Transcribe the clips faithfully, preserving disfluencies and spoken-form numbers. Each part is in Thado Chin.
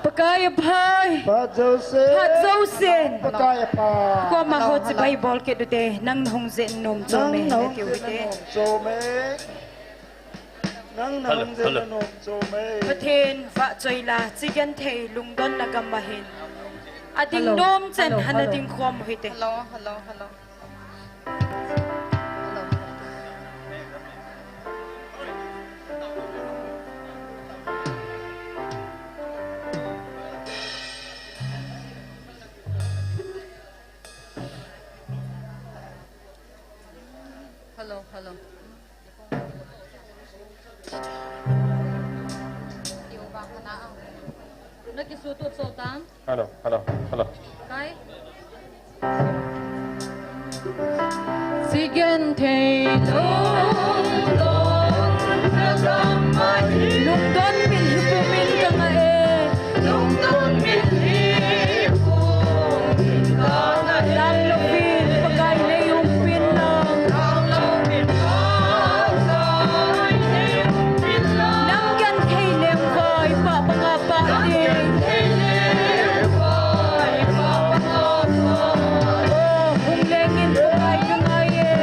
Pakai aphai. Phat jousen. Phat jousen. Pakai aphai. Koima ho chibai bol kit ute, nang nahung jeh nom chom e, nang nahung jeh nom chom e. Nang nahung jeh nom chom e. Pathen vahchoi la, chigenthei lungdonna gam ahin. Ading nom chen hana ding khom u hite. Hello, hello, hello. Hello, hello. Hello, hello, hello. Kai. Chigenthei lungdon, lungdon min hi pumin kanga e. Lungdon min hi pumin kanga e. Dam louvin Pakai nei umpin lang. Nang genthei lengvai pa panga pa ding. Oh, hung lengin Pakai kangai e.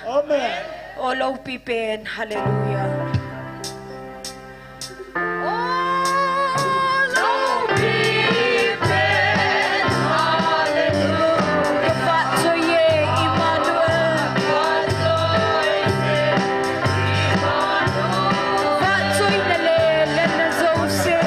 Amen. O loupi pen, hallelujah. O loupi pen, hallelujah. Vahchoi e Emmanuel. Vahchoina le lenna jouse.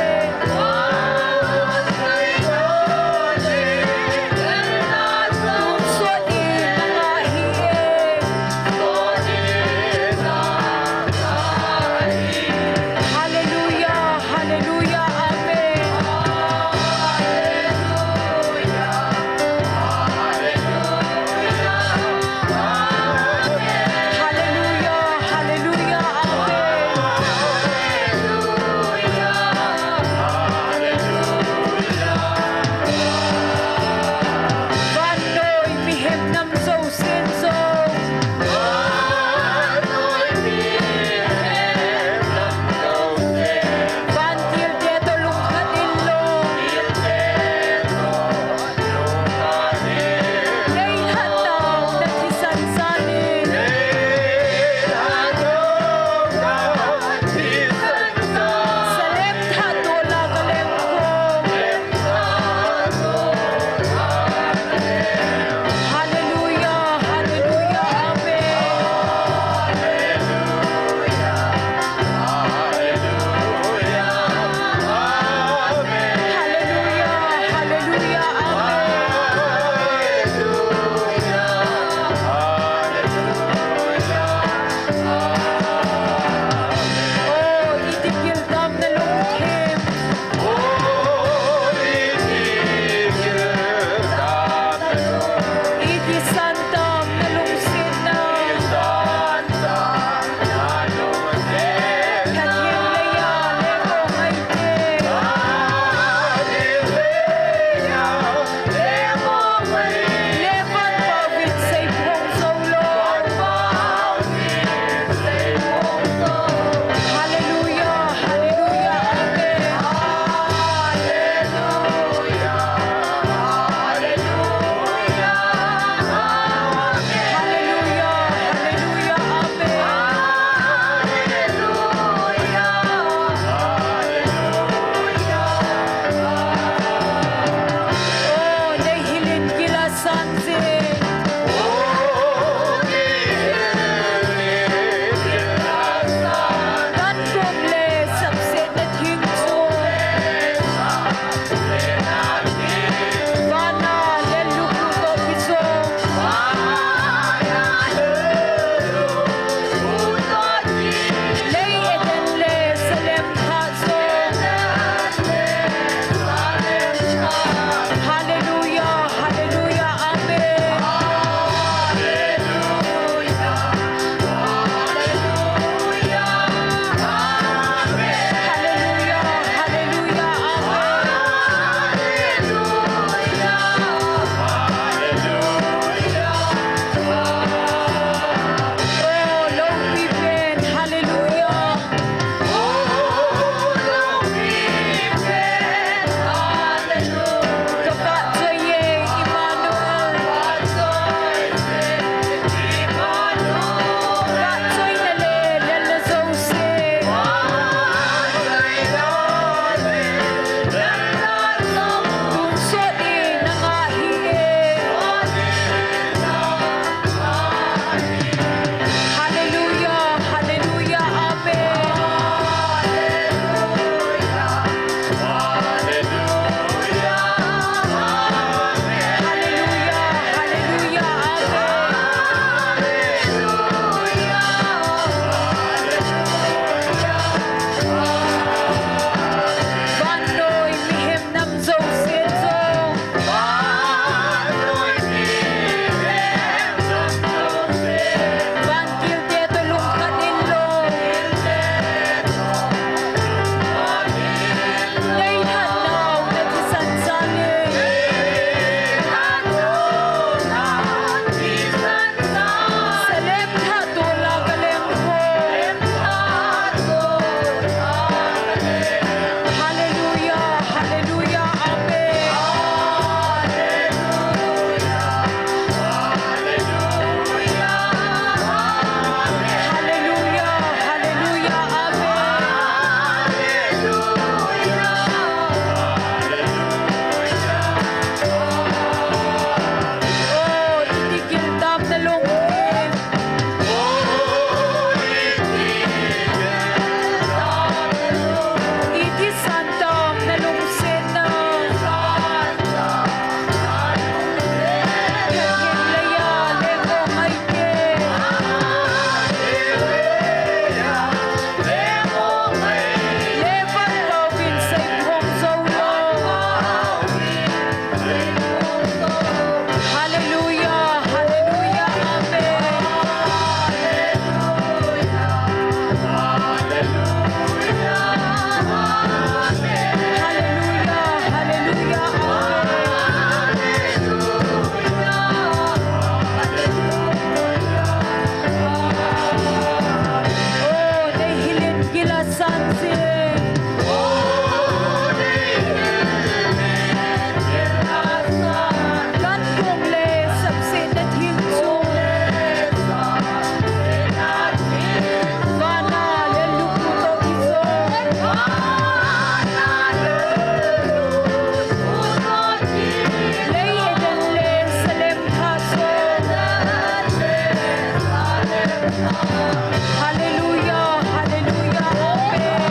Hallelujah, hallelujah, amen.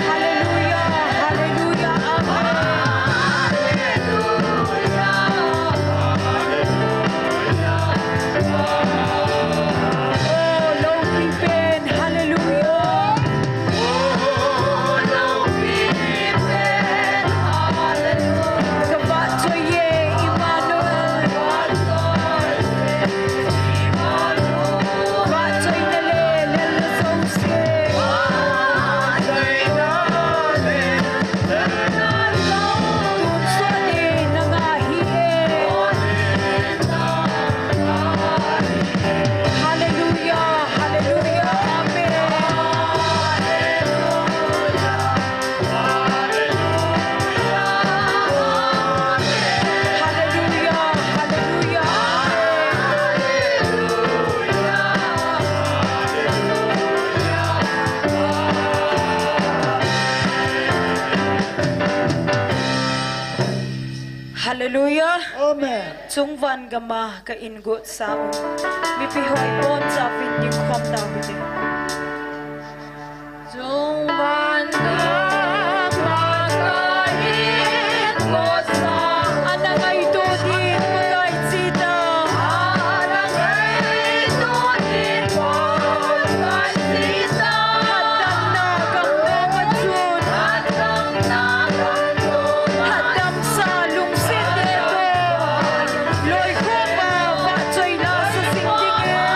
Hallelujah, hallelujah, amen. Oh, loupi pen, hallelujah. Ka vahchoi e, Emmanuel. Vahchoi na le, lel na jouse. Tun sot e, na nga hi e. Hallelujah, hallelujah, amen. Hallelujah, hallelujah, amen. Hallelujah. Amen. Chungvan gama ka ingot sa u. Mipi ho ibonchauvin dingkhom tau hite. Chungvan gama ka ingot sa u. Ana ngaito ding Pakai chita. Ana ngaito ding Pakai chita. Hatdamna gam mong a chun. Hatdamna gam mong a chun. Hatdamsa lungset te toh. Loikhom a vahchoi la sa sing ding e.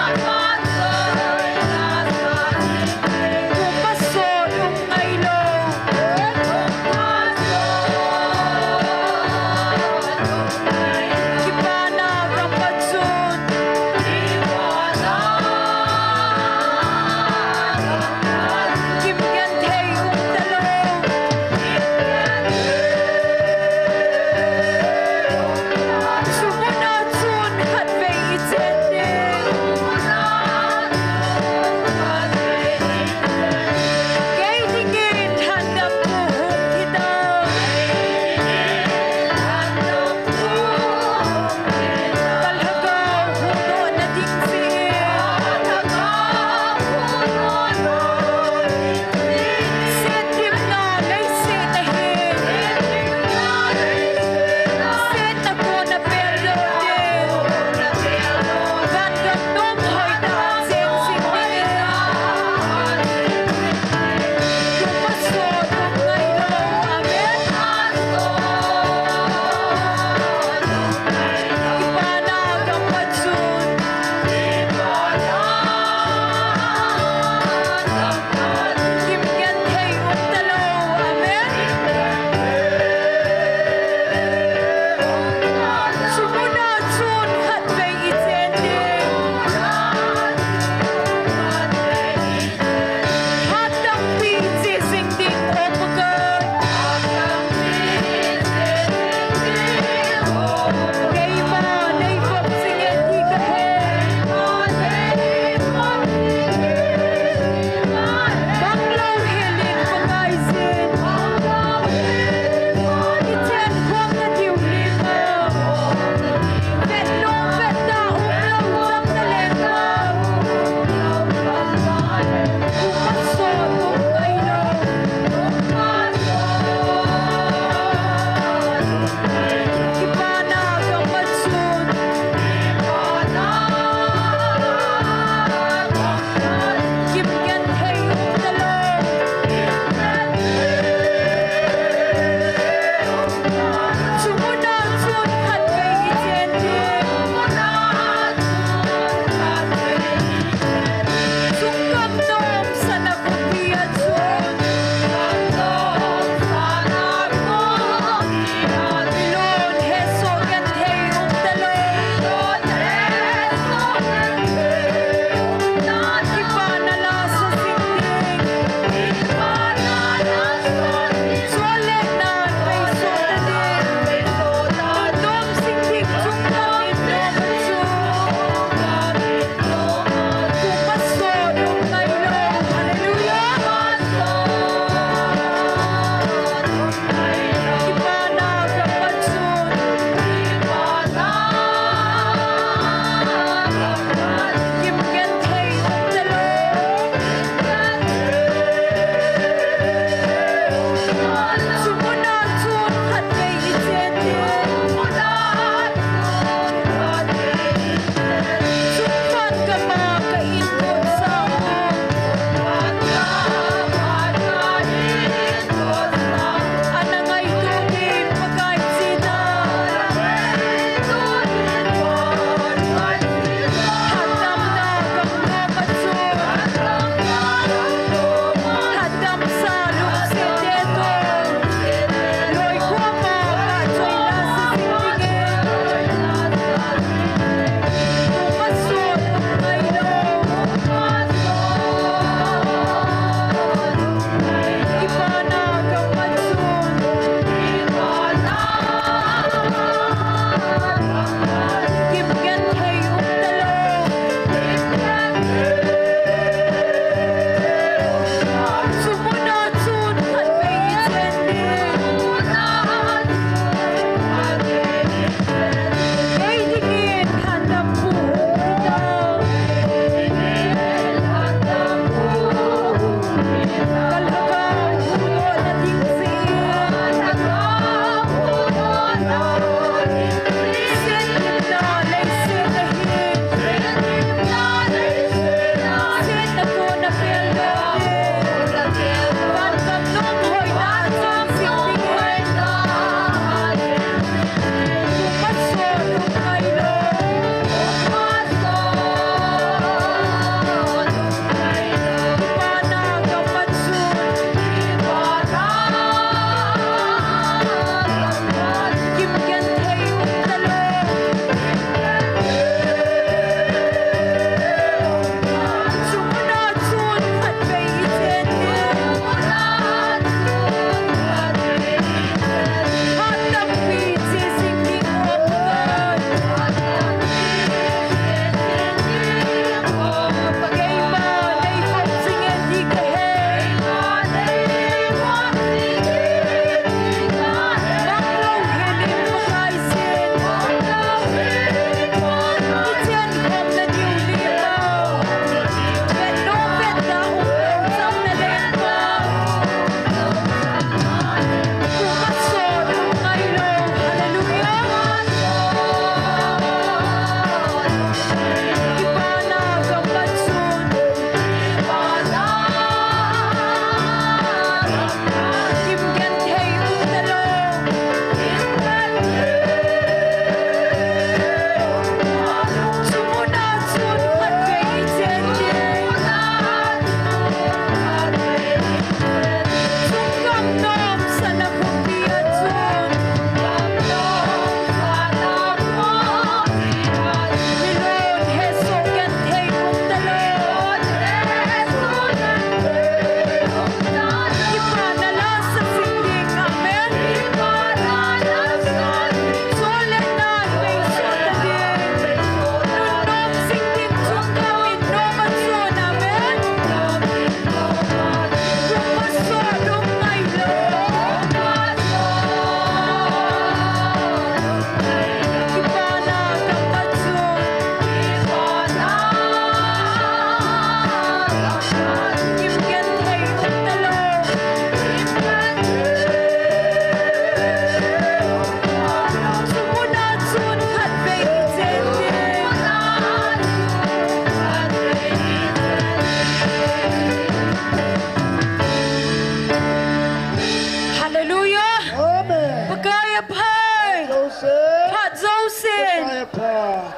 Joseph. Phat Joseph. Pastor Epha.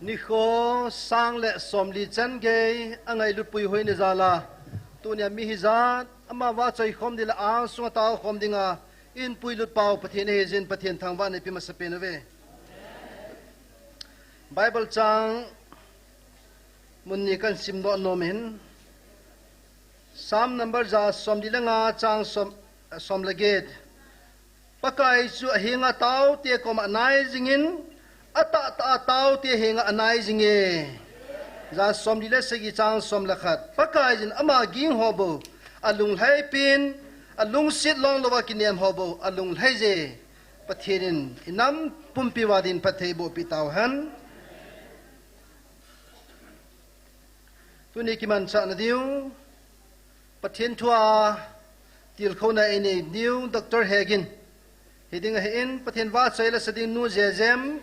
Nikho sang le somli chan gei angailut puihoi ni jal a, tunia mi hijat ama vahchoi khom ding le angsunga tao khom dinga eipuilut pau Pathen ahi jeh in Pathen thangvahna ipe masapen uve. Bible chang mun ni kahin simdoh nom in, Psalm number ja somli le nga chang som, som le get. Pakai chu ahenga ataote koma anai jingin, atahtah a ataote henga anai jinge. Ja somli le sagi chang som le khat. Pakaiyin ama ging ho bou alunglhai pen, alungset long louva kinem ho bou alunglhai je. Pathen in inam pumpi uva din phatthei eiboh peh tauhen. Tuni kimanchahna diu, Pathen thua tilkhouna einei diu, Doctor Hegin. Hiding ahin, Pathen vahchoi la sa ding nu Jejem,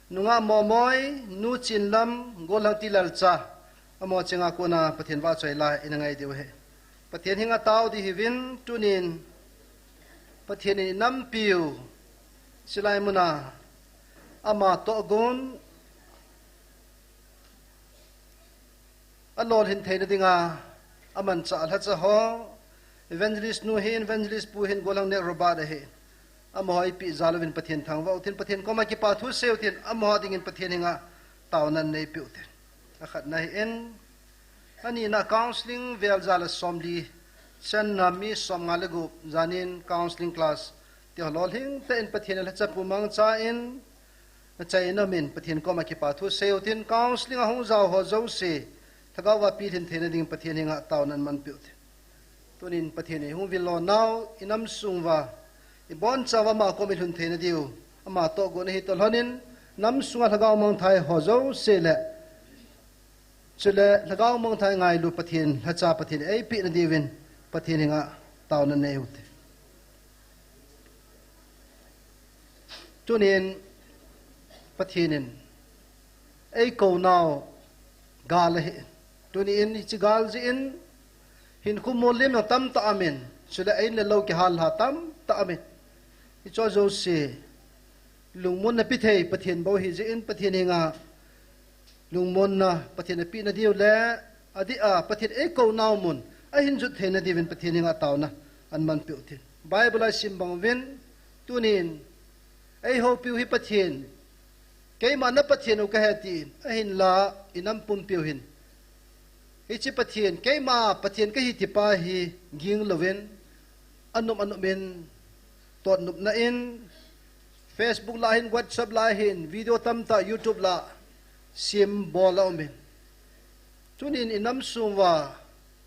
nungah Momoi, nu Chinlam, golhang Tilalcha, amaho chenga kona Pathen vahchoi la ina ngai diu ahi. Pathen henga tao ding hiuvin, tunin Pathen in inampiu, chulai muna, ama tohgon, alolhin theina dinga, amanchah lhacha ho, evangelist nu hin, evangelist pu hin, golhang nek Robert ahi. Amaho eipeh jal uvin Pathen thangvah utin, Pathen koma kipa thu sei utin, amaho dingin Pathen henga taona neipeh utin. Akhatna ahin, anina counseling vel ja le somli, channa mi somnga le gup, janin counseling class, ti ho lolhing tah in Pathen in lhacha pumangchan, achaina min Pathen koma kipa thu sei utin, counseling a hung jao ho jouse, lhagao uva pilhin theina ding Pathen henga taona manpeh utin. Tunin Pathen in eihung vil lonau, inam sung uva, ibonchauva ama koma ilhun theina diu, ama tohgon ahi toh lhonin, nam sunga lhagao mangthai ho jouse le, chule lhagao mangthai ngailu Pathen, lhacha Pathen eipehna diuvin, Pathen henga taona nei utin. Tunin Pathen in eikou nau gal ahi. Tunin hiche gal jeh in hinkho molem jong tamtah aumin, chule in le lou kihal lha tamtah aumin. Hicheho jouse lungmonna pethei Pathen bou ahi jeh in Pathen henga lungmonna Pathen apehna diu le, adeh a Pathen eikou nau mun ahin jot theina diuvin Pathen henga taona amanpeh utin. Bible a isim bang uvin, tunin eihoupiu hi Pathen, keima na Pathen u kahi tin, ahinla inam pumpiu hin hiche Pathen, keima Pathen kahi tipa hi ging louvin, anop anop in, totnopna in, Facebook lah hin, WhatsApp lah hin, video tamtah, YouTube lah, sem bol aumin. Tunin inam sung uva,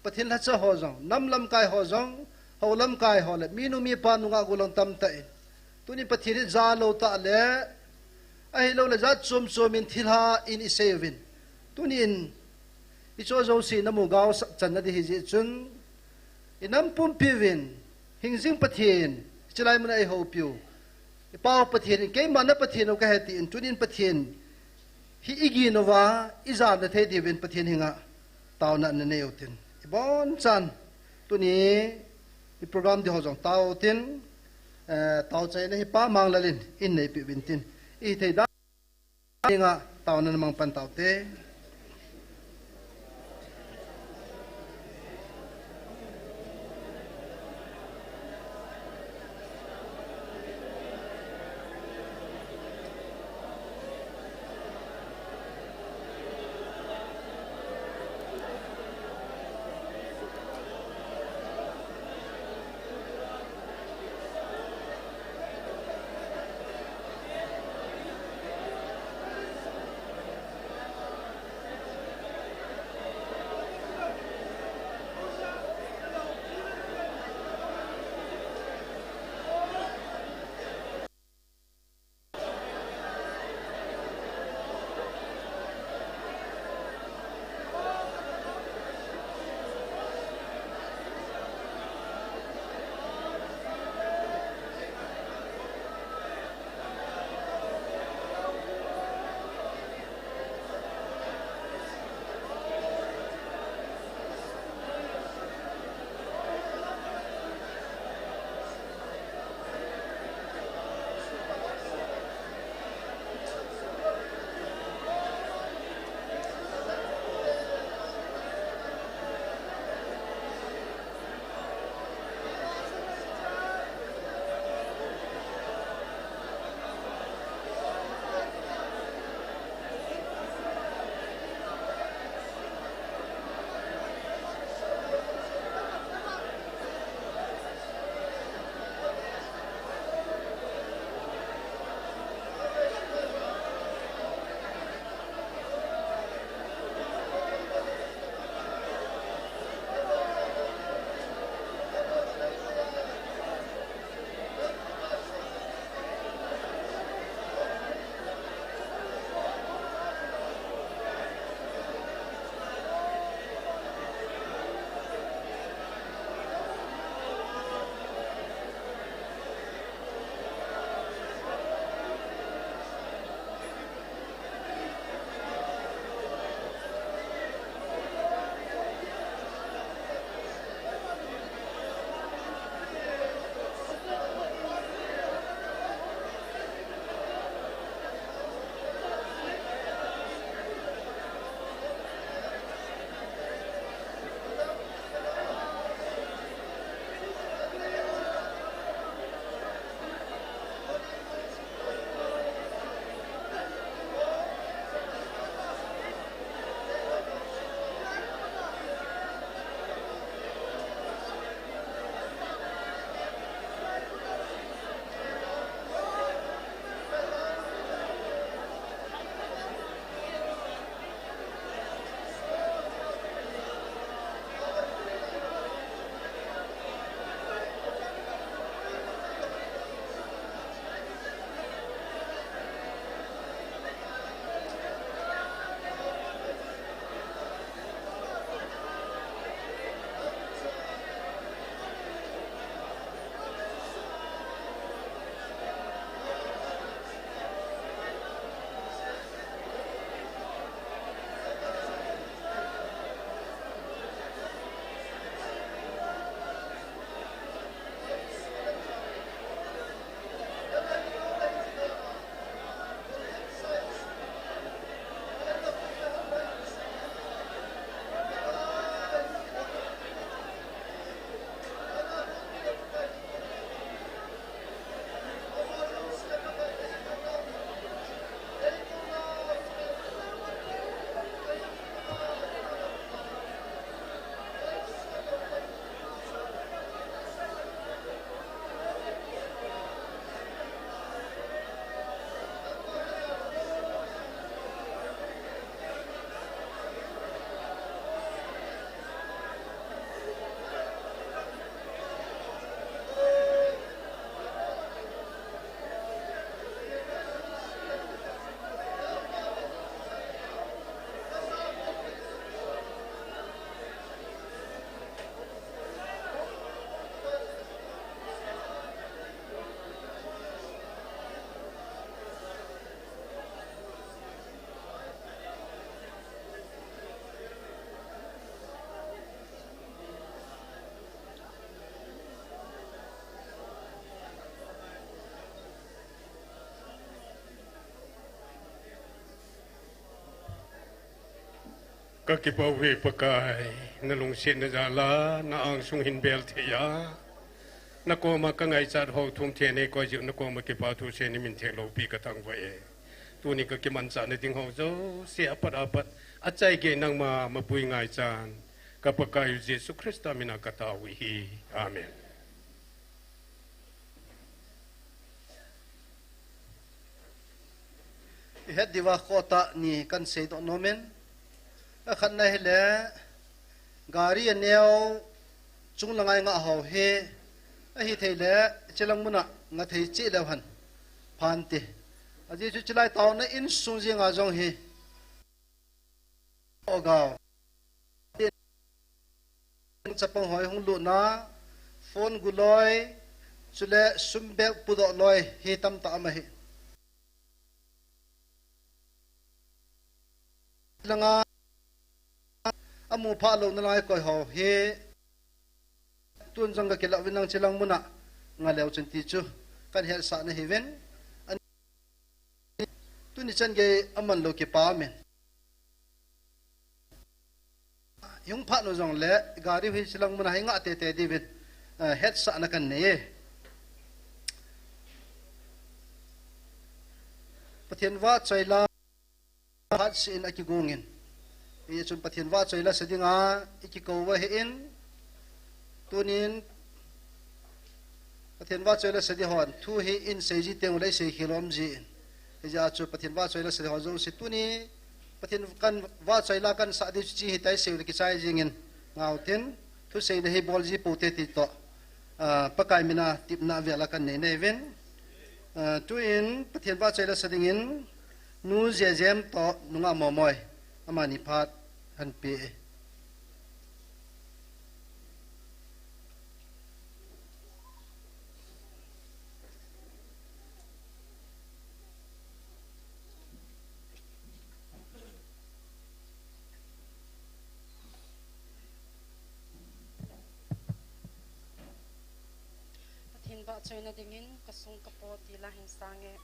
Pathen lhacha ho jong, nam lamkai ho jong, hou lamkai ho le, minu mipa nungah golhang tamtah in. Tunin Pathen hi jalou tah le, ahilouleh jat chom chom in thilha in isei uvin. Tunin, hicheho jouse namu gaosah channa ding ahi jeh chun, inam pumpiuvin, hingjing Pathen, chulai muna eihoupiu, ipau Pathen in, keima na Pathen u kahi tin, tunin Pathen hi igin uva, ijana thei diuvin Pathen henga taona nanei utin. Ibonchan, tuni, iprogram ding ho jong tao utin, eh, taochaina hi Pa Manglal in, eineipeh uvin tin. Ihithei dan henga taona namang pan taute. Ka kipah uve Pakai, na lungsetna jal a, na angsung hin bel thei a, na koma ka ngaichat ho thum thei nei koi jiu, na koma kipa thu sei ni min theng loupi ka thangvah e. Tuni ka kimanchah na ding ho jouse apat apat, achai gei nangma mapui ngaichan, ka Pakai u Jesu Christa mina ka tao u ahi. Amen. I het diuva khoh tah ni kan seidoh nom in, a khatna hile, gari a neo chung langa i ngah ho hi, ahithei le, chilang muna ngah thei cheh leu hen, phan ti. Ajeh chu chilai taona insung jenga jong hi, ogao. Chapang hoi hung lutna, phone gu loi, chule sum bag pudoh loi hi tamtah um ahi. Langa amu phah louna lai koi ho hi, tun jong ka kilah uvin, nang chilang muna ngah leu chun ti chu kan hetsah na hiuvin. Ani, tuni chan gei aman lou kipa umin. Hung phat u jongle, gari hi chilang muna hi ngah tete diuvin, eh, hetsahna kan nei e. Pathen vahchoi la phat seh in akigong in. Hijeh chun Pathen vahchoi la sa dinga i kikou u ahin. Tunin Pathen vahchoi la sa ding hon thu hi in sei ji teng uleh i sei khel um jin. Hijeh chun Pathen vahchoi la sa ding hon jouse tuni Pathen kan vahchoi la kan sa ding chu chi hitai sei uleh kichai jingin ngau tin, thuseina hi bol ji pou te ti toh, ah, Pakai mina tepna vel a kan nei nauvin. Ah, tuin Pathen vahchoi la sa dingin Nu Jejem toh Nungah Momoi, amani phat kan pe e. Pathen vahchoina dingin ka sung ka po ti la hin sang e.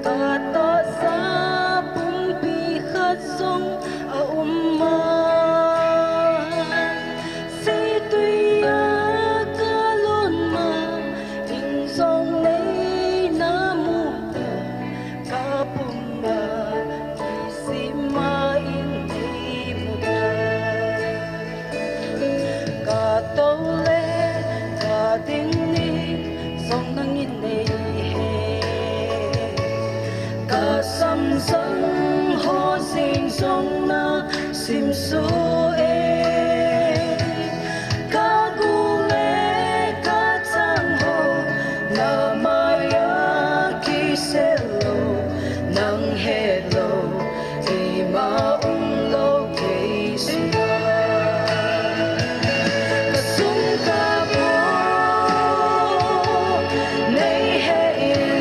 Ka tahsa pumpi khat jong a um ma, seitui a ka lon ma, ing jong nei na mu ta, ka pum a kisim ma in nei mu ta. Ka tou le ka ding ni jong nangin nei he. Ka samsang ho jing jong na simsu e. Ka gu le ka chang ho na mai a kisel lou, nang he lou. Keima um lou kei sunga, ka sung ka po nei he in,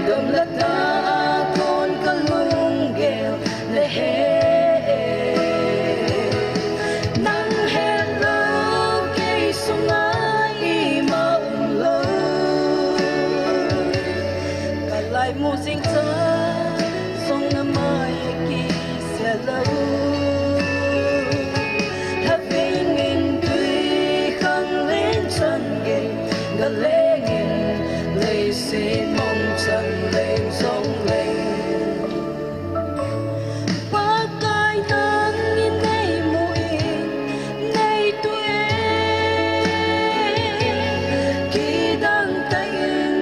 gamlatna a kon ka lunggel na he e. Nang he lou kei sunga ima um lou. Ka laimu jing cha jong na mai a kisel lou. Lhaving in tui khang leng chan gei, ga leng in leiset mong chan leng jong leng. Pakai nangin nei mu in, nei tu e, kidang tah in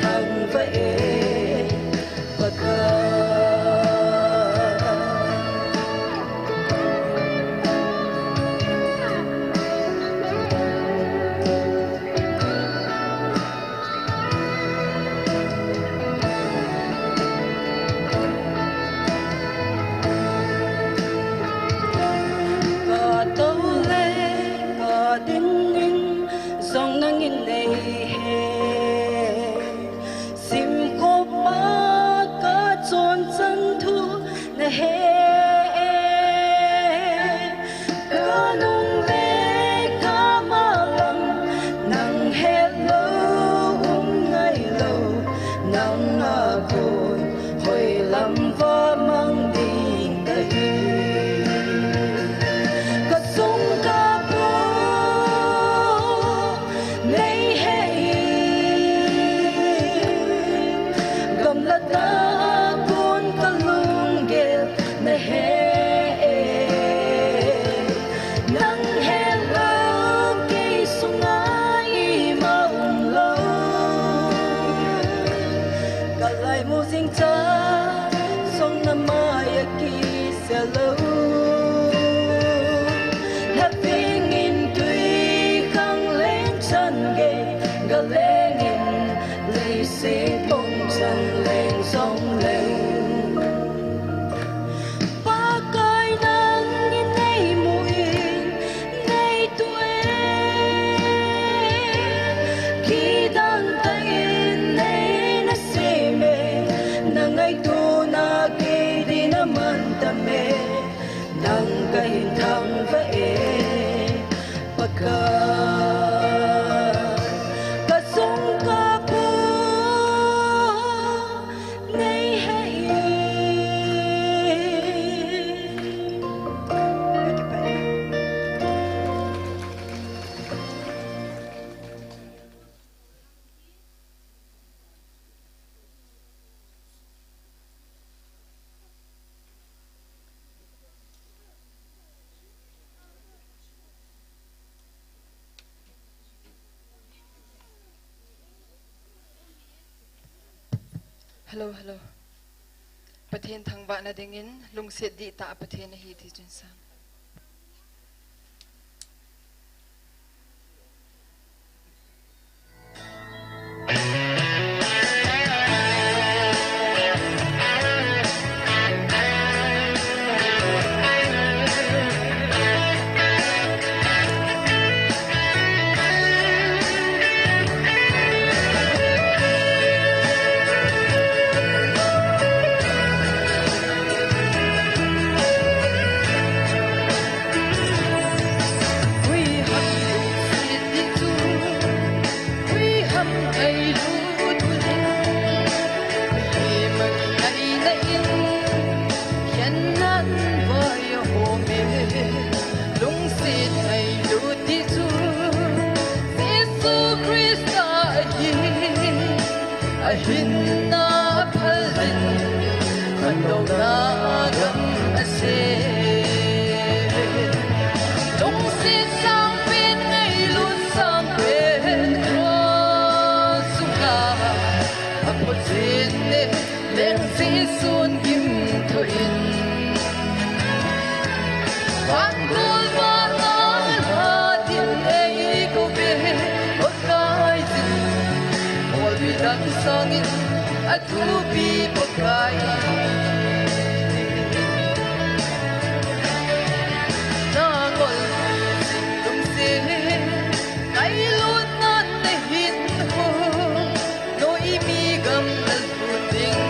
Thangvah e, Pakai. Ka tou le ka ding in jong nangin nei he. Simkhop ma ka chonchan thu na he. Ka nung le ka malam nang het lou um ngai lou, nang a kon hoi lam va mang ding ka hi. Ka sung ka pu nei he i, gamla ta kon ka lunggel na he e. Nang het lou kei sunga ima um lou. Ka laimu jing cha jong na mai a kisel lou. Na ping in tui khang leng chan gei ga leng in, leiset bong chan leng jong leng. Pakai nangin nei mu in, nei tu e, kidang tah in nei na sem e, na ngaito na kei din aman tam e, nang ka hin thangvah e, Pakai. Ka sung ka pu nei he i. Hello, hello. Pathen thangvahna dingin lungset dihtah a Pathen ahi ti chun sang. Lungset ngailut ti chu Jesu Christa ahi, ahinna aphal in, khantouna gam asem. Lungset sangpen, ngailut sangpen, cross sunga apo jin e, leng Jesun gim thoh in. Vangol vana lha din eikouve, Pakai jin, olpi dang sangin athupi Pakai. Nangol jin lungset, ngailutnan nahin ho. Noimi gam nalut ding,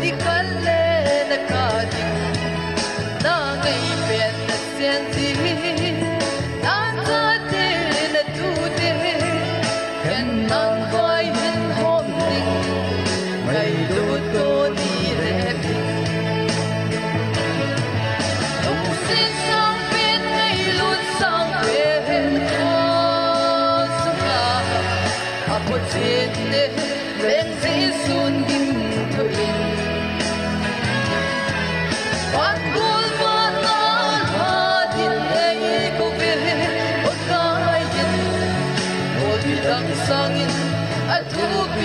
nikhat le nakah ding, na ngaipen nasen jing, nachate natute, khennan vai hin hom ding, ngailut toni le ding. Lungset sangpen, ngailut sangpen, cross sunga apo jin e, leng Jesun gim thoh in. Vangol vana lha din eikouve, Pakai jin, olpi dang sangin athupi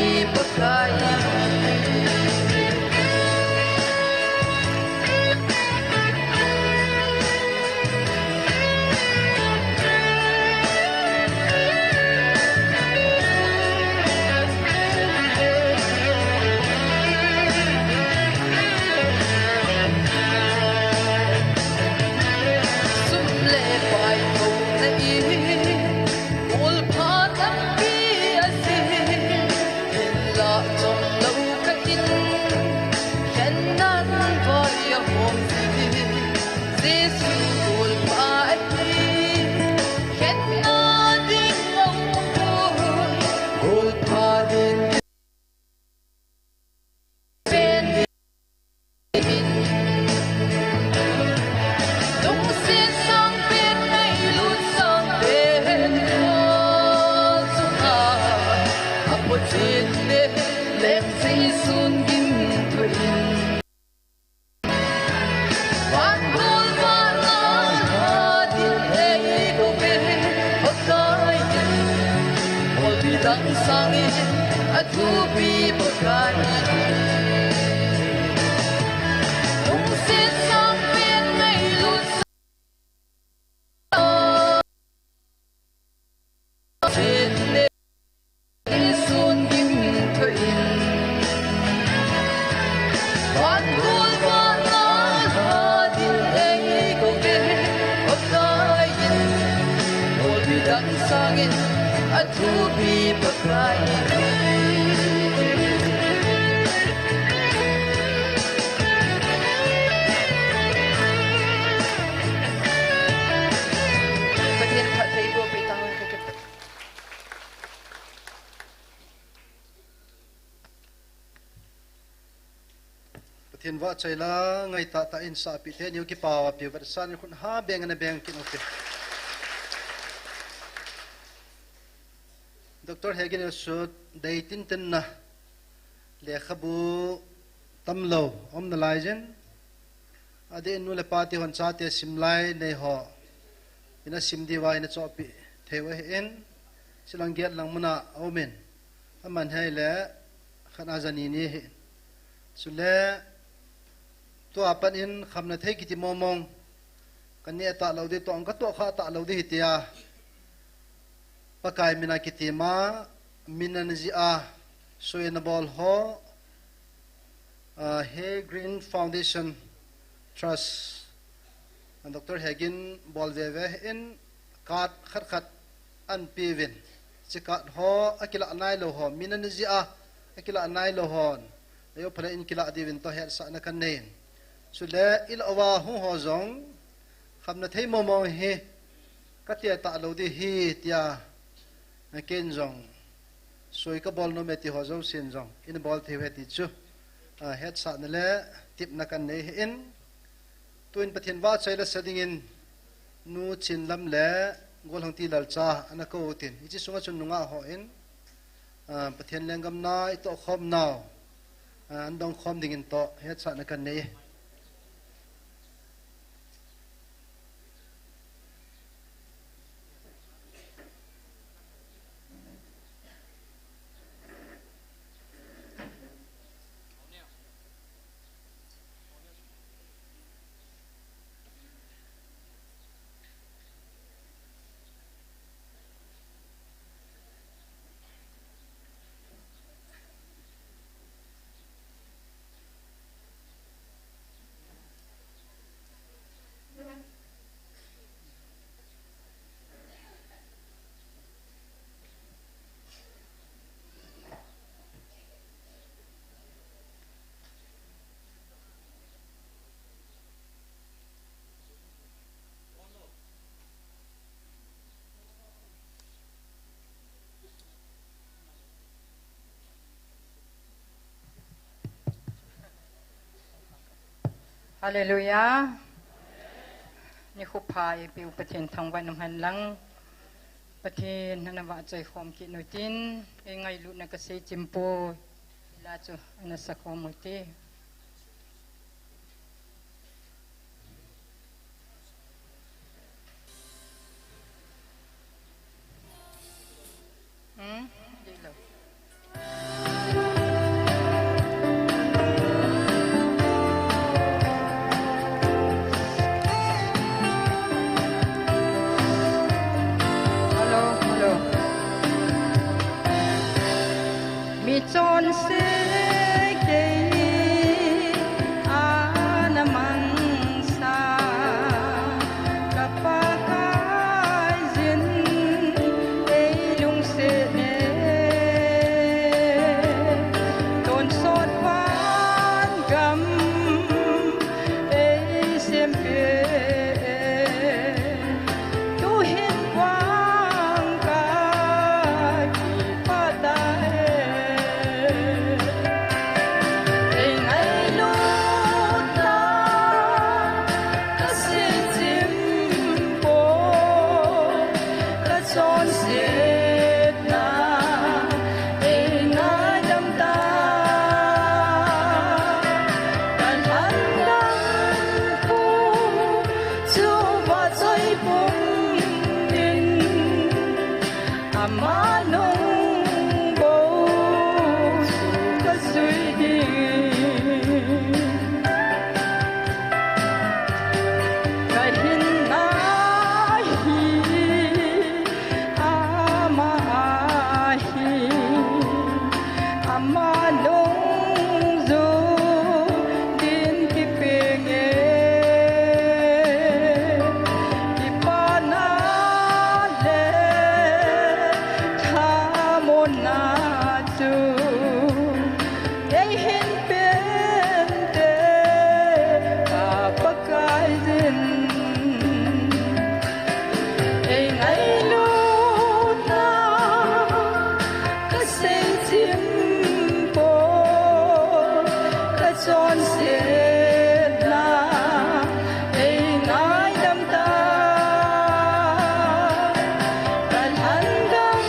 Leng Jesun gim thoh in. Van gol vana din ei kouve, Pakai in. Bolpi dang sangin athupi Pakai in. Lungset sangpen ngailut Pathen phattheiboh peh tang. Pathen vahchoi la, ngaitah tah in sahpi te, neo kipah a piu vet san khun ha beng ana beng kit u te. Doctor Hegin Sut, dei tinten na, lekhabu tamlou, um na lai jin. Adeh in nu le pa te hon chate sim lai nei ho. Ina sim diuva ina chohpeh thei u ahin. Chilang gate lang muna a um in. Aman hei le khat a jani ni ahin. Chule tua pat in khamna thei kiti mong mong. Ka neh talou di toh, ka toh kha talou di hitia. Pakai mina kiti ma, mina ni ji a, sui na bol ho, ah, he Green Foundation Trust, Doctor Hegin bol veve in card khat khat an piuvin. Chi card ho, akilah nailou ho, mina ni ji a, akilah nailou hon. Ayo phala in kilah diuvin toh hetsahna kan nei in. Chule, ilah uva hung ho jong, khamna thei mong mong hi, ka te talou di hi tia, ken jong, sui ka bol nom e ti ho jousen jong, in bol thei u ahi ti chu, ah, hetsahna le, tepna kan nei ahin, tuin Pathen vahchoi la sa dingin, Nu Chinlam le Golhangti Lalcha ana kou tin. Hiche sunga chun nungah ho in, ah, Pathen lenggam na i toh khom nau, ah, an dong khom dingin toh hetsahna kan nei. Hallelujah. Nikho pha eipeu Pathen thangvah in umhen lang. Pathen in ana vahchoi khom kit u hitin, eingailutna kasei chimpoi. Ila chu ana sa khom u hite. Hmm? Dilo. Hello, hello. Mi chonse kei ana mangsa, ka Pakai jin ei lungset e. Tonsot vangam ei sem e. Tuhin vang ka kipah tai. Nungzu din kipinge, kipana le thamona chu eihin pente, Pakai din. Eingailutna kasei chim poi, kachonsetna eingaidam tai. Kalhan gam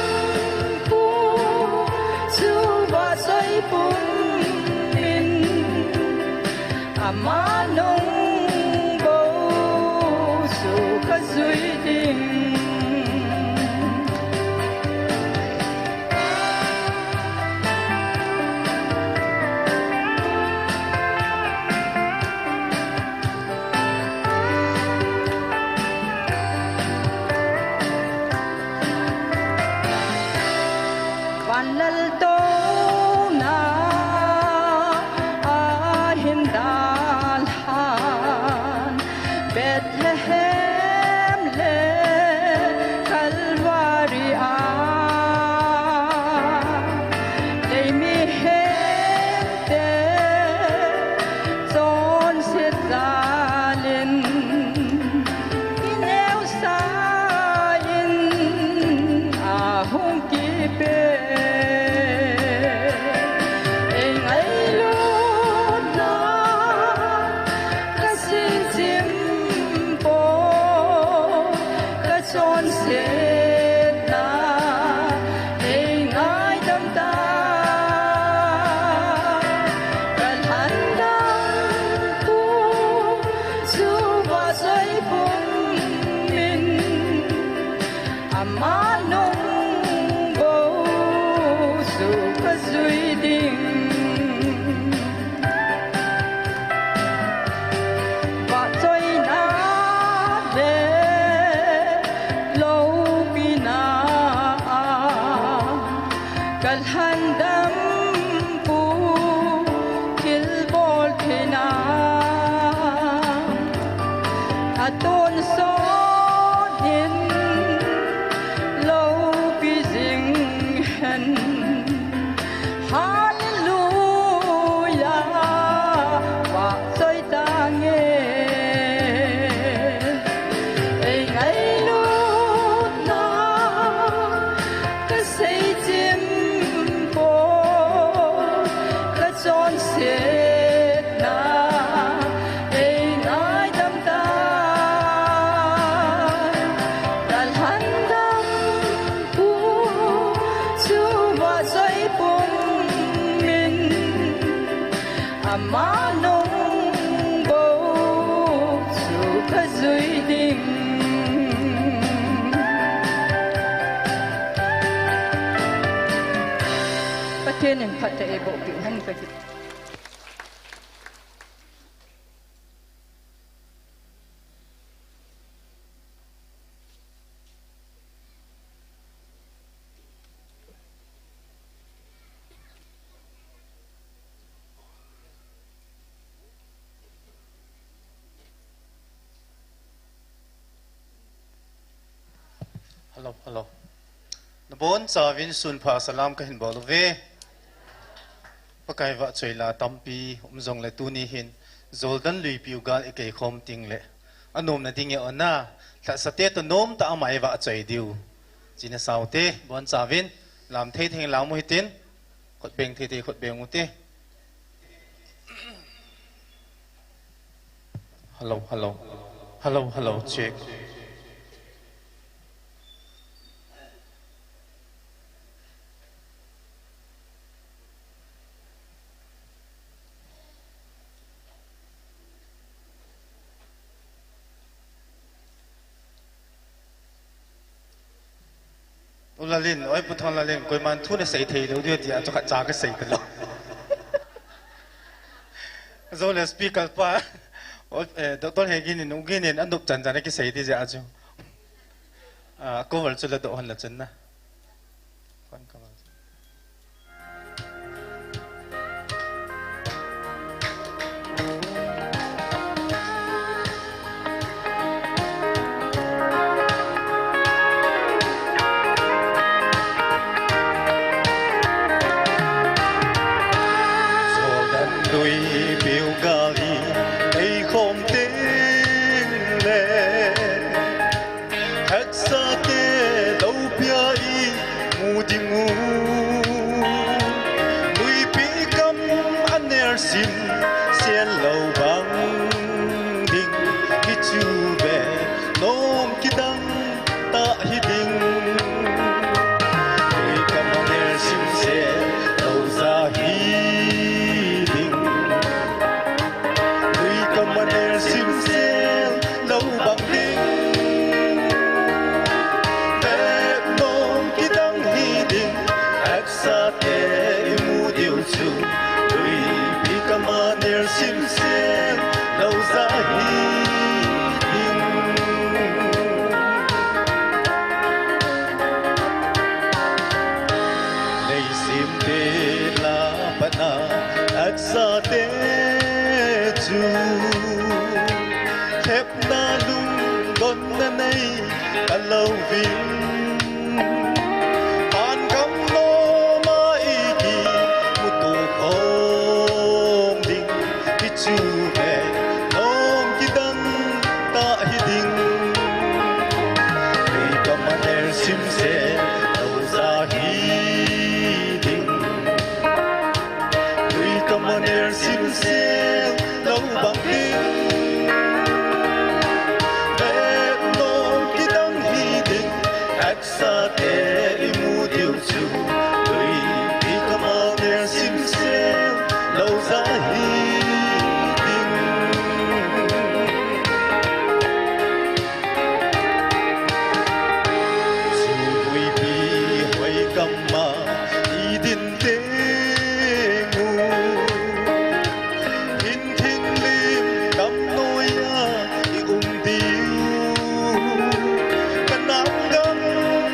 pu chu vahchoi pumin, ama nungbou chu kajui ding. Vanlaltouna ahin dalhan, Bethlehem le Calvary a, lei mihemte chonset jalin, kineosah in ahung kipeh. Eingailutna kasei chim poi, kachonsetna eingaidam tai. Kalhan gam pu chu vahchoi pumin, ama nungbou chu kajui ding. Vahchoina le loupina a, kalhan gam pu thilbol theina, atonsot in loupi jing hen. Hallelujah, vahchoi tange. Eingailutna kasei chim poi, kachonsetna eingaidam tai. Kalhan gam pu chu vahchoi pumin, ama nungbou chu kajui ding. Pathen in phatthei eiboh peh hen kati. Hello, hello. Nabonchauvin sunpha salam kahin bol uve. Pakai vahchoi la tampi um jongle tuni hin Jordan luipiu gal ikei khom tengle anomna ding e ona, lhahsate toh nomtah a ama ivahchoi diu. China saute, bonchauvin lam thei thei lam u hitin, khut beng thei thei khut beng ute. Hello, hello. Hello, hello, check. U Lalin, oi Pu Thanglalin, koiman thu nasei thei lou diu tia chu khatcha kasei talou. Jou le speaker pa, oi, eh, Doctor Hegin in, U Gin in, anop chan chan kisei ti jeh a chu. Ah, cover chu ladoh hon la chun na. Kon cover. Sim sel lou bang ding, hichu ve nom kidang tah hiding. Lui kamaner sim sel lou ja hiding. Lui kamaner sim sel lou bang ding. Ve nom kidang hiding. Sate imu diu chu, luipi kamaner sim sel lou ja hiding. Leisim pela patna atsate chu, thepna lungdonna nei kalouvin. An gam noma iki mutu khom ding, hichu ve nom kidang tah hiding. Lui kamaner sim sel lou ja hiding. Lui kamaner sim sel lou bang ding. Ve nom kidang hiding. Sate imu diu chu, luipi kamaner sim sel lou ja hiding. Chu luipi hoi kama idin teng u, hin thing lim damnoiya i um diu. Kanan gam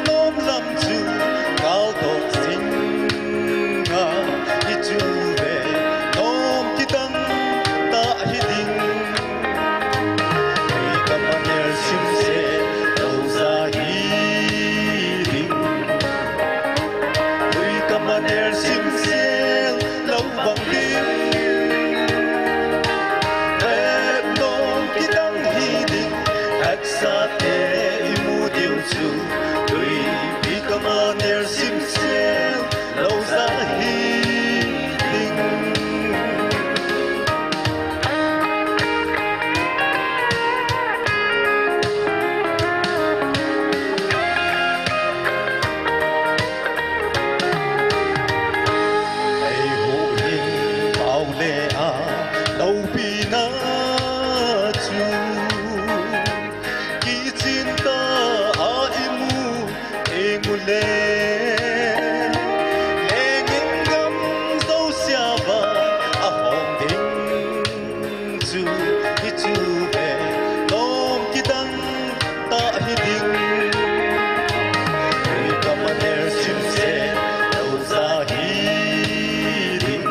nom lam chu kaldoh jinga, hichu ve nom kidang tah hiding. Lui kamaner sim sel lou ja hiding. Lui kamaner sim sel lou bang ding. Ve nom kidang hiding. Sate imu diu chu, luipi kamaner sim sel lou ja hiding. Eihuhhing pao le a loupina chu, kichin tah a imu teng ule, lengin gam jousea vang ahong ding chu, hichu ve nom kidang tah hiding. Lui kamaner sim sel lou ja hiding.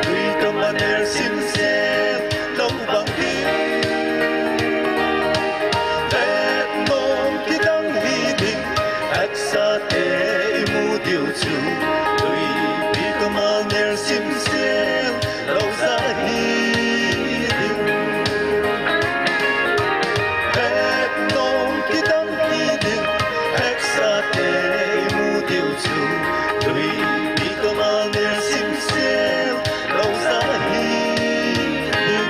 Lui kamaner sim sel lou bang ding. Ve nom kidang hiding. Sate imu diu chu, luipi kamaner sim sel lou ja hiding. Ve nom kidang hiding. Sate imu diu chu, luipi kamaner sim sel lou ja hiding.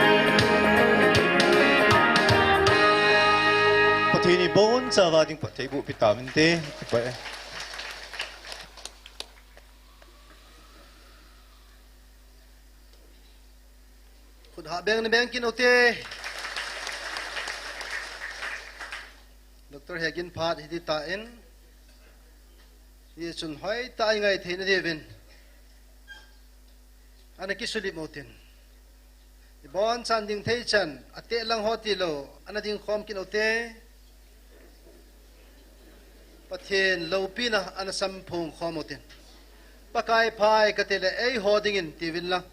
Pathen in ibonchauva ding phattheiboh pi tauvinte. Khut ha beng ni beng kit ute. Doctor Hegin phat hiti tan, hichun hoitah a ingai theina diuvin ana kisulim utin. Ibonchauvin ding thei chan, ateh lang ho tilou, ana ding khom kit ute. Pathen loupina ana samphong khom utin. Pakai phai kati le, eiho dingin tiuvin lang.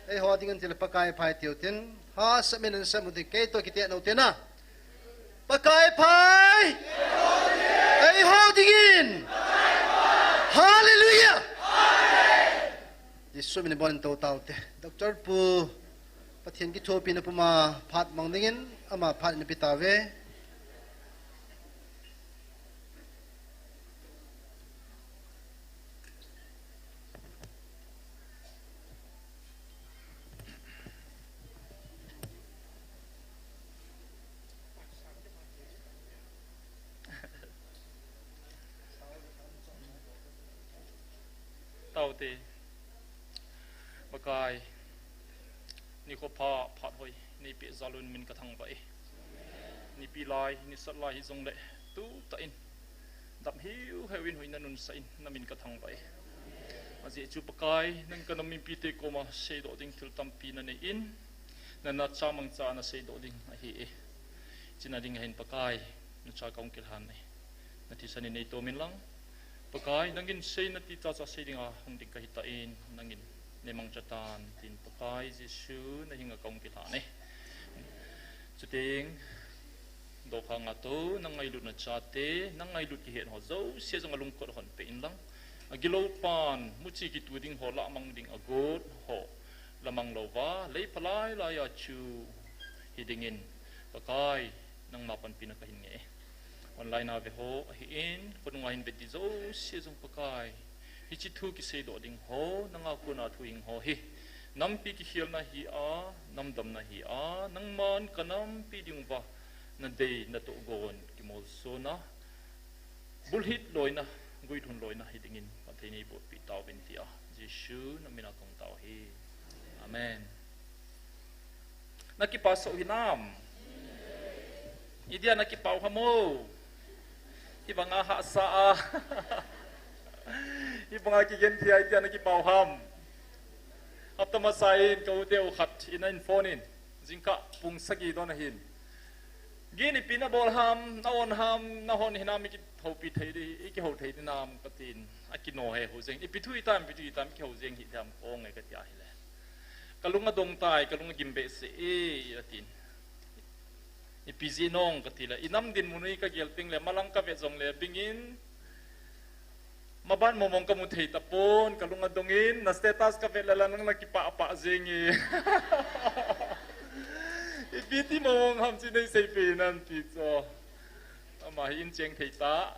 Eiho dingin tile Pakai phai tiutin. Hahsa min ana sam utin, keitoh kiti nau tina. Pakai phai! Eiho dingin! Hallelujah! Jesu min in ibon in tou taute. Doctor Pu, Pathen kithopina puma phat mang dingin, ama phat in pe tauve. Te, Pakai, nikho pha phat hoi neipeh jal un namin kathangvah e. Nipi lai, nisat lai hijongle, tutah in damheu heu in huhhingna nunsah in namin kathangvah e. Ajeh chu Pakai, nang kanam mipite koma seidoh ding thil tampi nanei in, nana chamang cha naseidoh ding ahi e. Chuna ding ahin Pakai, nacha kahung kilhan e. Nathisan in neitomin lang, Pakai, nangin sei nati chacha sei dinga hung ding kahitan, nangin neimangcha tan, tin Pakai Jesu nahenga kahung kilhan e. Chuteng, dokhanga tou, nangailutna chate, nangailut kihet ho jouse jong alungkot hon peh inlang, agilou pan muchi kitu ding ho, lamang ding agot ho lamang louva, lei phalai laiya chu hidingin, Pakai, nangma panpina kahin nge e. Online a veho ahin, khonunga hin vet ding jouse jong Pakai, hiche thu kiseidoh ding ho, nanga kona thuhing ho hi nampi kikhelna hia, namdamna hia, nangman kanampi dinguva nadei natohgon kimolsona, bulhit loina, guilhun loina hidingin Pathen in eibolpeh tauvin tia Jesu namina kahung tao hi. Amen. Nakipa soh hinam? Idia nakipa u ham o? Hibanga hahsa a, hibanga kigenthei a, idia nakipa u ham? Hapta masa in ka u teu khat in ahin phone in, jingkah pung sagi don ahin, Gin, ipi nabol ham, na-on ham, nahon hinam, ikihoupi thei di, ikihou thei dinam, katin. Akino he, hou jeng. Ipi thu itam, ipi thu itam, ikihou jeng hidem, ka-ong e, kati ahile, kalung adong tai, kalung agim behseh e, atin. Ipi jeh ham kati le, inam dinmun hi kagel teng le, malang kavet jongle, bingin, maban mongmong kamu thei tapon, kalung adong in, na status kavet le la nang nakipah pah jeng e. Ipi ti mongmong ham chu neiseipeh in, ati chu. Ama hi incheng thei ta,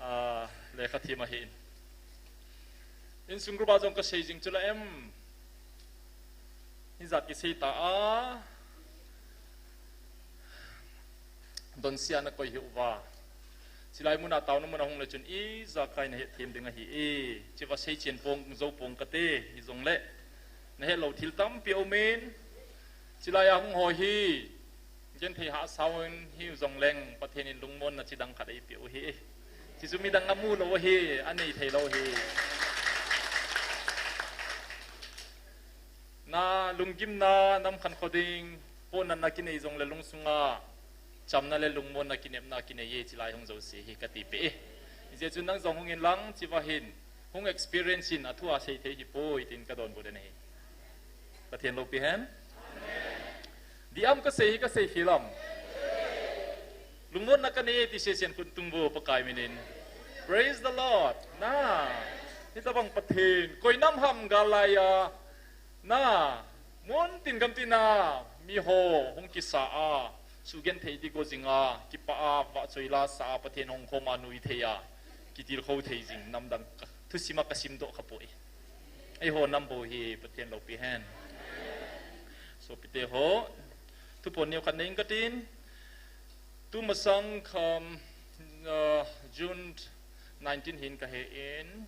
a, lekha them ahin. Insung group a jong kasei jing chu la em. Hijat kisei ta a, donse a nakoi hih uva, chilai muna taona muna hung le chun ijakai nahet them ding ahi e. Chiva seichen pong, jou pong kate, hijongle nahet lou thil tampi aumin, chilai a hung ho hi genthei hahsa in hiu jongleng, Pathen in lungmonna chidang khat eipeh u ahi. Chuchu midang amu lou ahi, anei thei lou ahi. Na lunggimna, nam khankho ding, pohnatna kinei jongle lungsunga chamna le lungmonna, kinepna kinei e, chilai hung jouse hi kati peh e. Hijeh chun nang jong hung inlang, chiva hin hung experience in, athua sei thei hipoi, tin kadonbut ahi. Pathen loupi hen. Diam kasei hi kasei khel am? Lungmonna kanei e ti sesen khut tung vo, Pakai minin. Praise the Lord. Na, hitabang Pathen, koi nam ham gal laiya, na, mun tin gam tin a, miho hung kisa a, sugenthei ding go jing a, kipah a, vahchoi la sa a, Pathen hung khom a, nui thei a, kitilkhou thei jing, namdang ka, thusim a kasim doh kha poi. Eiho nam bou hi Pathen loupi hen. Sopite ho, thuphon neo khat nei ing katin. Tumasang kham, ah, June nineteen hin kahe in,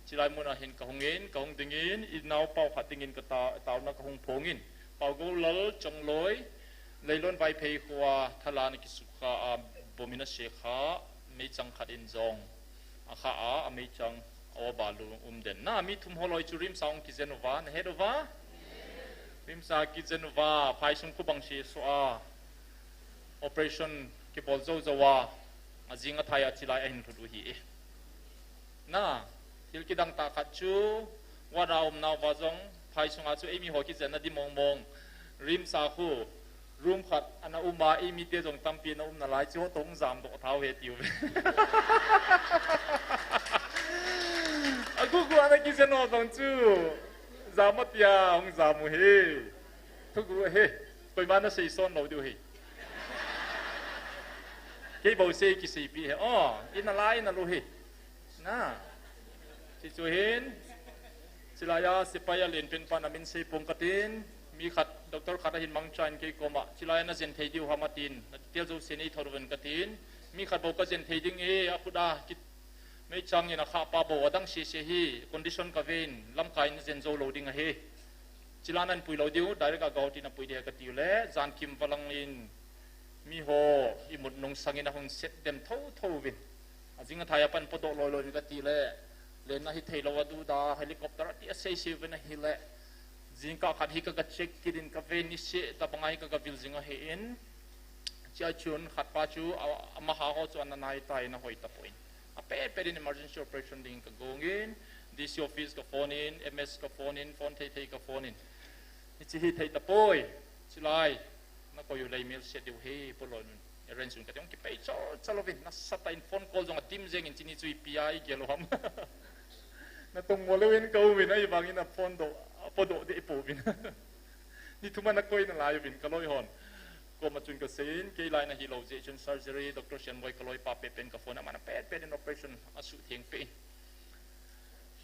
chilai muna hin kahung in, kahung dingin, inaopau khat dingin kata-, taona kahung phong in, Pau Golal Chongloi, Leilon Vaiphei khoa thalan kisukha a, bomb in ase kha, meichang khat in jong akha a, ameichang a, oba lu um den. Na, mi thum holoi chu RIMS a hung kijen uva, nahet uva? RIMS a kijen uva, phaisung khubang seso a, operation kibol jou jou a, ajing athai a chilai ahin lhut u ahi e. Na, thil kidang tah khat chu, ward a umnauva jong, phai sunga chu eimi ho kijenna di mong mong, RIMS a khu, room khat ana um a, eimite jong tampi ana um nalai, chu ho toh hung jamdoh tha u hi tiu ve. Agugu ana kijen ho jong chu, jam atia hung jam u hi. Thugu hi, koiman ana seison lou diu hi. Kei bou sei kiseipeh hi. O, ina lai ina lu hi. Na. Chuchu hin, chilai a sepai alen pen pan amin sei pong katin, mi khat, doctor khat ahin mangchan kei koma, chilai a najen thei diu ham atin, natel jouse neithot uvin katin, mi khat bou kajen thei ding e, akhut a, ki, Meichang in akhah pa bou adang sese hi condition kaven lamkai in jen jou lou ding ahi. Chilai nan pui lou diu, direct a Guwahati na pui ding katiu le, jankim valang in miho imut nung sangin ahung set dem thotho uvin. Ajing athai a pan podoh loiloi in kati le, lenna hithei lou a duda helicopter ati asei sei uvin ahile. Jingkah khat hi kaga check kit in kave niseh tabang a hi kaga vil jing ahin. Chea chun khat pa chu a, amaha ho chu ana nai tai, ana hoi tapoi. Apet pet in emergency operation ding kagong in, D C office ka phone in, M S ka phone in, phone thei thei ka phone in. Hiche hi thei tapoi, chilai. Nakoi u le email set diu hi, poloi nun. Arrange un kati ong kipei chol chol uvin, nasatah in phone call jong adim jeng in chini chu ipi a igel u ham. Natong mo leu in ka um in ahivang in aphone doh, apodoh deh pouvin. Ni thum a nakoi nalai uvin kaloi hon. Koma chun kasei in, kei lai nahi lou jeh chun surgery, Doctor Sianboi kaloi pa pepen ka phone, aman apet pet in operation asuhtheng peh in.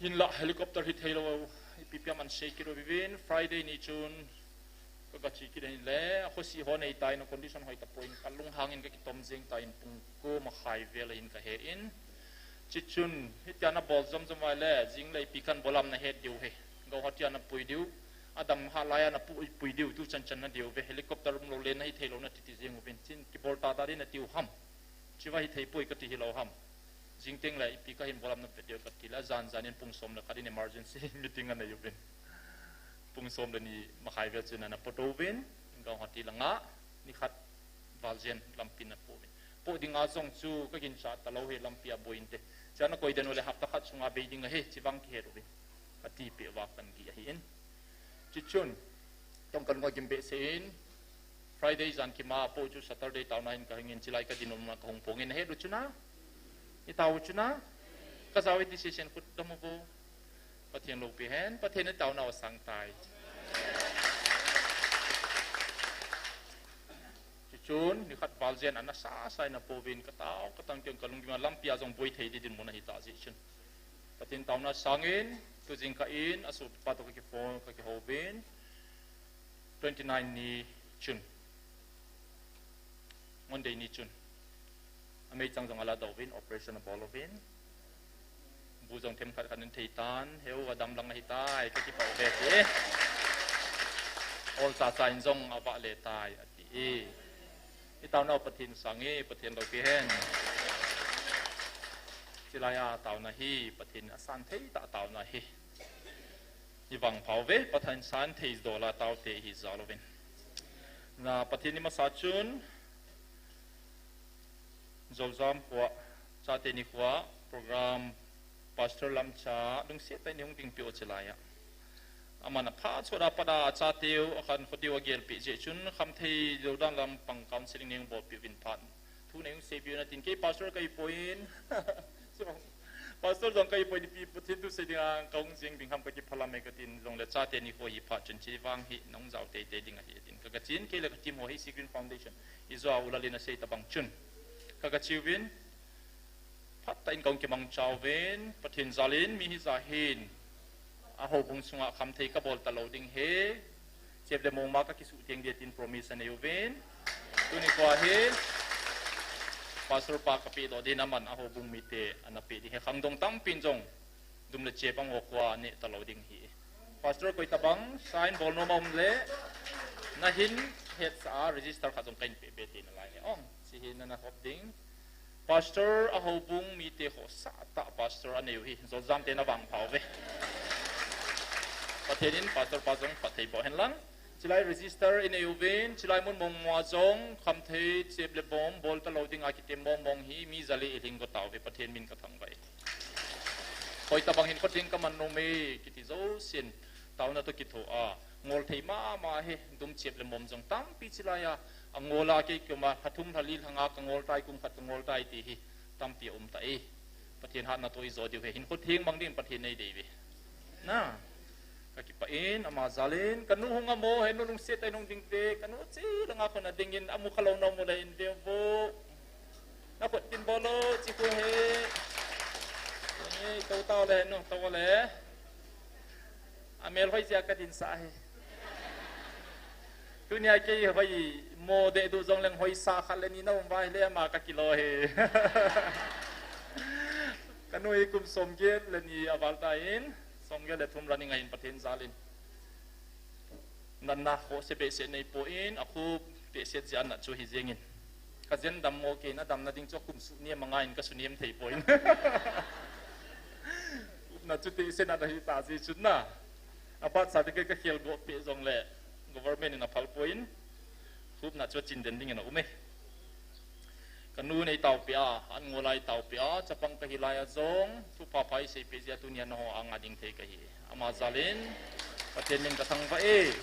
Hinlah helicopter hithei lou, ipi pi aman sei kit uvin, Friday ni chun, kaga che kit in le, akhosi ho nei tai na condition hoi tapoi in, kalunghang in kakitom jeng tan pung ko makhai vel a hin kahe in. Chichun, hitia nabol jom jom vai le, jing le ipi kan bol ham nahet diu hi. Guwahati a napui diu, adam ha lai a napui, pui diu, tu chan chan nadiu ve, helicopter um lou le na hithei lou na titi jeng uvin chin, kibol tata ding natiu ham. Chiva hithei poi kati hilou ham. Jing teng le ipi kahin bol ham navet diu kati le, jan jan in pung som le khat in emergency meeting anei uvin. Pung som le ni makhai vel chun ana podoh uvin, Guwahati langa, ni khat val jen lampi napo uvin. Po ding a jong chu kaginchat talou hi lampi a boi inte. Chea nakoi den u le hapta khat sunga bei ding ahi, chivang kihet uvin. Ati peh uva kan gih ahi in. Chichun, tong kalung agim behseh in, Friday jan kima po chu Saturday taona hin kahing in chilai kadin um a kahung pong in ahet u chuna. Itao u chuna. Kajao hi decision khut dam u vo. Pathen loupi hen, Pathen in taona u asang tai. Chichun, ni khat val jen ana sasa in apo uvin katao, katang keng kalung gim a lampi a jong boi thei di dinmun ahi ta jeh chun. Pathen taona sangin, tu jingkah in, asopipa toh kakiphone, kakihou uvin, twenty nine ni chun. Monday ni chun. Ameichang jong ala doh uvin, operation abol uvin. Bu jong themkhat khat in thei tan, heu adam lang ahi tai, kakipah uve ati. Ol chacha in jong avah le tai, ati e. Itaona u Pathen sang e, Pathen loupi hen. Chilai a taona hi, Pathen asan thei tah taona hi. Ivang pha uve, Pathen san thei dola taote hi jal uvin. Na Pathen ni masa chun, Zoljam khoa, chate nikhoa, program, Pastor Lamcha, lungset tah in hung dingpeh u chilai a. Aman aphat chot a pat a, achateu, akhankho teu agelpeh jeh chun, Khamthei Zodan lampang counseling nei hung bolpeh uvin phat. Thu nei hung seipeh un atin, kei pastor kahipoi in. Pastor jong kahipoi in, ipi Pathen thu sei dinga, kahung jeng ding ham kakiphalam e katin, jongle chate nikho hi phat chun chevang hi, nahung jao teitei ding ahi atin. Kaga chen, kei le ka team ho hi Sea Green Foundation. Ijou a U Lalin asei tabang chun. Kaga che uvin, phatah in kahung kimangcha uvin, Pathen jal in, mi hijat hin, ahoubung sunga khamthei kabol talou ding ahi, chep le mong ma kakisuh teng ding tin promise anei uvin. Tuni khoa hi, Pastor pa kapehdoh ding aman ahoubung mite ana peh ding ahi, khangdong tampin jong, dum le chep ang ho khoa neh talou ding ahi. Pastor koi tabang, sign bol nom aum le, nahin hetsah a register khat jong kahin peh be te nalai e. Ong, hiche hi nana hop ding. Pastor ahoubung mite khohsah tah Pastor anei u hi, Zoljam te navangpha uve. Pathen in Pastor pa jong phatthei boh hen lang. Chilai register inei uvin, chilai mun mong ma jong, khamthei chep le mong bol talou dinga kitem mong mong hi, mi jali ilhing go tauve, Pathen min kathangvah e. Koi tabang hin kotding kaman nom e, kiti jousen, taona toh kithoa, ngol thei mama hi, dum chep le mong jong tampi chilai a, angol a kei keima, lha thum lha li lha nga kangol tai, kum khat kangol tai ti hi, tampi aum tai. Pathen hatna toh ijo diu ahi, hinkho theng mang ding Pathen nei dei uve. Na, kakipah in, ama jal in, kanu hung amo, henu lungset tah in hung ding te, kanu che langa khun ading in, amu khalou na mu le in ve vo. Nakhut tin bol o, chi khu he. Ni, tou tau le, nu, tou le. Amel hoi jeh a kadinsah e. Tunia kei hoi mo deh du jongleng hoisah khat le ni na um uva ahile ama kakilo e. Ka nu hi kum somget le ni a val ta in, somget le thum running a hin Pathen jal in. Natna khoh se behseh nei poi in, a khup behseh jeh a nat chu hi jeng in. Ka jen dammo kei in, a damna ding chu kum suni a manga in ka sunem thei poi in. Nat chu tehse nat ahi ta jeh chun na. A bat sa te ka khel go pe jong le government in a phal poi in. Khup nat chu a chin den ding in a um e. Ka nu nei tao pe a, an ngol lai tao pe a, chapang ka hi lai a jong, thu pha pha i sei pe jeh a tuni a na ho a nga ding thei ka hi. Ama jal in, Pathen min ka thangvah e.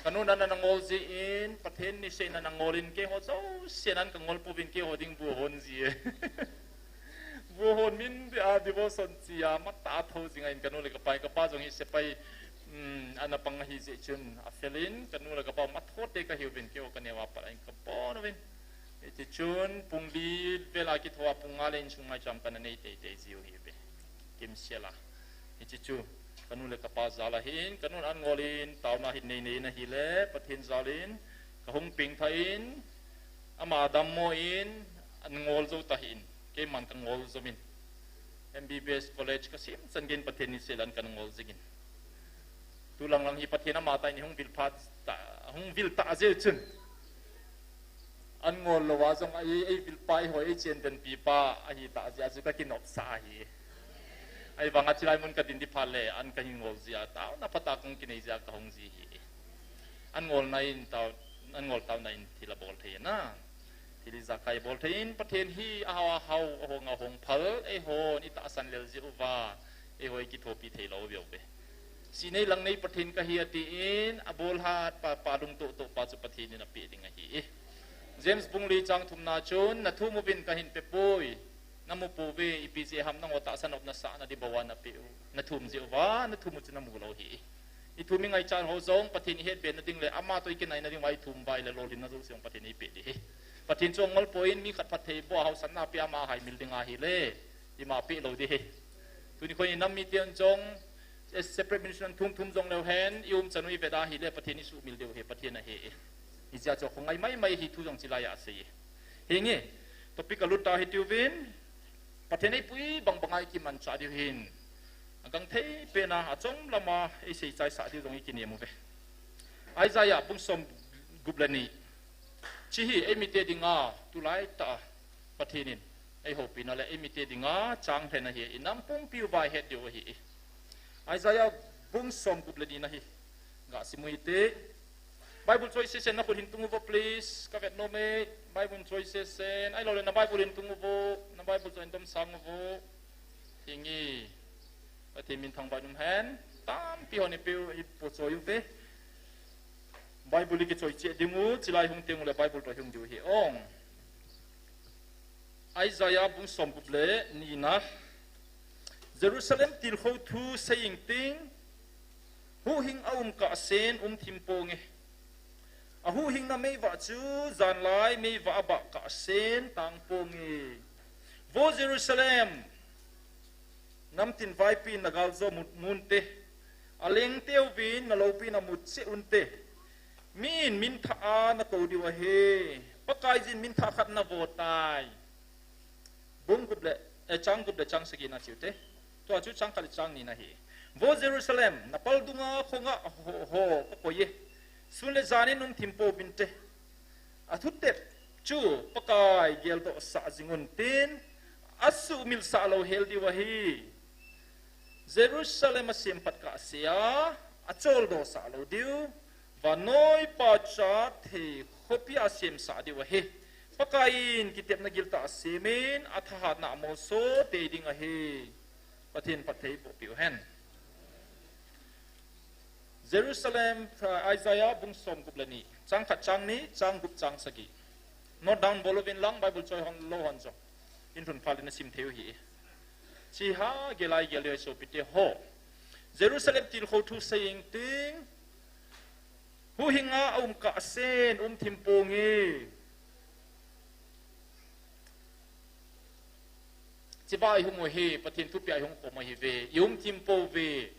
Ka nu na na ngol jeh in, Pathen ni sei na na ngol in kei ho jouse nan ka ngol poi in kei ho ding bu hon ji e. Bu hon min be a devotion chi a, ma ta tho jing a in ka nu le ka pa, ka pa jong hi sepai, um, ana pang ahi jeh chun a fel in, ka nu le ka pa ma tho te ka hiu vin kei ho ka neo a pat a in ka pon vin. Hiti chun, pung li vel a kitho a pung nga le insung maicham ka na nei tei tei jiu hi ve. Kimsel a. Hiti chu, ka nu le ka pa jal a hin, ka nun an ngol in, taona hin nei nei na hi le, Pathen jal in, ka hung peng tha in, ama dammo in, an ngol jou ta hin, keiman ka ngol jou in. M B B S college ka sim chan gei in Pathen ni sei le an ka ngol jing in. Tu lang lang hi Pathen ama tai ni hung vil phat ta, hung vil ta jeh chun. An ngol lou a jong ei, ei vil pa, ei hoi, ei chen den pi pa, ahi ta jeh a chu ka kinop sa ahi. Ahivang a chilai mun ka din di phat le, an ka hin ngol jeh a, taona phat a kong kinei jeh a ka hung ji hi. An ngol na in tao, an ngol taona in thil a bol thei na. Thil ijakai bol thei in, Pathen hi a hao a hao, a hong a hong phal, ei hon i tahsan lel jeh uva, ei hoi kithopi thei lou veu ve. Si nei lang nei Pathen ka hi a ti in, a bol hat pa, pa lungtoh toh pa chu Pathen in a pe ding ahi. James bung li chang thum na chun, na thum uvin ka hin pe poi, na mu poi ve, ipi jeh ham nangho tahsan nop na sa na di bou a na pe u, na thum jeh uva, na thum u chu na mu lou hi. I thum i ngaichat ho jong Pathen i het be na ding le, ama toh i kinai na ding uva i thum uva i le lolhin na jouse jong Pathen ei pe di hi. Pathen chu a ngol poi in mi khat phatthei boh a hausatna pe ama haimil ding ahi le, ima pe lou di hi. Tuni khoi in nam mite un jong, eh, separate ministry thum thum jong leu hen, i um chan u i vet a hi le, Pathen i sumil diu hi, Pathen a he e. Hijeh a chu khongai mai mai hi thu jong chilai a sei e. Hi nge, topic a lut ta hi tiu vin, Pathen ei pui bang bang a i kimanchah diu hin. A gangthei pen a, a chom lam a, ei sei chai sah diu jong i kinem u ve. Isaiah bung som gup le ni. Chi hi, ei mite ding a, tulai tah a, Pathen in, ei houpi na le, ei mite ding a, chang lhen ahi, i nam pumpi uva i het diu ahi. Isaiah bung som gup le ni na hi, ga sim u hite. Bible choi sesen na khut hin tung uvo, please. Ka vet nom e. Bible choi sesen. Ahilou le na Bible hin tung uvo. Na Bible choi in dom sang uvo. Hi nge. Pathen min thangvah in um hen. Tampi hon i pe u, i po choi u ve. Bible i kichoi cheh ding u. Chilai hung teng u le Bible toh hung diu hi ong. Isaiah bung som gup le ni na. Jerusalem tilkhou thu sei ing ting. Huhhing a um kahsen um thim ponge. A huhhingna meivah chu janlai meivah a bah kahsen tang ponge. Vo Jerusalem, namtin vaipi na galjo mut ngun te. A leng teuvin na loupina mut cheh un te. Mi in min thah a na kou diu ahi. Pakai jin min thah khat na vo tai. Bung gup le, eh, chang gup le chang sagi na chiu te. Tua chu chang khat le chang ni na hi. Vo Jerusalem, na pal dunga khonga ho, ho ka koi e. Sun le jan in um thim pouvin te. A thutep chu Pakai geldoh sah jing un tin, a sumil sah lou hel diu ahi. Jerusalem a semphat kahse a, a choldo sah lou diu, vannoi pa cha thei khopi a semsah diu ahi. Pakai in kitepna giltah a semin, a thahatna a molso tei ding ahi. Pathen phatthei boh piu hen. Jerusalem, uh, Isaiah bung som gup le ni, chang khat chang ni, chang gup chang sagi. Note down bol uvin lang, Bible choi hon lou hon jong. In lhun phal in na sim thei u hi. Chi ha, gelai gel le sopite ho. Jerusalem tilkhou thu sei ing ting. Huhhing a um kahsen, um thim ponge. Chibai hung u hi, Pathen thupia i hung khom u hi ve, i um thim pouve.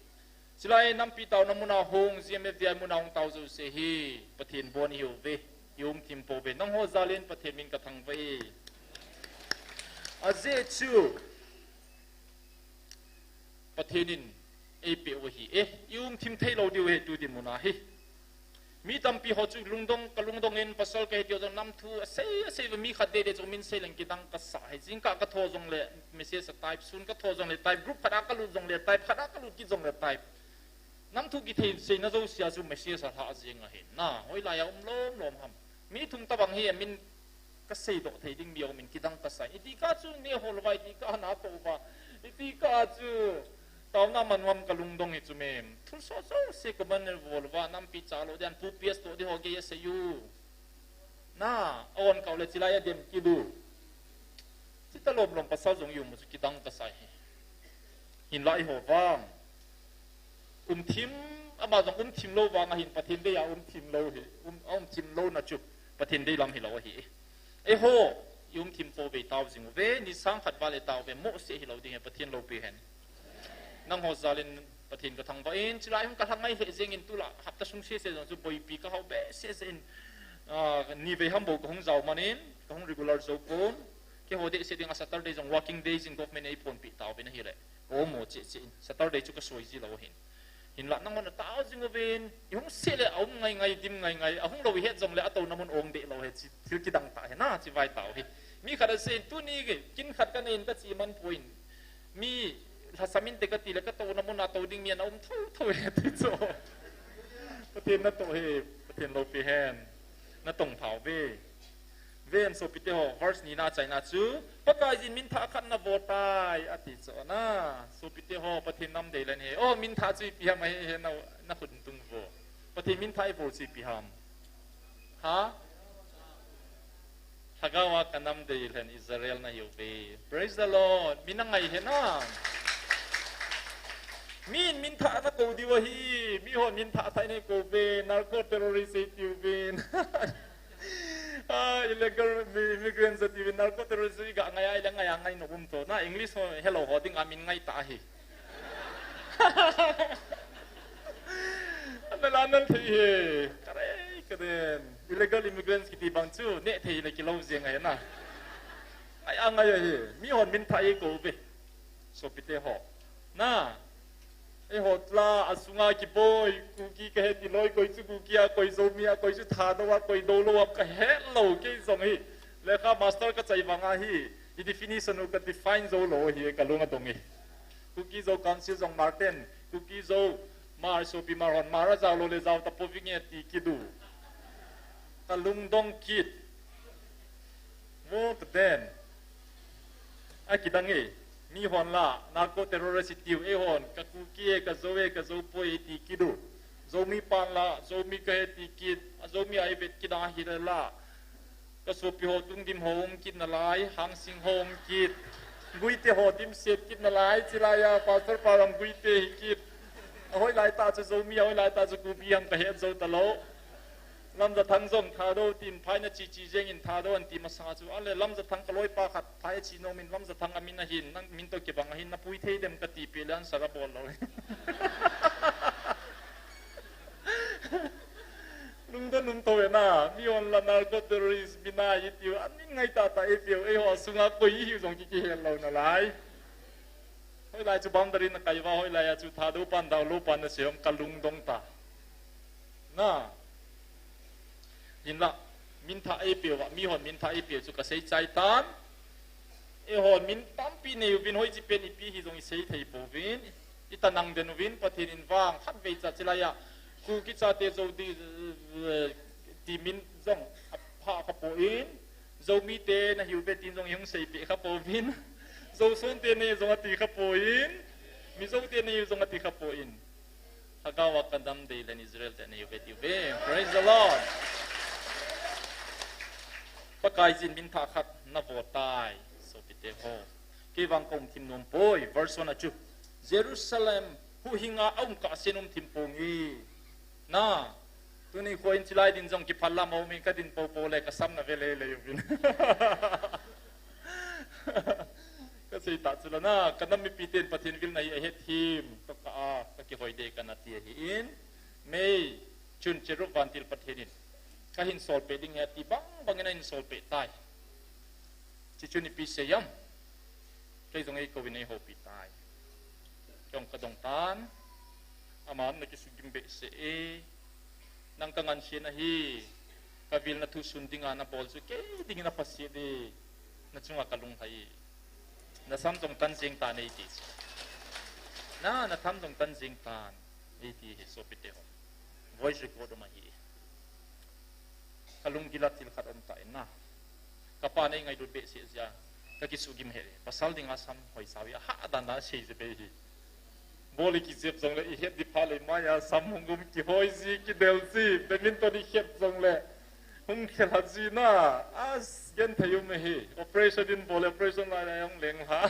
Chilai nampi taona muna hung, G M F D I muna hung tao jouse hi, Pathen bon i hiu ve, i um thim pouve. Nangho jal in Pathen min ka thangvah e. Ajeh chu, Pathen in eipeh u ahi e, i um thim thei lou diu ahi tu dinmun a hi. Mi tampi ho chu lungdong, ka lungdong in pasal ka hi tiu jong nam thu asei, asei va mi khat dede chu min sei leng kidang ka sa hi. Jingkah ka tho jong le message a type, sun ka tho jong le type, group khat a ka lut jong le type, khat a ka lut kit jong le type. Nam thu kithei seina jouse a chu message a lha jing ahin. Na, hoilai a um lom lom ham. Mi thum tabang hi amin ka seidoh thei ding mi a um in kidang ka sa. Iti ka chu neh hol uva, iti ka na to uva. Iti ka chu taona man uvam ka lungdong hi chu mem. Thilsoh jouse ka man nel vol uva, nampi cha lou dian pu P S toh di ho gei asei u. Na, a on kau le chilai a dem kit u. Chita lom lom pasal jong i um u chu kidang ka sa hi. Hinlah eiho vang um thim, ama jong um thim lou vang ahin, Pathen dei a um thim lou hi, um, a um thim louna chu Pathen dei lam hilou ahi. Eiho, i um thim pou ve tao jing uve, ni sang khat val le tao ve, mohseh hilou ding e, Pathen loupi hen. Nangho jal in Pathen ka thangvah in, chilai hung ka lha ngai lheh jeng in, tulai hapta sung sese jong chu boipi ka hao behseh jeh in, ah, ni vei ham bou ka hung jao man in, ka hung regular jou pon. Keiho dehset ding a Saturday jong working days in government in eiphonpeh tauvin ahile, ka um mo cheh cheh in, Saturday chu ka soi ji lou ahin. Hinlah nanghon na tao jing uvin, i hung seh le a um ngai ngai, dim ngai ngai, a hung lou i het jong le a touna mun ong deh lou hi, chi, thil kidang tah hi na, chi vai tao hi. Mi khat a sei in, tuni kin khat ka nei in ka chi man poi in, mi lhasam inte ka ti le ka touna mun a tou ding mi ana um tho tho hi ti chu. Pathen na toh hi, Pathen loupi hen. Na tong thau ve. Ven sopite ho, verse ni na chaina chu, Pakaiyin min thah khat na vo tai, ati chu na. Sopite ho, Pathen nam dei len hi. Oh, min thah chu ipi ham ahi, hi na, na khut tung vo. Pathen min thah i vo chu ipi ham. Ha? Lhagao a ka nam dei len Israel na hiu ve. Praise the Lord. Mi na ngai hi na. Min, min thah na kou diu ahi. Mi hon min thah thah na kou ve. Narco terrorist ei tiu ve. Ah, illegal mi-, immigrants ati ve, narco terrorist i ga ngai a, i le ngai a ngai nom um to. Na English ho helou ho ding a min ngai ta hi. Ana la nan thei hi. Kare, karen. Illegal immigrants kiti bang chu, neh thei le kilou jeng ahi na. Ngai a ngai ahi. Mi hon min thah i kou ve. Sopite ho. Na. Eiho tla, a sunga kiboi, Kuki ka he ti loi, koi chu Kuki a, koi Zomi a, koi chu Thadou a, koi Dolou a, ka he lou, kei jong hi. Lekha master ka chai vang a hi, i definition u ka define jou lou hi, ka lung a dong hi. Kuki Zo Council jong Martin, Kuki Zo, Mar sopi Mar hon, Mar a jao lou le jao ta po vinge ti kidu. Ka lung dong kit. Vo ka den. A kidang e, mi hon la, narco terrorist i tiu, ei hon, ka Kuki e, ka Zo e, ka Zo poi e ti kidu. Zomi pan la, Zomi ka he ti kit, a Zomi a i vet kidang hi le la. Ka sopi ho tung dim ho um kit na lai, Hangsing ho um kit. Guite ho dim set kit na lai, chilai a, pastor pa lam Guite hi kit. A hoilai ta chu Zomi, a hoilai ta chu Kuki ham ka he jou ta lou. Lamjathang jong Thadou tin phai na chi chi jeng in Thadou an ti masa chu. Ale Lamjathang ka loipa khat phai a chi nom in Lamjathang a min ahin, nang min to kibang ahin, na pui thei dem ka ti pi le answer a bol lou. Lungdon um to e na, mi hon la narco terrorist mi na i tiu, an min ngai ta ta e piu, eiho sunga koi i hiu jong ki, ki he lou na lai. Hoilai chu boundary na kai va, hoilai a chu Thadou pan Dolou pan na se hom ka lungdong ta. Na. Hinlah, min thah ei peh uva, mi hon min thah ei peh u chu ka sei chai tan. Eihon min tampi nei uvin hoi chi pen ipi hi jong i sei thei pouvin. I tanang den uvin, Pathen in vang, khat vei cha chilai a. Kuki chate Zo di, eh, ti min jong a pha ka po in. Zomi te na hiu ve tin jong i hung sei peh ka pouvin. Zo son te nei jong a ti ka po in. Mizo te nei jong a ti ka po in. Lhagao a ka nam dei len Israel te nei u ve ti u ve. Praise the Lord. Pakaiyin min thah khat na vo tai, sopite ho. Kei vang ka um thim nom poi, verse one a chu. Jerusalem, huhhing a um kah sen um thim ponge. Na, tuni kho in chilai din jong kiphal lam a um in ka din popo le ka sam na ve lele uvin. Ka sei ta chu la na, ka nam mipi ten Pathen vilna hi a het thim, ka ka a, ka kihoi dei ka na ti ahi in, May, June, Cherub vantil Pathen in. Ka hin sol peh ding ahi ti bang bang in a hin sol peh tai. Chi chu ipi sei am. Kei jong ei kou in ei houpi tai. Kei jong kadong tan. Aman nakisugim behseh e. Nang kangansena hi, kavilna thu sun dinga nabol chu kei dingin aphaset e. Nachunga kalunghai e. Nasam jong tan jeng tan eiti chu. Na, natham jong tan jeng tan eiti hi sopite ho. Voice record um ahi. Kalunggila thil khat um tan na. Kapa nei ngailut behseh jeh a kakisugim he. Pasal dinga sam hoisau hi ahahdan a sei jeh bei hi. Ball i kijep jongle ihet ding pha lei, maiya sam hung um, kihoi ji, kidel ji, badminton ihet jongle hung khel ha ji na. As, genthei um ahi. Operation in bol, operation lai lai hung leng ha.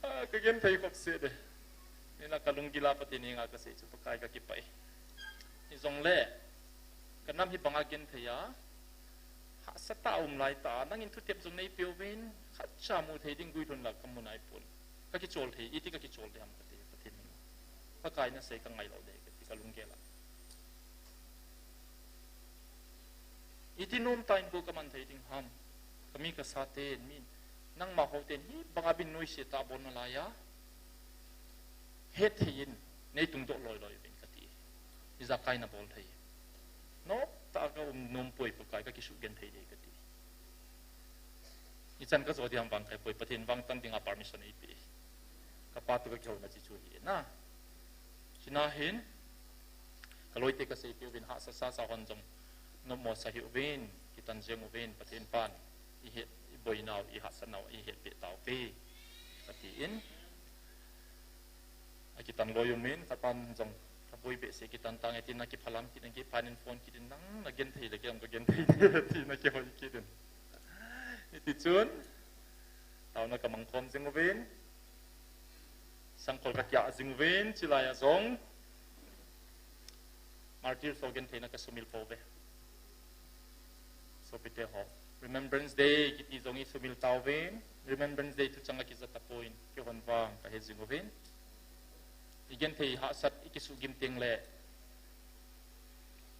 Ah, kagenthei khop se de. Nina kalunggila Pathen henga kasei chu Pakai kakipah e. Hijongle, kanam hi banga genthei a, hahsa tah a um lai tah a, nangin thutep jong neipeuvin, khatcha mu thei ding guilhun la kamu naipon. Kakichol thei, iti kakichol thei ham kati, Pathen henga. Pakai nasei kangai lou de kati, kalunggel a. Iti nom tah in bou kaman thei ding ham. Kami kasaten, min, nangma hoten hi banga bin noise tah a bol nalai a, hetthei in neitung doh loi loi uvin kati. Ijakai nabol thei. Nom tah a kaum nom poi Pakai, kakisugenthei de kati. Ichan kajo ding ham vang kahe poi, Pathen vang tan dinga permission eipeh. Kapa toh kakihouna chu chu hi na. Chuna hin, kaloite kaseipeh uvin, hahsa sasa hon jong nommo sa hih uvin, kitan jeng uvin, Pathen pan ihet, iboinau, ihahsatnau ihetpeh tauve, katin. Akitan loi umin, khat pan jong kaboi behseh, kitan tange tin, akiphalam kit in, kiphan in phone kit in, nang nagenthei le kei jong kagenthei de tin, akihoi kit in. Hitichun, taona kamangkhom jing uvin, sangkhol kakiah jing uvin, chulai a jong martyrs ho gentheina kasumil pouve. Sopite ho, Remembrance Day kiti jong isumil tauvin, Remembrance Day thuchang akija tapon, keihon vang kahe jing uvin. Igenthei hahsat, ikisugim tengle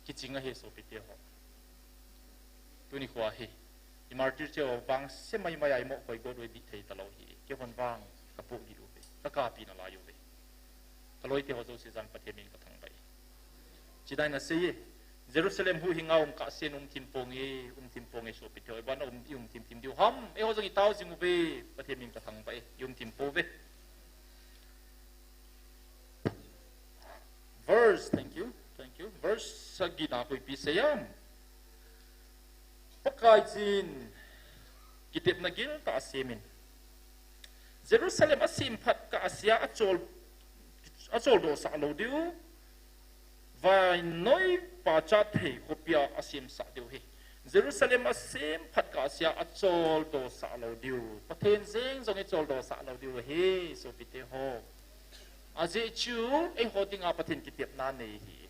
kiching ahi sopite ho. Tuni khoa hi, i martyr cheh ho vangse maimai a imoh koi got u dih thei talou hi, keihon vang kapoh gih uve, kakapi nalai uve. Kaloite ho jouse jong Pathen min kathangvah e. Chidai nasei e, Jerusalem huhhinga um kahsen umthim ponge, umthim ponge sopite ho, ibola um, iumthim thim diu ham, eiho jong itao jing uve, Pathen min kathangvah e, iumthim pouve. Verse, thank you, thank you. Verse sagina khu ipi sei ham? Pakaiyin kitepna giltah asemin, Jerusalem asem phat kah a sea achol, acholdohsah lou diu, vannoi pachat thei khopia asemsah diu ahi. Jerusalem asem phat kah a sea acholdohsah lou diu. Pathen jeng jong icholdohsah lou diu ahi, sopite ho. Ajeh chu, eiho dinga Pathen kitepna anei ahi.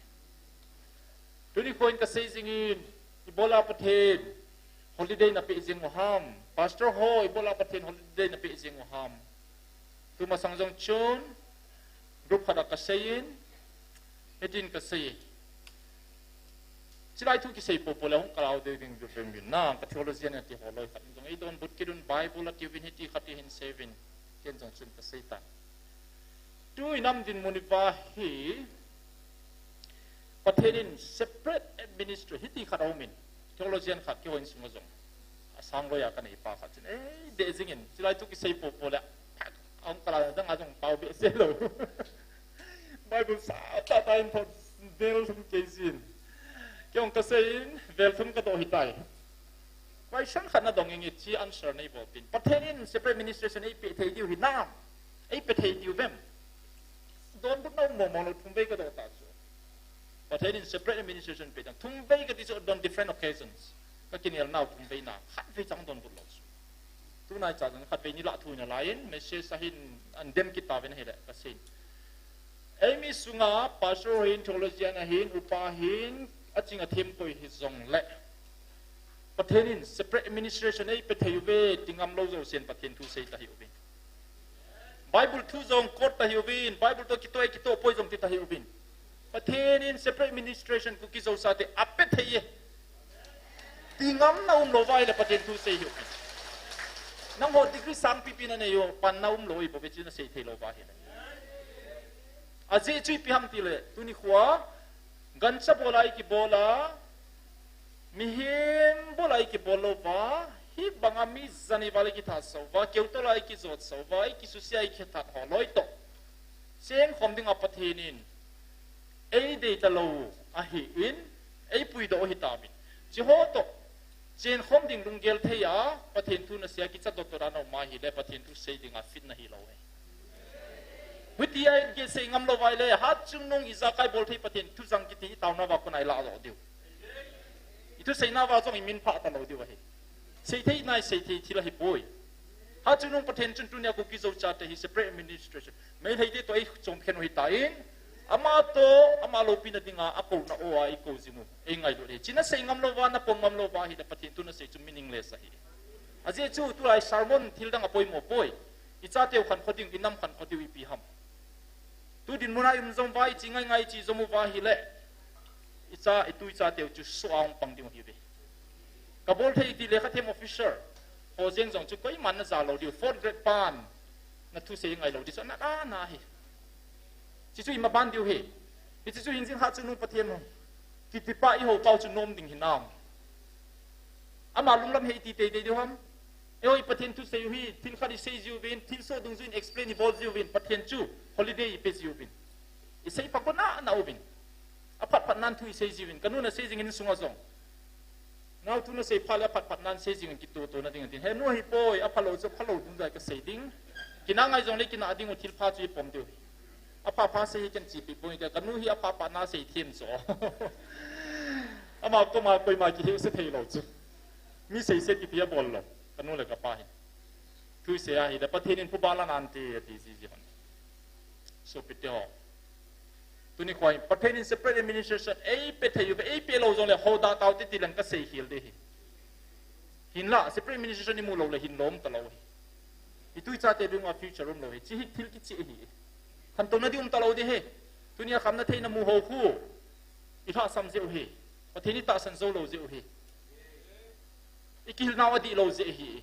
Tuni khoin kasei jingin, ibola Pathen holiday napeh jing u ham? Pastor ho, ibola Pathen holiday napeh jing u ham? Tumasang jong chun, group khat a kaseiyin, hitin kasei. Chulai thu kisei poupou le hung kalau ding ding ju peng bin na, ka theologian ati ho loi khat jong eidonbut kit un, Bible atiuvin, hiti khat hi hin seiyuvin, ken jong chun kasei tan. Tu inam dinmun iva hi, Pathen in separate administration hiti khat aumin, theologian khat keiho insunga jong asang loiya kanei pa khat chun, eh, deh jingin, chulai thu kisei poupou le, ahung kala danga jong pao behseh lou. Bible sa tah tah in thot vel thum kei jin. Kei jong kaseiyin, vel thum kadoh hitai. Question khat nadong inge, hiche answer neibolpeh in. Pathen in separate administration eipeh thei diu hinam? Eipeh thei diu vem? Donbutna um mong mong lou, thumvei kadoh ta chu. Pathen in separate administration peh ding, thumvei kati chu on different occasions. Kakinelnau thumvei na, khatvei chang donbut lou chu. Tunaicha jong khatvei nilah thu nalaiyin, message ahin, andem kit tauvin ahile, kaseiyin. Eimi sunga, pastor ahin, theologian ahin, upa ahin, aching athem koi hijongle, Pathen in separate administration eipeh thei uve, ti ngam lou jousen Pathen thu sei tahih uvin. Bible thu jong quote tahih uvin, Bible toh kitoh e, kitoh poi jong ti tahih uvin. Pathen in separate administration Kuki-Zo sate apeh thei e, ti ngamna umlou uva ahile Pathen thu sei hih uvin. Nangho degree sangpi pi nanei u, panna umlou ibol ve chu nasei thei lou va ahile. Ajeh chu ipi ham tile, tuni khoa, gancha bola ikibol a, mihem bola ikibol lou va, hibanga mi jani val ikithat sou va, keutola ikijot sou va, ikisusia ikithat ho loi toh. Cheng khom dinga Pathen in, ei deita lou ahin, ei puidoh ahi tauvin. Chiho toh, cheng khom ding lunggel thei a, Pathen thu nasei kicha dot dot a na um ahile, Pathen thu sei dinga fit nahi lou ahi. Hutia i kisei ngam lou va ahile, hat chungnung ijakai bol thei Pathen thu jang kiti i taona va kona i lah lou diu. I thuseina va jong i min phah ta lou diu ahi. Sei thei nai sei thei thil ahi poi. Hat chungnung Pathen chun tunia Kuki Zo chate hi separate administration. Meitei te toh ei chom khen u ahi tan. Ama toh, ama loupina dinga, akouna o a, i kou jing u. Ei ngailut ahi. Chu nasei ngam lou va, napom ngam lou va ahile Pathen thu nasei chu meaningless ahi. Ajeh chu tulai sermon thil dang apoimo poi. I chateu khankho ding, i nam khankho diu ipi ham. Tu dinmun a i um jom uva, i chi ngai ngai i chi jom uva ahile, i cha, i tu i chateu chu soh a hung pang ding ahiuve. Ka bol thei ti lekha them officer ho jeng jong chu koiman na ja lou diu, fourth grade pan na thusei ngai lou ding chu ana da na hi. Chu chu i maban diu hi. Hichu chu hingjing hat chungnung Pathen ho kitipa i ho pau chu nom ding hinam. Ama lunglam hi i ti teitei diu ham. Eiho i Pathen thu sei u hi, thil khat i sei jiuvin, thil soh dungjuiyin explain i bol jiuvin, Pathen chu holiday i pe jiuvin. I sei pha kona na uvin. Aphat phat nan thu i sei jiuvin. Ka nun asei jing in sunga jong. Nau thu nasei pha le aphat phat nan sei jing in kitoh toh na ding tin. He nu hi poi, apha lou chu, pha lou dungjuiya ka sei ding. Kina ngai jongle kina ding u thil pha chu i pom diu hi. Apha pha sei hi ken chi pi poi ka, ka nu hi apha pha na sei them chu. Ama koma koima kihil se thei lou chu. Mi sei se kiti abol lou. Ka nu le ka pa hi. Thu sei ahi da Pathen in phuba la nan ti, ti ji ji hon. Sopite ho. Tuni khoa hin, Pathen in separate administration, ei pe thei uve, ei pe lou jongle, hoda tau ti ti leng ka sei khel ding ahi. Hinla, separate administration i mu lou le hin lom ta lou hi. I tu i chate dinga future um lou hi. Chu hi thil kicheh ahi. Khantouna ding um ta lou ding ahi. Tunia khamna theina mu ho khu. I lhahsam jeh u hi. Pathen i tahsan jou lou jeh u hi. I kihilnau adih lou jeh hi.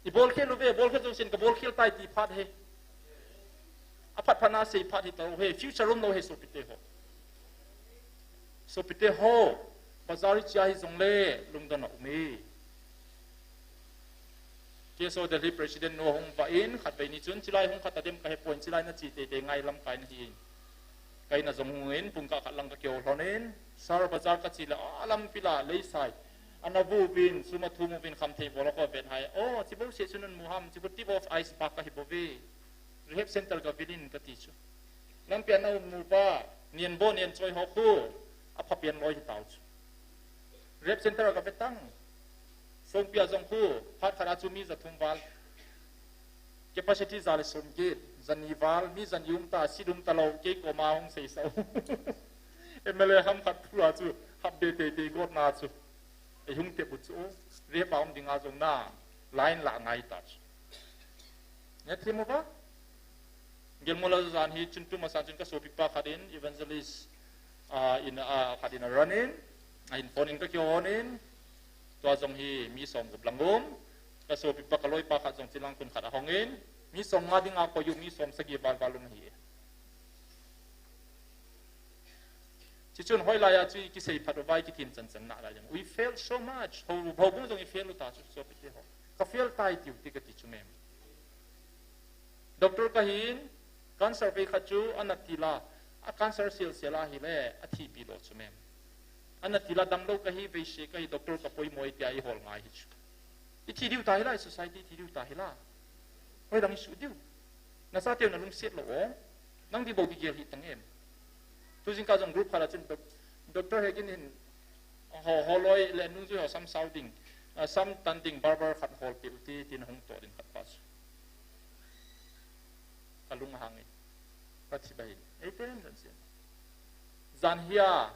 I bol khel uve, bol khel jousen ka bol khel tai ti phat hi. Aphat phat na sei phat hi ta lou hi, future um lou hi sopite ho. Sopite ho, bazar i chia hi jongle, lungdon a um e. K S O Delhi President nu hung vah in, khatvei ni chun, chilai hung khat a dem ka he poi, chilai na chi teitei ngai lamkai na hi in. Ka in a jong hung in, pungkah khat lang ka kihou lhon in, Sar Bazar ka chi le, a lampi la, leisai. Ana vu uvin, sum a thum uvin, khamthei bol a ka vet hai. Oh, chi bouseh chu na mu ham, chi khu tip of ice park ka hi bou ve. Rehab center ka vil in ka ti chu. Lampi a na um nu pa, nian bo nian choi ho khu, apha pen loi hi tau chu. Rehab center a ka ve tang. Songpi a jong khu, phat khat a chu mi ja thum val. Capacity ja le som get, ja ni val, mi ja ni um ta, seat um ta lou, kei koma hung sei sa u. M L A ham khat thu a chu, hap be teitei got na chu. Ei hung tep u chu, rehab a um ding a jong na, line la ngai ta chu. Nia thim uva. Gelmula jan hi chun tu masa chun ka sopipa khat in evangelist, ah, in, ah, khat in a run in, a in phone in ka kihon in, tua jong hi mi som gup lang um, ka sopipa ka loipa khat jong chilang kun khat a hong in, mi som nga ding a koi u mi som sagi val val um hi. Chuchun hoilai a chu i kisei phat uva i kithem chan chan na lai jong. We failed so much. Ho, houbung jong i fail u ta chu sopite ho. Ka fail tai tiu ti ka ti chu mem. Doctor ka hin, cancer vei khat chu ana til a, a cancer sel sel a hile, a thi pi lo chu mem. Ana til a damlou ka hi, veise ka hi, doctor ka poimo e tia i hol ngai hi chu. I thi diu ta hila, i society thi diu ta hila. Hoilang i su diu. Na sa teu na lungset lou o. Nang di bou di gel hi tang em. Tu jingkah jong group khat a chun doc-, doctor he kin hin ho, holoi le nungjui ho sam sao ding, ah, sam tan ding barber khat hol peh u ti, tin hung toh ding khat pa chu. Ka lung a hang in. Ka thi ba hin. Ei ten jan sin. Jan hia.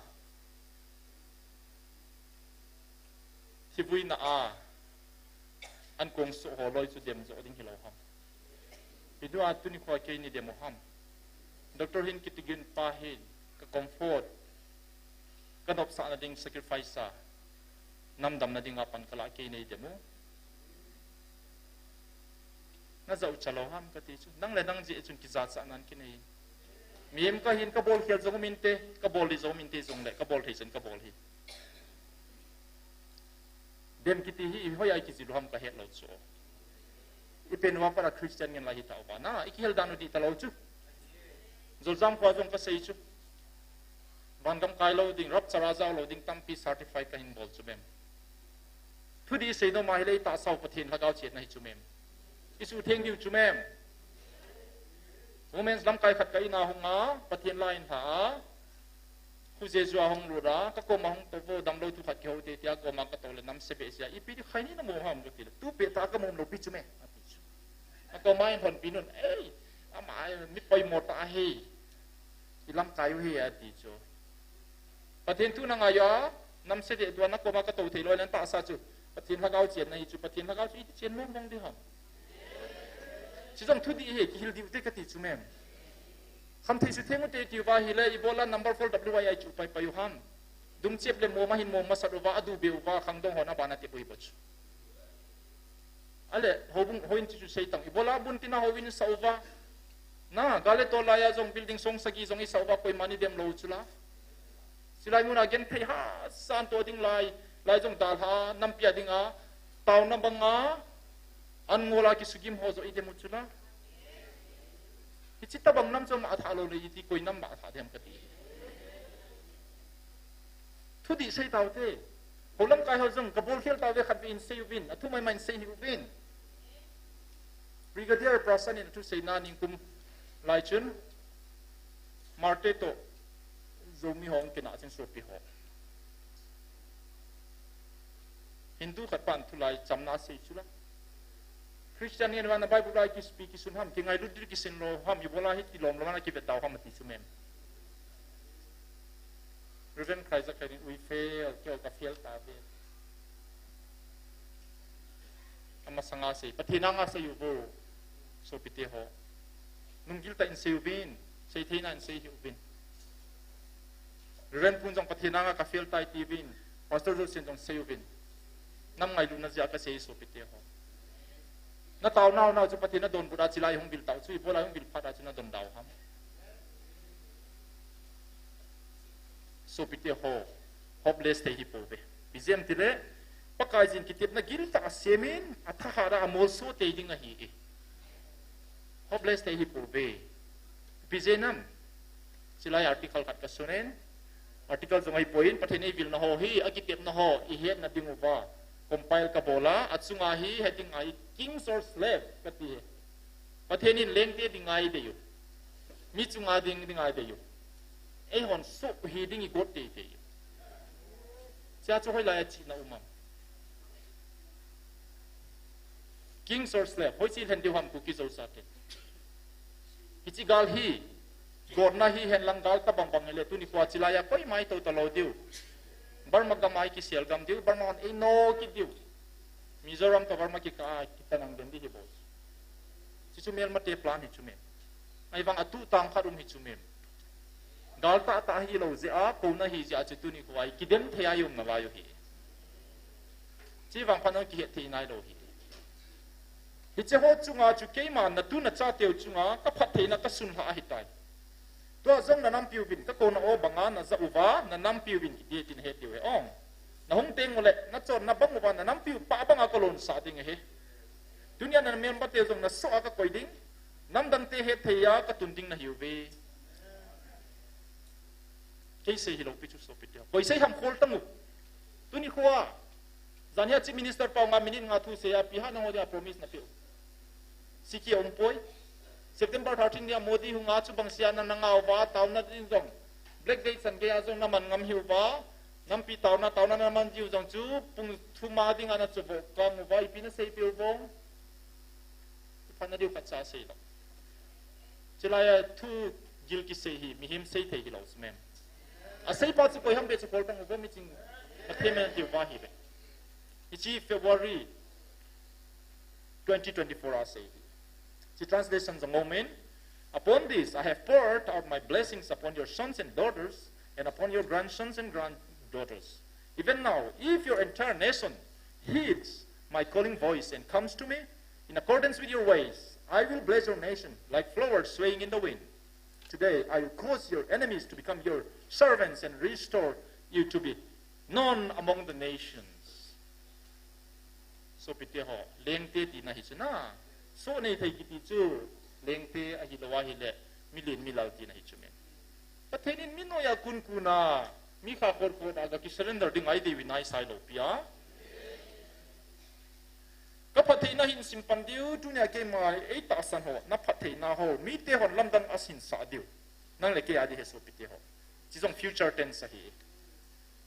Thi vui na a. An kong so holoi chu dem jo ding hilou ham. Idu a tuni khoa kei ni dem u ham. Doctor hin kitigin pa hin ka comfort. Ka nopsahna ding sacrifice a. Namdamna ding a pan ka la kei nei dem u. Na jao cha lou ham kati chu. Nang le nang jeh chun kijachat nan kinei. Mihem kahin kabol khel jong um inte, kabol lih jong um inte jongle, kabol thei chun kabol hi. Dem kiti hi, hoiya kijil u ham kahet lou chu. Ipen uva pat a Christian ngen lai hita uva. Na, ikihel dan u dih talou chu. Joljam khoa jong kasei chu. Vangam kai lou ding, rapture a jao lou ding, tampi certify kahin bol chu mem. Thudih sei nom ahile itahsa u Pathen Lhagao chenna hi chu mem. Isutheng diu chu mem. Women's lamkai khat ka in a hung a, Pathen la in lha a. Khu Jesu a hung lut a, ka koma hung tou vo, damlou thu khat kihou te tia, koma ka tou le namse behseh a, ipi ti khaini na mo ham kati le, tu pet a ka mo lou pi chu me, ati chu. Ka koma in hon pi nun, ei, ama, mi poimo tah ahi. I lamkai u hi ati chu. Pathen thu na ngai a, namse deh tua na koma ka tou thei lou le tahsa chu. Pathen Lhagao chenna hi chu, Pathen Lhagao chu iti chen mong mong di ham. Chujong thudih hi, kihil diu te kati chu mem. Khamthei sutheng u te tiu va hile, ibola number four W Y I chu pai pai u ham. Dum chep le mom ahin mom masat uva, adu be uva, khangdong hon abana te pui boch. Ale, hobung, hoin chu chu sei tang. Ibola bun tina hobin sa uva. Na, gal le tol laiya jong building song sagi jong isa uva koima ni dem lou chu la. Silai muna genthei hasan to ding lai, lai jong dalha, nampi a dinga, taona banga, an ngola kisugim ho jo i dem u chu la. Hichi tabang nam chu ma tha lou le iti koi nam ma tha dem kati. Thudih sei tau te. Ho lamkai ho jong kabol khel tau ve khat ve in sei uvin, athu mai mai in sei hih uvin. Brigadier Prasan in athu seina ningkum lai chun, Marte to Zomi hong kina chun sopi ho. Hindu khat pan thu lai chamna sei chu la. Christian ngen vana Bible lai ki speak kisun ham, kingailut ding kisin lou ham, ibola hi tilom lou vana kivet tau ham ati chu mem. Reverend Christ a khanin ui fail, keo ka fail ta ve. Ama sanga sei, Pathen anga sei u vo, sopite ho. Nunggil tah in sei uvin, sei theina in sei hih uvin. Reverend Pun jong Pathen anga ka fail tai ti uvin, Pastor Jolsen jong sei uvin. Nam ngailutna jeh a kasei sopite ho. Na taonau nau chu Pathen na donbut a chilai hung vil tau chu, ibola hung vil phat a chu na don dau ham. Sopite ho, hopeless thei hi pouve. Ijem tile, Pakai jin kitepna gil tah a semin, athahat a amolso tei ding ahi e. Hopeless thei hi pouve. Ipi jeh ham. Chilai article khat kasunin. Article jong ahipoi in, Pathen eivilna ho hi, akitepna ho, ihetna ding uva. Compile kabol a, achunga hi, heading a hi, kings or slave, kati hi. Pathen in lengte dinga eidei u. Mi chunga ding dinga eidei u. Eihon soh hi ding igot teitei u. Chea chu hoilai a chihna um am. Kings or slave, hoiche lhen diu ham Kuki Zo chate. Hiche gal hi, gotna hihen lang gal tabang bang hile, tuni khoa chilai a koima eitou talou diu. Burma gam a ikisel gam diu, Burma hon eino kit diu. Mizoram toh Burma kikah a kitanang den ding hi bou. Hichu melmate plan hi chu mem. Ahivang a tuh tang khat um hi chu mem. Gal tah tah hilou jeh a, kouna hi jeh a chu tuni khoa hi kidem thei a i um nalai u hi. Chuvang phat nang kihet thei nailou hi. Hiche ho chunga chu keima natu nachateu chunga kaphattheina kasun lha ahitai. Tua jong nanampiuvin, kakouna o banga naja uva, nanampiuvin kiti tin het diu ahi ong. Nahung teng ule, nachonna bang uva, nanampiu pah banga kalonsah ding ahi. Tunia namelmate jong nasoh a kakoi ding, namdangte hetthei a katun ding nahiuve. Kei sei hilou pi chu sopite. Koi sei ham khol tang u. Tuni khoa. Jan hia Chief Minister pao nga minute nga thu sei a pi ha nangho dia promise napeh u. Siki umpoi. September thirteen nia Modi hunga chubang sia nana ngauva, taona ding jong. Black Day Sunday a jong naman ngam hiuva. Nampi taona, taona naman jiu jong chu pung thum a dinga nachuvo kang uva, ipi naseipeh u vong. Phatna diu khatcha seilou. Chulai a thu gil kisei hi, mihem seithei hilou chu mem. Aseipa chu koi ham be chu khol tang uvo, miching. Pathen min tiu va hi be. Hiche February twenty twenty-four a sei hi. Hiche translation jong um in, "Upon this I have poured out my blessings upon your sons and daughters, and upon your grandsons and granddaughters. Even now, if your entire nation heeds my calling voice and comes to me, in accordance with your ways, I will bless your nation like flowers swaying in the wind. Today, I will cause your enemies to become your servants and restore you to be known among the nations. Sopite ho, lengte tina hi chu na. Soh nei thei kiti chu, lengte ahilou ahile, milen milal tina hi chu men. Pathen in mi noiya kunkun a, mi kha khol khol a ga ki surrender ding ahi dei uvin ahi sai lou pi a. Ka phattheina hin simpan diu, tunia keima ei tahsan ho, na phattheina ho, mite hon lamdang a sinsah diu. Nang le kei a ding ahi sopite ho. Chi jong future tense ahi.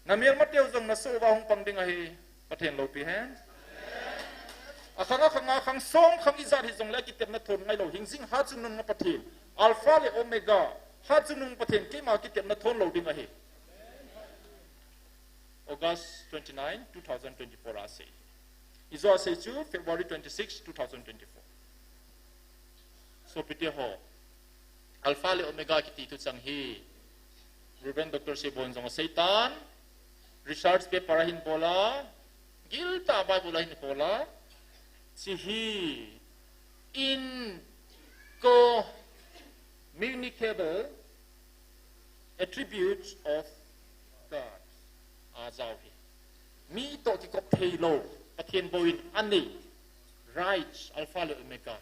Na melmateu jong na soh uva hung pang ding ahi. Pathen loupi hen. A khang a khang a khang som khang ijat hijongle kitepna thon ngailou. Hingjing hatchungnung Pathen. Alpha le Omega. Hatchungnung Pathen keima kitepna thon lou ding ahi. August twenty-nine, two thousand twenty-four a sei. Ijo a sei chu February twenty-six, two thousand twenty-four. Sopite ho. Alpha le Omega kiti thuchang hi Reverend Doctor Sebon jong asei tan, research paper ahin bol a, giltah Bible ahin khol a, chi hi incommunicable attributes of God. Ajao hi. Mi toh kikop thei lou, Pathen bou in anei, right, Alpha le Omega.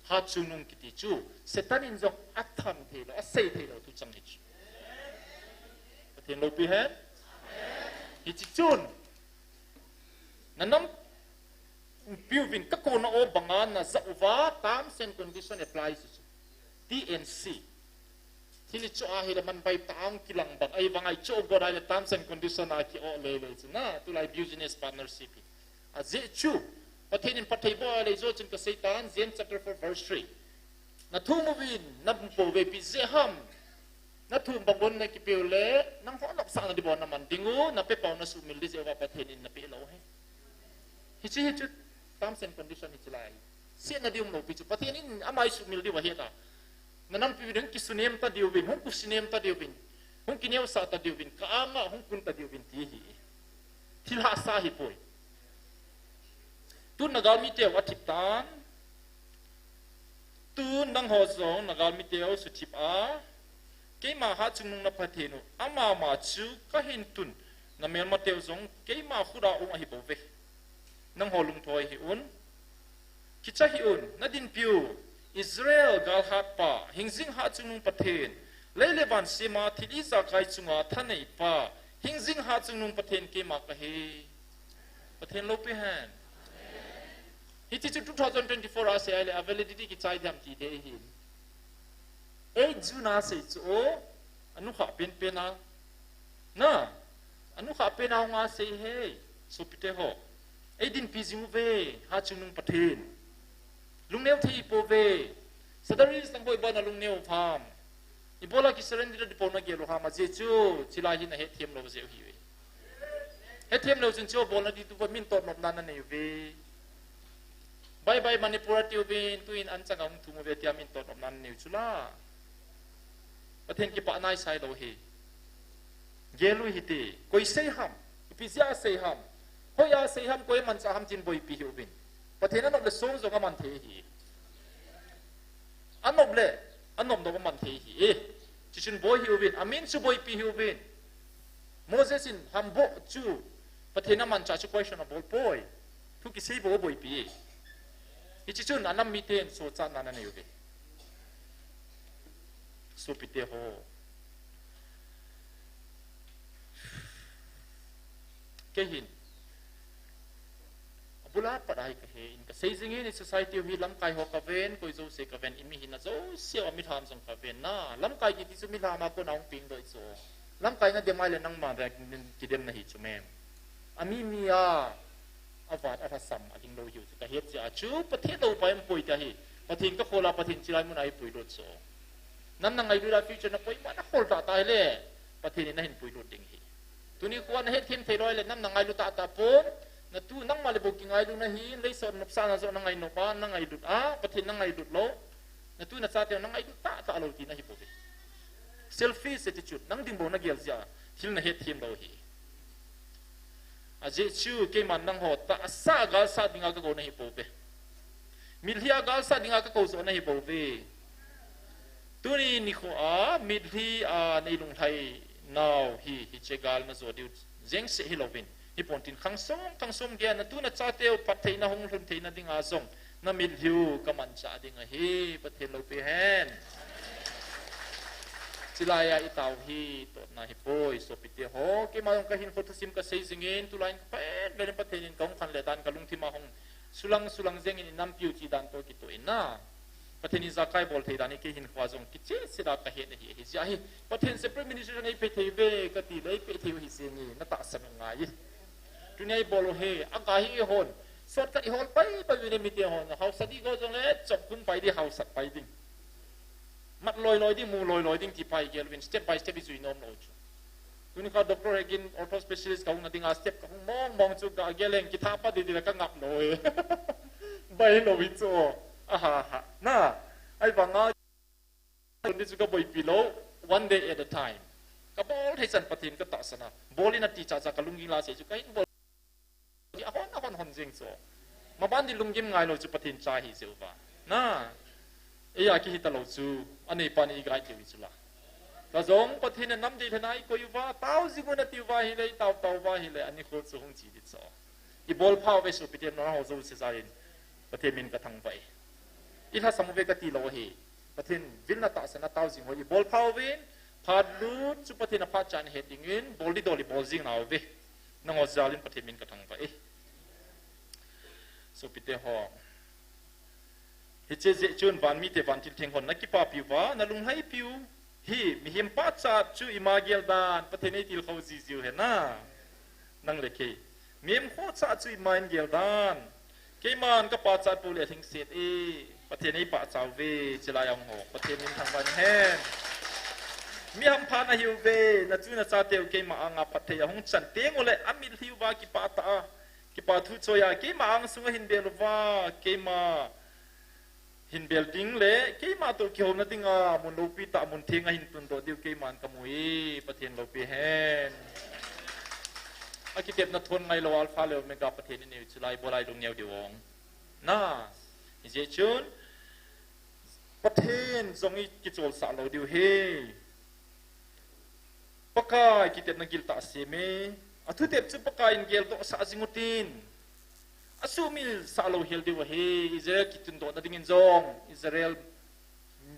Hatchungnung kiti chu, Satan in jong atham thei lou, asei thei lou thuchang hi chu. Pathen loupi hen. Hichi chun, na nampi uvin ka kona o banga na ja uva, terms and condition apply chu. T and C. Thil icho a hile man bai ta ang kilang bang. Ahivang a icho go dai le terms and condition a ki o le le chu na. Tulai business partnership hi. Ajeh chu. Pathen in phatthei bol a le ijo chun ka sei tan, James chapter four verse three. Na thum uvin, na bung po ve pi jeh ham. Na thum bang bon na kipe u le, nangho nopsahna ding bou na man ding u, na pepau na sumil ding jeh uva Pathen in na pe lou hi. Hichi hi chu, terms and condition hichi lai. Sehna ding um lou pi chu, Pathen in ama eisumil diu ahi ta. Na nampi uvin hung kisunem ta diuvin, hung kisunem ta diuvin, hung kineosah ta diuvin, ka anga hung kun ta diuvin ti hi. Thil hahsa hi poi. Tun na galmi teu athip tan. Tun nangho jong na galmi teu suthip a. Keima hatchungnung na Pathen u. Ama ma chu kahin tun. Na melmateu jong keima khut a um ahi bou ve. Nangho lungthoi hih un. Kicha hih un, na dinpi u, Israel galhatpa, hingjing hatchungnung Pathen, lei le van sema thil ijakai chunga thaneipa, hingjing hatchungnung Pathen keima kahi. Pathen loupi hen. Hichi chu two thousand twenty-four a sei a le, a validity kichai diam ti ding ahi. Eight June a sei chu o, anukha penpen a. Na, anukha pen a hung a sei hi, sopite ho. Eidinpi jing uve, hatchungnung Pathen. Lungneo thei ipou ve. Sadaris nangho ibola lungneo u ham. Ibola kisurrender ding pou nagel u ham, ajeh chu, chilai hi nahethem lou jeh u ahiuve. Hethem lou chun chu bolna ding tu min totnopna nanei uve. Bye bye Manipur ati uvin, tuin anchang a hung thum uve tia min totnopna nanei u chu la. Pathen kipah nai sai lou hi. Gel u hite, koi sei ham, ipi jeh a sei ham, hoiya sei ham, koi manchah ham tin boipi hih uvin. Pathen anop le song jong aman thei ahi. Anop le, anop nop aman thei ahi. Eh, chuchun boi hih uvin, amin chu boipi hih uvin. Moses in hamboh chu, Pathen amanchah chu question abol poi. Thu kisei bou boipi. Hichi chun anam miten sochatna nanei uve. Sopite ho. Kei hin. Abula pat ahi kahi in kasei jing in, i society u hi lamkai ho kaven, koi jouse kaven, i mihina jouse u a milham jong kaven na. Lamkai kiti chu milham a kona hung pengdoh chu. Lamkai nadem ahile nangma beh kidem nahi chu mem. Ami mi a, avat alhasam, alhinglou hiu chu kahet jeh a chu, Pathen loupa i um poi tia hi, Pathen kakhol a, Pathen chilai mun a eipuilut chu. Nam nangailut a future nakoima nakhol tahtah hile, Pathen in nahin puilut ding ahi. Tuni kho a nahethem thei lou hile, nam nangailut tahtah pon, natu nangma le bou kingailu nahin, leiset nopsahna joh nangainop a, nangailut a, Pathen nangailut lou, natu nachate nangailut tahtah lou tina ahi bouve. Selfish attitude, nang ding bou nagel jeh a, thil nahethem lou ahi. Ajeh chu keiman nangho tahsa galsat dinga kakou nahi pouve. Mitlhi a gal sa dinga ka kou jo na hi bou ve. Tuni nikho a mitlhi a nei lunglhai nau hi, hiche gal na jo diu jeng se hi louvin. Hi pontin khang som, khang som gei na tu na chateu phattheina hung lhun theina dinga jong na mitlhi u ka mancha ding ahi, Pathen loupi hen. Chilai a i tao hi totna hi poi, sopite ho. Keima jong ka hinkho thusim ka sei jingin, tulai in ka pen velin Pathen in ka hung khan le dan ka lungthim a hung sulang, sulang jengin i nampiu chi dan toh kitoh in na. Pathen in jakai bol thei dan hi kei hinkho a jong kiche se da ka het ahi, ahi jeh hi. Pathen separate ministry nei pe thei ve ka ti le, pe thei u hi se ni, na tahsan u ngai. Tunia i bol u hi, a ga hi i hon. Shortcut i hol pai, pai u ni mite hon. Hausa di go jong le, chop kum pai di, hausa pai ding. Mat loi loi ding, mu loi loi ding ti pai gel uvin, step by step i jui nom lou chu. Tuni kha doctor hegin ortho specialist ka hung na dinga step ka hung mong mong chu ka gel leng kitha pa di di la ka ngap lou e. Bai lou hi chu. Aha, ha. Na, ahivanga, ni chu ka boipi lou, one day at a time. Ka bol thei chan Pathen ka tahsan a. Bol in a ti cha cha ka lungging la sei chu ka hin bol. Ahon, ahon, hon jing chu. Maban di lunggim ngai lou chu Pathen cha hi jeh uva. Na. Eia kihi ta lou chu. Anei pa ni i gai thei u hi chu la. Ka jong Pathen a nam di lhena i koi uva, tao jing un a ti uva hi le, i tao tao uva hi le, ani kho chu hung chi di chu. I bol pha u ve sopite, na ho jouse jal in Pathen min ka thangvah e. I lhasam u ve ka ti lou hi. Pathen vilna tahsan a tao jing ho i bol pha uvin, phat lut chu Pathen a phat chan he dingin, bol di dol i bol jing nau ve. Nangho jal in Pathen min ka thangvah e. Sopite ho. Hiche jeh chun van mite van thil theng hon na kipapi uva, na lunglhaipi u hi, mihem pachat chu ima gel dan, Pathen ei tilkhou ji ji u hen na. Nang le kei. Mihem khohsah chu ima in gel dan. Keiman ka pachat pou le lhingset e. Pathen ei pachat u ve, chilai a hung ho. Pathen min thangvah in hen. Mi hampha na hi u ve, na tu na chateu keima anga phatthei a hung chan teng u le, a mitlhi uva kipah tah a. Kipah thu choi a, keima ang sunga hin bel uva, keima hin bel ding le, keima toh kihouna dinga, mun loupi tah, mun thenga hin tundoh diu keiman ka mu e, Pathen loupi hen. A kitepna thon ngai lou, Alpha le Omega Pathen i neiu chu lai, bolai lungneo diu ong. Na, hijeh chun, Pathen jong i kicholsah lou diu ahi. Pakai kitepna giltah sem e. A thutep chu Pakai in geldoh sah jing utin. A sumil sah lou hel diu ahi. Israel kitundoh na dingin jong. Israel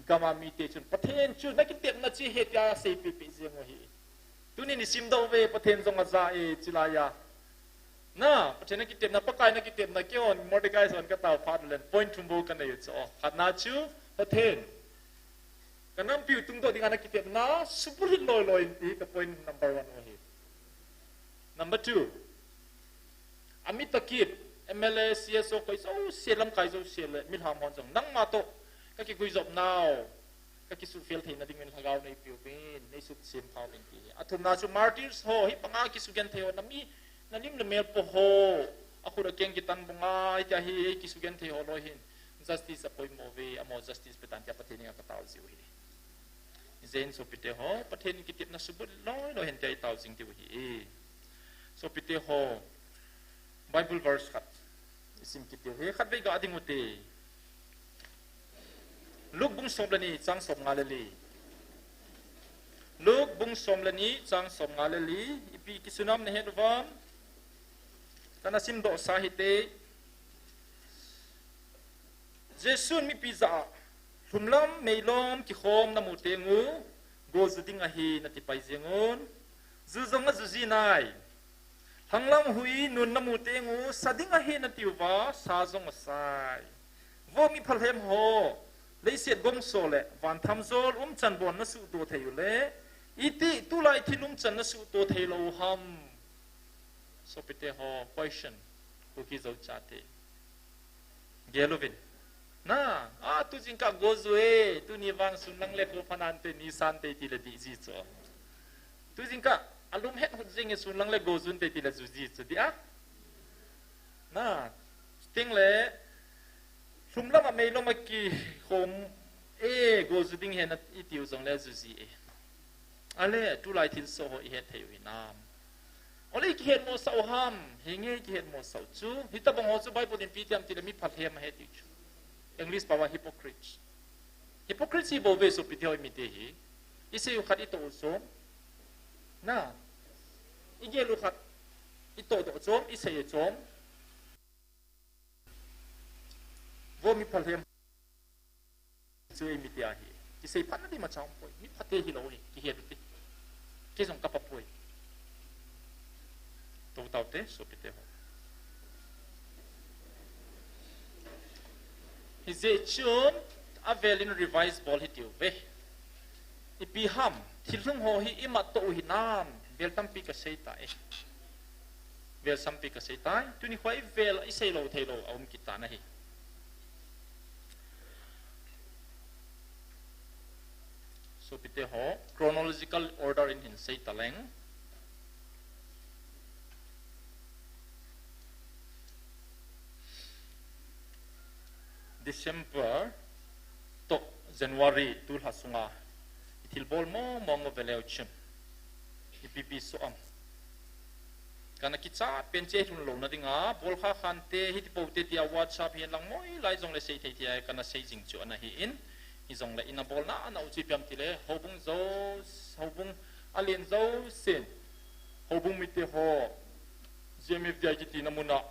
gam a mite chun. Pathen chu na kitepna chu he tia sei pepe jeng u ahi. Tuni ni simdoh ve Pathen jong aja e chilai a. Na, Pathen na kitepna, Pakai na kitepna, kei hon Mordecai hon ka tao phat len, point thum bou ka nei u chu. Khatna chu, Pathen. Ka nampiu tungdoh dinga na kitepna, subulhit loi loi in ti ka point number one u ahi. Number two. A mi tohkit, M L A, C S O, koi jouse, lamkai jouse le, milham hon jong. Nangma toh, ka kiguijop nau. Ka kisuhfel theina dingin lhagao nei peuvin, nei suhsem phauvin ti hi. A thumna chu martyrs ho, hi panga kisugenthei ho, na mi, na lim le mel po ho, a khut a keng kitan banga, hitia hi, ei kisugenthei ho loi hin, justice a poimo ve, amaho justice petan tia Pathen henga ka tao jiu hi. Ijeh inem sopite ho, Pathen kitepna subulhit loi loi hen tia i tao jing diu hi. Sopite ho, Bible verse khat. I sim kit diu hi, khatvei ga ding u te. Luke bung som le ni, chang som nga le li. Luke bung som le ni, chang som nga le li. Ipi kisun ham na het uvam. Kana simdoh sa hite. Jesun mipi jah a, lhumlam meilom kikhom na mu teng u, go ju ding ahi na ti pai jeng un. Ju jong a ju ji nai. Lhanglam hui nun na mu teng u, sa ding ahi na ti uva, sa jong a sai. Vo mi phalhem ho, leiset gongso le, van thamjol umchan bon na suhto thei u le, iti tulai thil umchan na suhto thei lou u ham. Sopite ho, question, Kuki Zo chate. Gel uvin. Na, a, tu jingkah go ju e, tuni vang sun lang le kho phanan te, ni san te ti le di ji chu. Tu jingkah, a lum het hut jing e sun lang le go jun te ti le ju ji chu di a. Na, ting le, lhumlam a meilom a kikhom e, go ju ding hen a i tiu jong le ju ji e. Ale, tulai thilsoh ho i het thei u hinam. Ole i kihet mosah u ham, hinge i kihet mosah u chu. Hitabang ho chu Bible in ipi ti ham ti le mi phalhem a het u chu. English pao a hypocrites. Hypocrisy bou ve sopite ho, imite hi. Isei u khat itoh u chom. Na. Igel u khat itoh doh chom, isei u chom. Vo mi phalhem chu imite ahi. Isei phat na di ma chang poi. Mi phate hilou hi. Kihe tu ti. Kei jong kapha poi. Tou tau te, sopite ho. Hijeh chun, avel in revise bol hiti uve. Ipi ham, thil lhung ho hi imat to u hinam, vel tampi kasei tai. Vel tampi kasei tai, tuni khoa ivel isei lou thei lou, aum kit tan ahi. Sopite ho, chronological order in hin sei taleng. December toh January tulha sunga ithil bol mong mong u veleu chun ipi ipi soh am. Kana kichat pen che lhun louna dinga, bol kha khante, hiti pou te tia WhatsApp hi lang moi lai jongle sei thei thei a kana sei jing chu ana hi in, hijongle ina bol nana u chu ipi ham tile, houbung jouse, houbung alen jousen, houbung mite ho, G M F D I kiti na muna,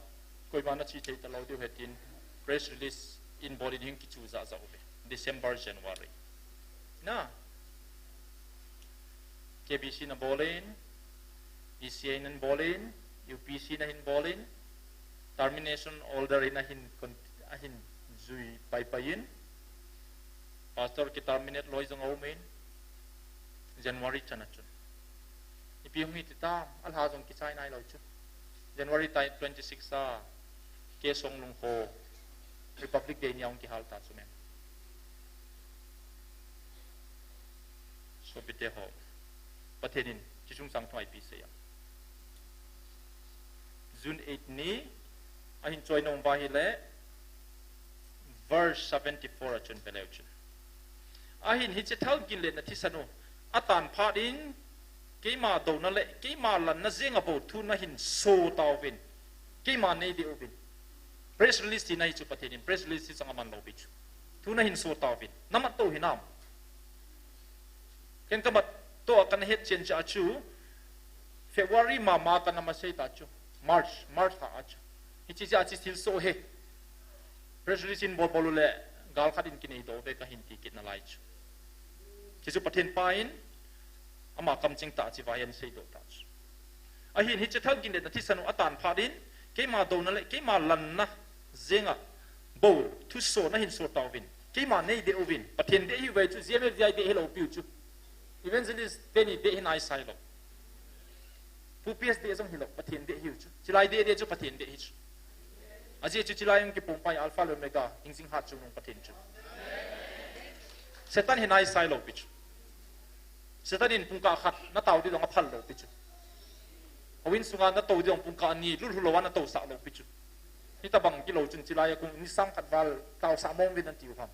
koima na che thei talou diu ahi tin, press release in bol in hin kichu ja ja uve. December, January. Na, K B C na bol in, E C I na bol in, U P C na hin bol in, termination order in ahin con-, ahin jui pai pai in, pastor ki terminate loi jong aum in, January chan a chun. Ipi hung hiti tam, alha jong kichai nai lou chu. January tai twenty six a, K Songlung ho, Republic Day ni a hung kihal ta chu men. Sopite ho. Pathen in, chi chung chang thu ipi sei a. June eight ni, ahin choi nom uva ahile, verse seventy four a chun veleu chun. Ahin hiche thal ginletna thisan u, atan phat in, keima douna le, keima lanna jenga bou thu nahin so tauvin, keima nei deh uvin. Press release tina hi chu Pathen in, press release hi chang aman lou pi chu. Thu nahin so tauvin. Namat to hinam. Ken kamat to a kana het chen cha chu, February mama kana ma sei ta chu. March, March tha a chu. Hiche cha chu thil so hi. Press release in bol bol u le, gal khat in kinei doh ve kahin ti kit nalai chu. Hichu Pathen pa in, ama kamcheng tah chu vaiya sei doh ta chu. Ahin hiche thal ginletna thisan u atan phat in, keima douna le, keima lanna jenga bou, thuso nahin so tauvin. Keima nei deh uvin, Pathen deh hiuve chu, G M F D I deh hilou piu chu. Evangelist teni deh hi nai sai lou. Pu P S deh jong hilou, Pathen deh hiu chu. Chilai deh deh chu, Pathen deh hi chu. Ajeh chu chilai hung kipom pai Alpha le Omega, hingjing hatchungnung Pathen chu. Satan hi nai sai lou pi chu. Satan in pungkah khat, na tao ding jong aphal lou pi chu. Houin sunga na tou ding jong pungkah ni, lulhu lou a na tousah lou pi chu. Hitabang kilou chun chilai a kong ni sang khat val, taosah mong uvin atiu ham.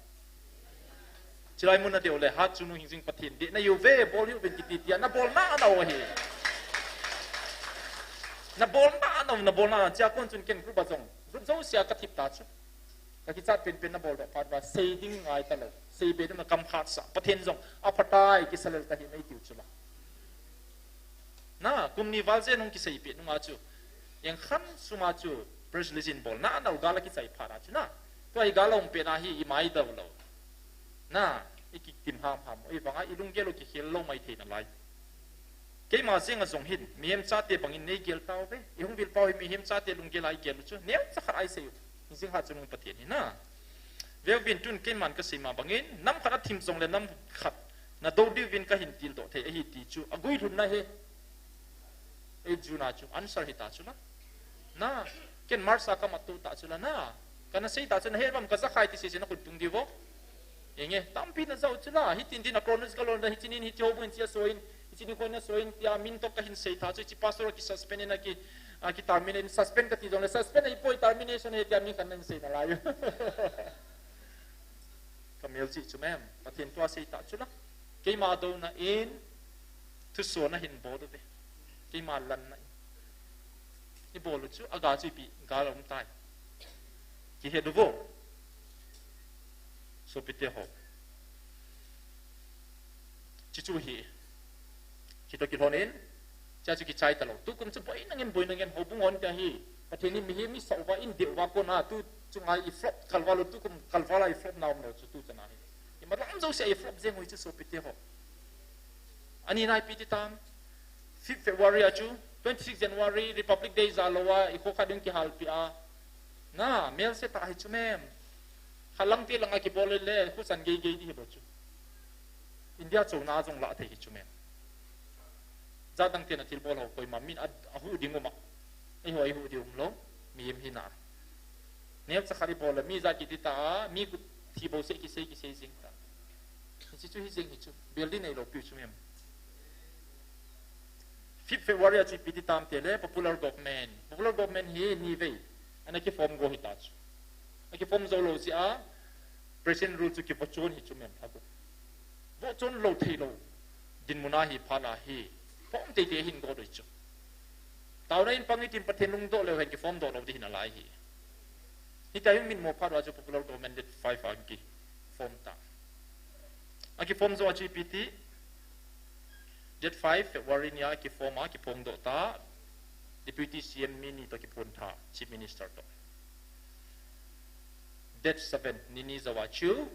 Chilai mun a deh u le, hatchungnung hingjing Pathen deh nahiuve, bol hiuvin kiti tia, na bol nana u ahi. Na bol nana u, na bol nana, chua kon chun ken group a jong, group jousea kathip ta chu. Kakichat penpen na bol doh phat uva, sei ding ngai talou, sei be ding na kam khat sa, Pathen jong, aphatai, kisa lel tahi mei tiu chu la. Na, kum ni val jen hung kisei peh nunga chu, jeng khat sunga chu, press release in bol nana u gal akichai phat a chu na. Tua hi gal aum pet na hi imai dou lou. Na, ikitim ham ham, ivanga ilunggel u kikhel lou mai thei nalai. Keima jenga jong hin, mihem chate bangin nei gel tauve. Ihung vil pau hi mihem chate lunggel a igel u chu. Neocha khat a isei u. Hingjing hatchungnung Pathen hi na. Veuvin tun keiman kasei ma bangin, nam khat athim jongle nam khat na dou diuvin kahin tildoh thei ahi ti chu. Agui lhunna hi. Ei June a chu answer hita chu la. Na, ken March a kamat to ta chu la na. Kana sei ta chu na he vam kajakhai ti sei sei na khut tung diu vo. Enge, tampi na jao chu la. Hitin tin a chronological order hichinin hiche houbung in chia soin, hichinin khoina soin, tia min to kahin sei ta chu, hiche pastor ki suspend in aki, aki terminate, suspend kati jongle, suspend ahipoi termination ahi tia min khat nahin sei nalai u. Kamel jeh chu mem, Pathen tua sei ta chu la. Keima douna in, thuso nahin bol uve. Keima lanna in. Ibol u chu, aga chu ipi, gal aum tai. Kihe diu vo. Sopite ho. Chuchu hi. Chutoh kilhonin. Chuchu kichai talou. Tukum chu boina ngen, boina ngen, houbung hon tia hi. Pathen in mihem mi sauva in deuva kona tu chunga i flop kalval u, tukum kalvala i flop na umlou chu tu chana hi. Ima lam jousea i flop jeng u hi chu sopite ho. Ani nai pi ti tam. Fifth February a chu, twenty-six January, Republic Day ja lou a, i kho khat ding kihalpi a. Na, melse tah hi chu mem. Khalang te langa kibol le, khu san gei gei di hi bou chu. India chona jong la thei hi chu mem. Jat dang te na thil bol ho koima min a, a hu ding uma. Ei ho ei hu ding umlou, mi im hi na. Neo cha khari bol le, mi ja kiti ta, mi ku thi bou se kisei kisei jing ta. Hichu hi jing hi chu. Building nei lou pi chu mem. Fifth February a chu ipi ti tam tile popular government. Popular government hi ni vei. Ana kiform go hi ta chu. A kiform jou lou jeh a president rule chu kivochon hi chu mem lha go. Vochon lou thei lou. Dinmun a hi phat a hi. Form tei tei hin go doi chu. Taona in pang i tin Pathen lungdoh leu hen kiform doh lou di hin alai hi. Hitia hin min mo phat a chu popular government date five a kiform ta. A kiform jou a chu ipi ti. Date five February ni a kiform a kiphong doh ta. Deputy C M mi ni toh kiphong tha, Chief Minister toh. Date seven ni ni jou a chu.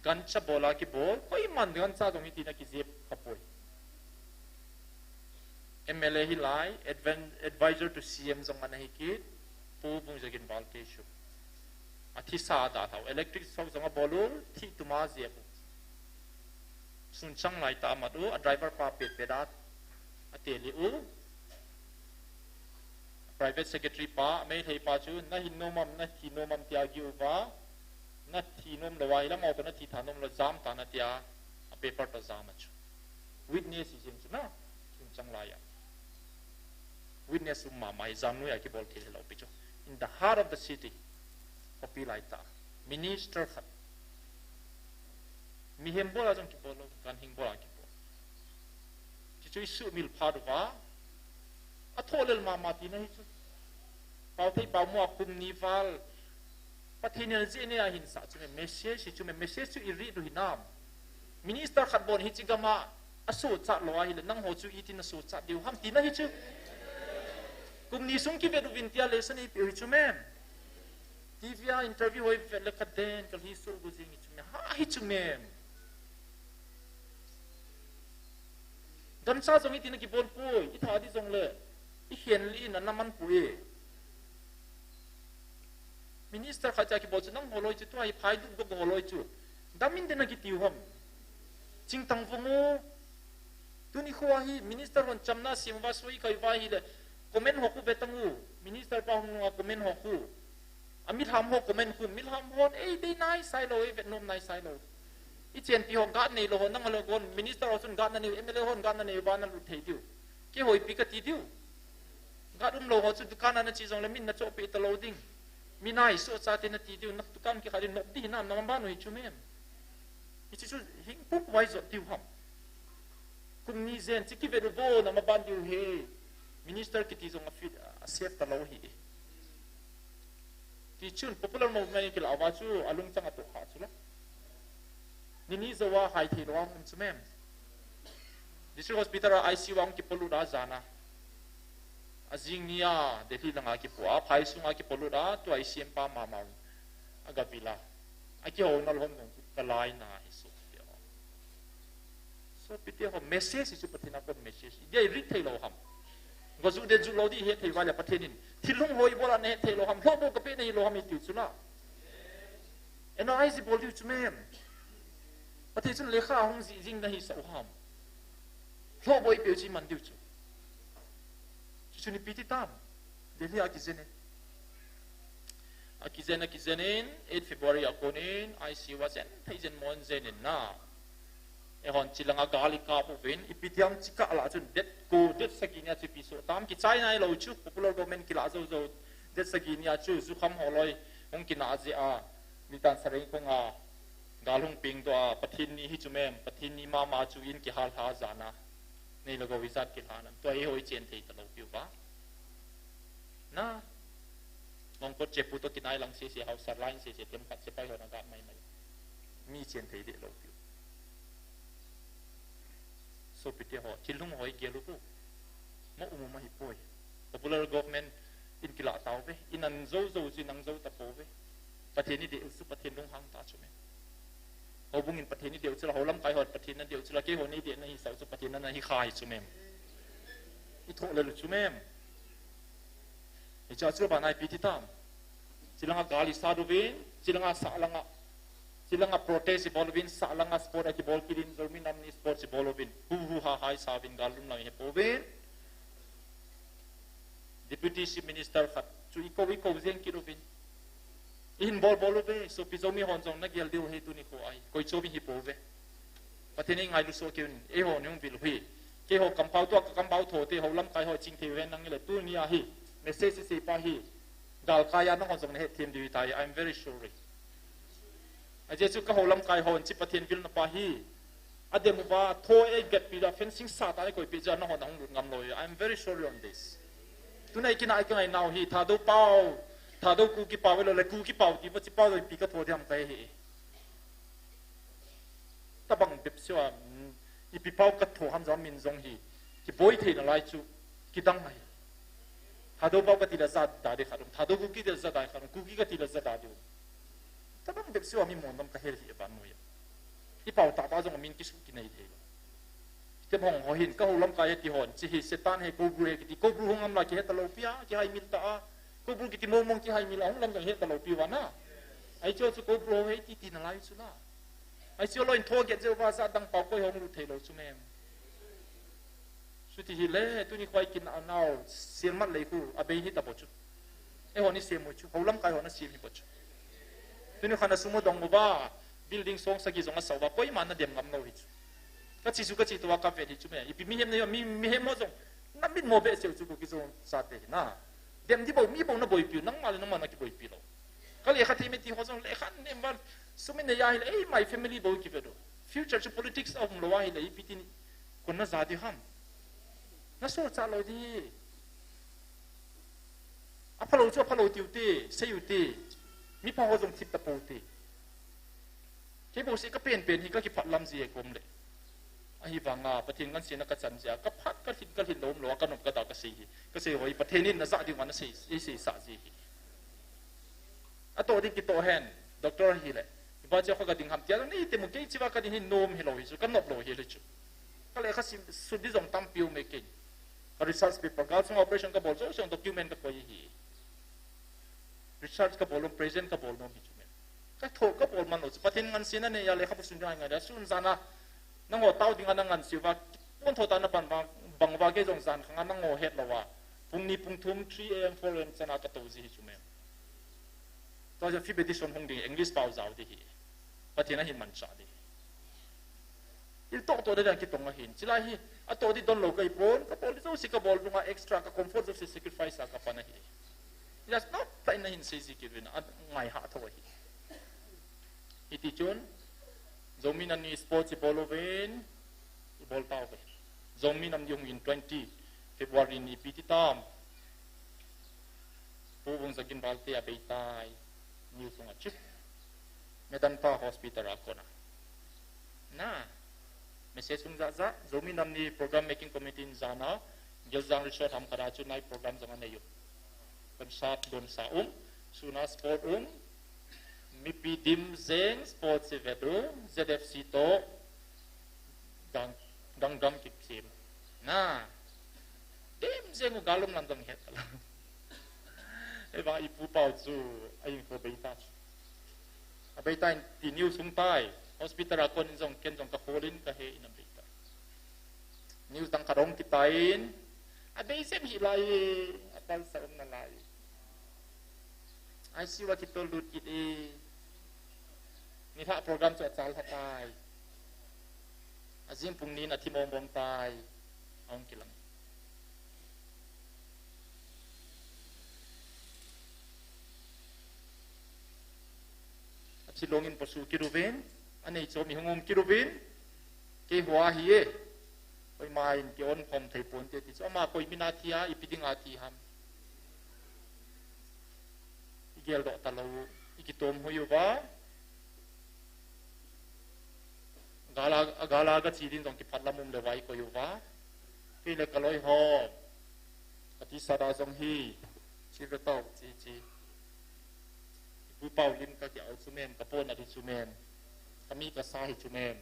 Gancha bol a kibol, koiman gancha jong hiti na kijep kha poi. M L A hi lai, advan-, advisor to C M jong ana hi kit, Pu Vungzagin Valkeishu. A thisa da thau, electric shock jong a bol u, thi tuma jep u. Sun chang lai ta mat u, a driver pa pet pet a, a teli u. Private secretary pa, Meitei pa chu, na hin nom am, na thi nom am tia gi uva, na thi nom lou a, hi lam auto na thi tha nom lou, jam ta na tia, a paper toh jam a chu. Witness hi jing chu na, sun chang lai a. Witness um mama hi jam noi a kibol thil hilou pi chu. In the heart of the city, khopi lai ta. Minister khat. Mihem bol a jong kibol lou, ganhing bol a kibol. Chuchu i sumil phat uva. A tholel mama tina hi chu. Pau thei pau mo a kum ni val. Pathen in jeh a hin sa chu me message hi chu me message chu i ri du hinam. Minister khat bon hiche gam a, a sochat lou ahile, nangho chu itin na sochat diu ham tina hi chu. Kum ni sung kivet uvin tia lesson eipeh u hi chu mem. T V a interview hoi vet le ka den, ka lhi so gu jing hi chu mem. Ha hi chu mem. Gancha jong itin na kibol poi, i tha di jong le, i khen li in ana man poi. Minister khat cha kibol chu nangho loi chu tua hi phai duk duk ho loi chu. Damin den a kiti u ham. Chingtang vong u. Tuni kho hi minister hon chamna sim va soi kai va hile comment ho khu ve tang u. Minister pa hung nunga comment ho khu. A milham ho comment khu. Milham hon ei dei nai sai lou, ei vet nom nai sai lou. I chenpi ho gat nei lou ho nang lou gon minister ho chun gat na nei, M L A hon gat na nei va na lut thei diu. Keiho ipi ka ti diu. Gat um lou ho chu dukan a na che jong le min na chohpeh ta lou ding. Mi nai so cha te na ti diu, na dukan kikha diu, nop di hinam na maban u hi chu mem. Hichu chu hing pum vai jot diu ham. Kum ni jen chi kivet u vo na maban diu he. Minister kiti jong a fit, a safe ta lou hi. Ti chun popular movement kila va chu a lungchang a toh kha chu la. Ni ni jou a hai thei lou a um chu mem. District Hospital a I C U a hung kipolut a jan a. A jing ni a Delhi langa kipo a, phai sunga kipolut a, tua I C M pa mama a gavil a. A kihou nal hon nung chu ka lai na hi so. Sopite ho message hi chu Pathen a kon message. Dia i rit thei lou ham. Go ju de ju lou di he thei va le Pathen in. Thil hung hoi bol a na he thei lou ham. Lhoh bol ka pe na hi lou ham i tiu chu la. Analyze bol diu chu mem. Pathen chun lekha hung ji jing na hi sa u ham. Lhoh bol i pe u chi man diu chu. Chu chu ni pi ti tam. Delhi a kijen e. A kijen, a kijen in, eight February a kon in, I C U a jen, thei jen mon jen in na. Eihon chi langa gal i kap uvin, ipi ti ham chi kah lah chun, date ko, date sagi nia chu ipi so tam, kichai nai lou chu, popular government kilah jou jou, date sagi nia chu, jukham holoi, hung kinah jeh a, Litan Sareng kong a, gal hung peng doh a, Pathen ni hi chu mem, Pathen ni mama chu in kihal lha jan a, nei le gou ijat kilhan am, tua hi hoi chen thei ta lou piu va. Na, Tongkot chepu toh kinai lang sese, hausar line sese, themkhat sepai hon agat maimai. Mi chen thei deh lou piu. Sopite ho, thil hung hoi gel u pu. Mo umu ma hi poi. Popular government in kilah tauve. In an jou jou chu in an jou tapouve. Pathen i deh u chu Pathen lunghang tah chu me. Houbung in Pathen i deh u chu la, houlamkai hon Pathen na deh u chu la, keiho nei deh na hi sau chu Pathen na na hi kha hi chu mem. I thoh lel u chu mem. Hiche a chu bana ipi ti tam. Chilanga gal i sat uvin, chilanga sah langa. Chilanga protest i bol uvin, sah langa sport a kibol kit in, Zomi Nam Ni sport i bol uvin. Hu hu ha ha i sa uvin, gal lum lang i he pouvin. Deputy Chief Minister khat chu i kou, i kou jeng kit uvin. I hin bol bol uve, sopi Zomi hon jong na gel diu hi tuni kho ahi. Koi chu mi hi pouve. Pathen in ngailu soh kei un, eiho ni hung vil u hi. Keiho kampau tua ka kampau tho te, houlamkai ho ching thei uhen nang ile tuni a hi. Message sei pa hi. Galkai a nang hon jong na het them diu hi tai. I'm very sorry. Ajeh chu ka houlamkai hon chi Pathen vilna pa hi. Adem uva tho ei gatpi da fencing sa ta ei koipi ja nang hon hung lut ngam lou. I'm very sorry on this. Tuna i kina i ka ngai nau hi Thadou pau. Thadou Kuki pau velo le Kuki pau ti va chi pau doi pi ka tho diam ka hi. Tabang bep siwa, mm, ipi pau ka tho ham jong min jong hi. Kiboi thei na lai chu kidang ahi. Thadou pau ka ti la ja da de khat um. Thadou Kuki ti la ja da khat um. Kuki ka ti la ja da de um. Tabang bep siwa mi mon dam ka hel hi ban mo ya. I pau ta ta jong min kisu kinei thei lo. Tem hong ho hin ka houlamkai ti hon, chi hi Satan he Cobra he kiti Cobra hung am la ki he ta lo pia, ki hai mil ta a. Cobra kiti mo mong ki hai mil a hung lam ka he ta lo pi wa na. Ai cho chu Cobra he ti ti na lai chu na. Ai cho lo in tho get jeu va sa dang pau koi hong lut thei lo chu mem. Chuti hi le, tuni khoi kin a nau, siam mat lei khu, a bei hi ta bo chu. Eiho ni siam mo chu, houlamkai ho na siam hi bo chu. Tuni khan a sum u dong uva, building song sagi jong a sa uva, koima na dem ngam lou hi chu. Ka chi chu ka chi tua ka vet hi chu me, ipi mihem nei, mi, mihem mo jong, na mit mo be seu chu ko ki jong sa te hi na. Dem di bo, mi bo na boipi u, nangma le nangma na kiboipi lou. Ka lekha thei me ti ho jong lekha nem val, sum in nei a hi le, ei, my family bo kivet u. Future chu politics a hung lou a hi le, ipi ti ni, kon na ja di ham. Na so cha lou di. A phalou chu a phalou tiu te, sei u te. Mi pha ho jong thip ta pou te. Kei bo se ka pen pen hi ka kiphat lam ji e kom le. Ahi vanga, Pathen ngan sina ka chan jia, ka phat ka thin ka thin lom lo, ka nop ka da ka sei hi. Ka sei hoi, Pathen in na ja ding ma na sei, ei sei sa ji hi. A to ding ki to hen, doctor hi le. Ba che kho ka ding ham tia, ni te mu kei chi ba ka ding hi nom hi lo hi chu, ka nop lo hi le chu. Ka lekha sim, su di jong tam piu me kei. Ka research paper, gal sung operation ka bol, so, so document ka koi hi. Research ka bol, present ka bol nom hi chu me. Ka tho ka bol man lo chu, Pathen ngan sina ne ya lekha bu sun ngai ngai da, sun jana. Nang ho tau ding a nang ngan siu va, pon tho ta na pan ba, bang va ke jong jan khang a nang ho het lo va. Pung ni pung thum, three A M, four A M chana ka to ji hi chu me. Tua ja fifth edition hung ding, English pau jao di hi. Pathen a hin mancha di hi. Il to to de dan kitong a hin. Chila hi, a to di don lo ka ipon, ka bol di jouse ka bol dunga extra, ka comfort jouse sacrifice a ka pan a hi. Just not tain na hin sei ji kit vin, a ngai ha tho a hi. Iti chun, Zomi Nam Ni sports i bol uvin, i bol tauve. Zomi Nam Ni hung in twenty February ni ipi ti tam. Pu Vung Zagin Balte a bei tai. News sunga chu. Medanta hospital a kona. Na. Message sung ja ja. Zomi Nam Ni program making committee in jana. Geljang Resort ham kada chu night program jong anei u. Concert gon sa um. Suna sport um. Mipi dim jeng sport si vedu. Z F C to. Gang, gang, gang kip sim. Na. Dim jeng u galum lam dong het la. Eva ipu pau chu a in ko beita chu. A beita in ti news hung tai. Hospital a kon in jong ken jong ka holin ka he in a beita. News dang ka dong kitain. A bei sem hi lai a pal sa um na lai. I C U a kitol lut kit e. Ni lha program chu a chal lha tai. A jing pung nin a thi mong mong tai. A hung kilang. A thi longin posu kit uvin. A nei chom i hung um kit uvin. Kei hua hi e. Koima in ki on khom thei pon te ti chu. Ama koi mina thi a, ipi dinga thi ham. Geldoh talou, ikitom hoi uva. Gala, gala gache din jong kiphat lam um le vai koi uva. Kei le kaloi ho. Kati sada jong hi. Chi ve tau, chi, chi. Ipu pau lim kakiau chu mem, kapona di chu mem. Kami kasa hi chu mem.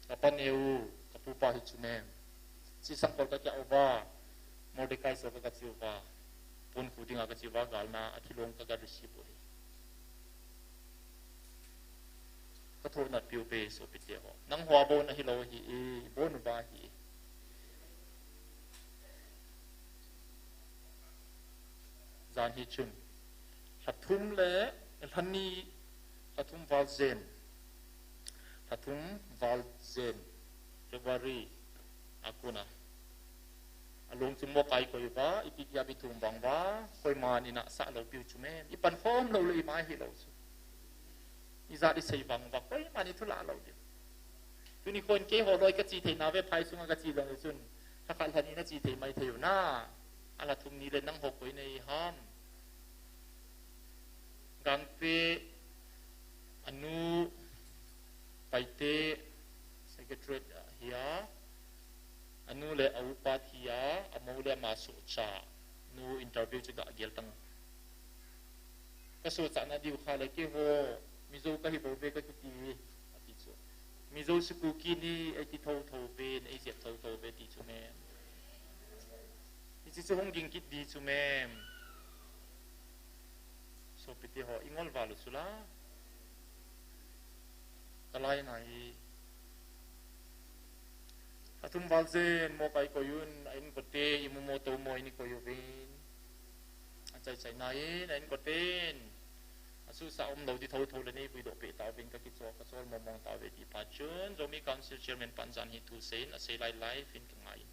Kapa neu, kapu pa hi chu mem. Chi sangkol kakiau va. Mordecai so kakachi uva. Pon khu dinga kachi uva galna, athilong kaga receive u hi. Kathoh nat piu pe sopite ho. Nangho abon ahilou hi, ibon uva hi. Jan hi chun. Lhathum le, lhani, lhathum val jen. Lhathum val jen. February, akuna. Along chu mo kai koi uva, ipi kia bi thum bang uva, koiman ina sa lou piu chu mem. Ipan khom lou le ima hilou chu. Ijat isei bang uva, koiman ithu la lou diu. Tuni khon keiho loi kachi thei nave phai sunga kachi jong chun. Lhakhat lhani nachi thei mai thei u na. Alhathum ni le nangho koi nei ham. Gangte, anu, Paite, secretary hia, anu le aupa thia, amou le ama sohcha, nu interview chu gagel tang. Kasohcha na diu kha le keiho, Mizo kahi bou ve kakiti, ati chu. Mizo si Kuki ni, eiti thotho ve, eijep thotho ve ti chu mem. Hichi chu hung ging kit di chu mem. Sopite ho, ingol val u chu la. Kalai nai. Athum val jen mo kai koi un, a inkote, imu mo to mo ini koi uvin. Achai chai nai, a inkoten. Asusa um lou di thotho le nei puidoh pe tauvin kakichol, kachol mong mong tauve ti pa chun. Zomi Council Chairman pan jan hi thu seiyin, asei lai live in kangai.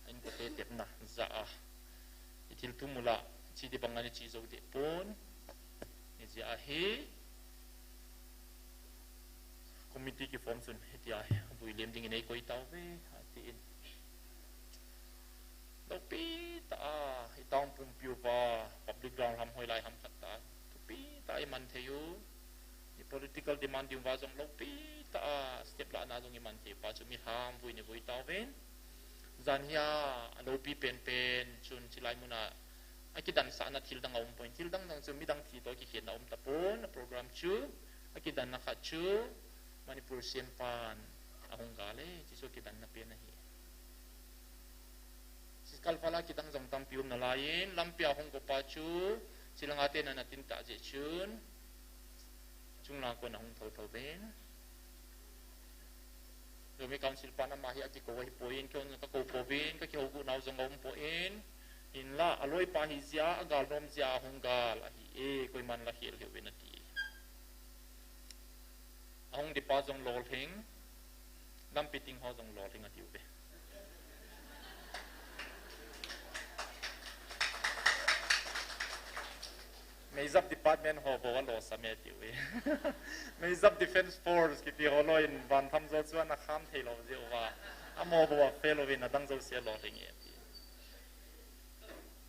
A inkote tepna, ja a. Ithil thum ula, chi di bang ani chi jou deh pon. Ni ja a hi. Committee kiform chun hitia hi, vui lem dingin eikoi tauve, atin. Loupi tah a, i town pumpi uva, public ground ham hoilai ham khat tah a, thupi tah a iman thei u. I political demand ding uva jong loupi tah a, step lahna jong iman thei u pa chu mi ham vui ni vui tauvin. Jan hia, aloupi penpen, chun chilai muna, akidansahna thil dang aum poi, thil dang dang chu midang thi toh kikhenna um tapon, a program chu, akidanna khat chu, Manipur C M pan ahung gal e, chi chu kidanna pen ahi. Chi kalvala kidang jong tampi um nalaiyin, lampi a hung go pa chu, chilanga te nana tin tah jeh chun, chunglang kon ahung thotho ven. Zomi Council pan ama hi akikou ahipoi, keiho jong kakou pouvin, kakihougu nau jong aum poi, hinla, aloi pa hi jeh a, agal nom jeh a, ahung gal ahi e, koiman la khel hih uvin ati. Ahung di pa jong lolhing, lampi ting ho jong lolhing ati uve. Meijap department ho bou alosam e ati uve. Meijap Defence Force kiti ho loi in vantham jo chu ana kham thei lou jeh uva. Amaho bou a fail uvin adang jouse alolhing e ati.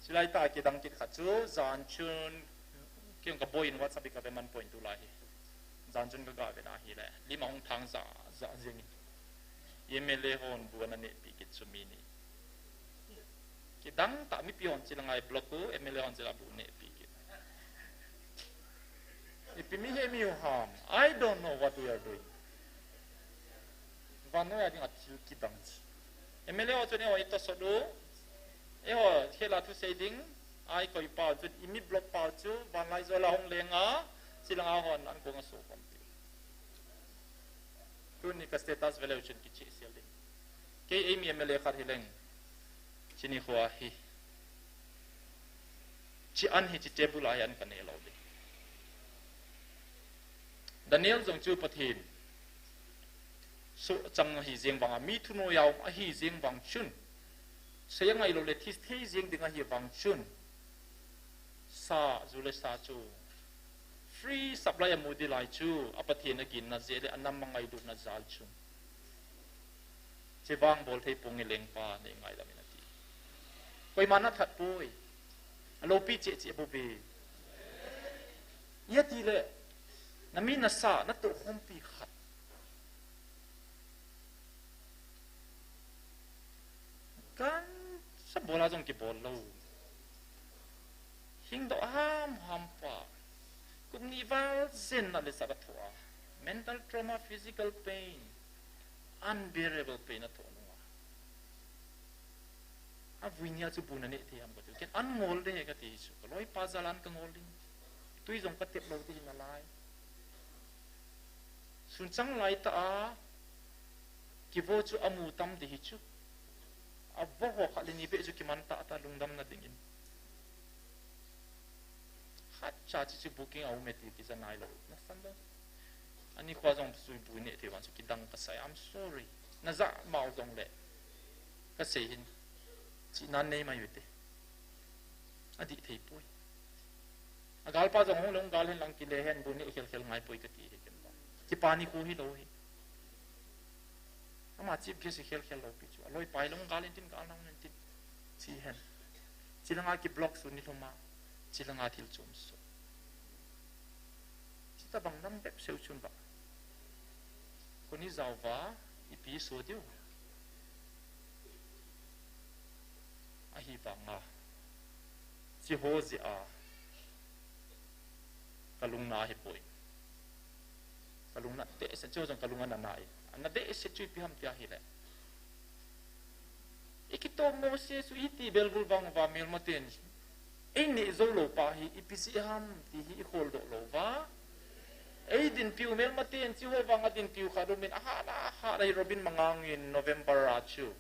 Chilai tah a kidang kit khat chu, jan chun, kei jong ka boi in WhatsApp hi ka ve man poi tulai hi. Jan chun ka ga ve na hi le, lim ahung thang ja, ja jing in. M L A hon bu ana nehpi kit chu mi ni. Kidang tah mipi hon chilanga i block u, M L A hon chilanga bu nehpi kit. Ipi mi he mi u ham. I don't know what we are doing. Vannoi a dinga thil kidang chi. M L A ho chun eiho i tosot u. Eiho khela thusei ding. Ai koi pau chu, i mi block pau chu, vanlai jol a hung leng a, chilanga hon an kong a so khom ti. Tuni ka status ve leu chun kicheh sel ding. Kei eimi M L A khat hi leng. Chini khua hi. Chi an hi chi table a hi an ka ne lo ding. Daniel jong chu Pathen. Sohchang ahi jeng vang a, mi thunoi a um ahi jeng vang chun. Sei angai lou le thi thei jeng ding ahi vang chun. Sa, ju le sa chu. Free supply a mu di lai chu, a Pathen a ginna jeh le a nam a ngailutna jal chu. Chevang bol thei pong i lengpa nei ngai lam in ati. Koiman athat poi. Alopi cheh cheh bou ve. Iti le, na mi na sa, na toh khompi khat. Kan sa bola jong kibol lou. Hing doh ham ham pa. Kum ni val zen na le sa ka thua. Mental trauma, physical pain, unbearable pain a thoh nunga. A vui nia chu bu na neh thei ham ka ti. Ken an ngol de ka ti chu. Ka loi pa jalan ka ngol ding. Tui jong ka tep lou ti hin a lai. Sun chang lai ta a. Kivo chu a mu tam di hi chu. A vo ho kha le ni be chu kiman ta ta lungdam na dingin. Khat cha chi chu booking a um e ti kija nai lou. Na san lou. Ani khua jong sui bu neh thei van chu kidang ka sai. I'm sorry. Na ja mau jong le. Ka sei hin. Chi nan nei mai u te. A di thei poi. A gal pa jong hung long gal hen lang kile hen bu neh khel khel ngai poi ka ti he ken ba. Kipa ni khu hi lou hi. Ama chief guest hi khel khel lou pi chu. A loi pai long gal in tin gal nang in tin. Chi hen. Chi langa ki block su ni lhoma. Chi langa thil chom su. Chi ta bang nam bep seu chun ba. Koni jao va, ipi so diu. Ahi vanga. Chi ho jeh a. Ka lung na hi poi. Ka lung na dehset chu jong ka lung ana na e. Ana dehset chu ipi ham tia hi le. I kitoh mo se su iti belbul vang va melma ten. Ei neh jou lou pa hi ipi jeh ham ti hi i khol doh lou va. Ei dinpiu melma ten chi ho vang a dinpiu khat um in a hat a hat a hi Robin Mangang in November a chu.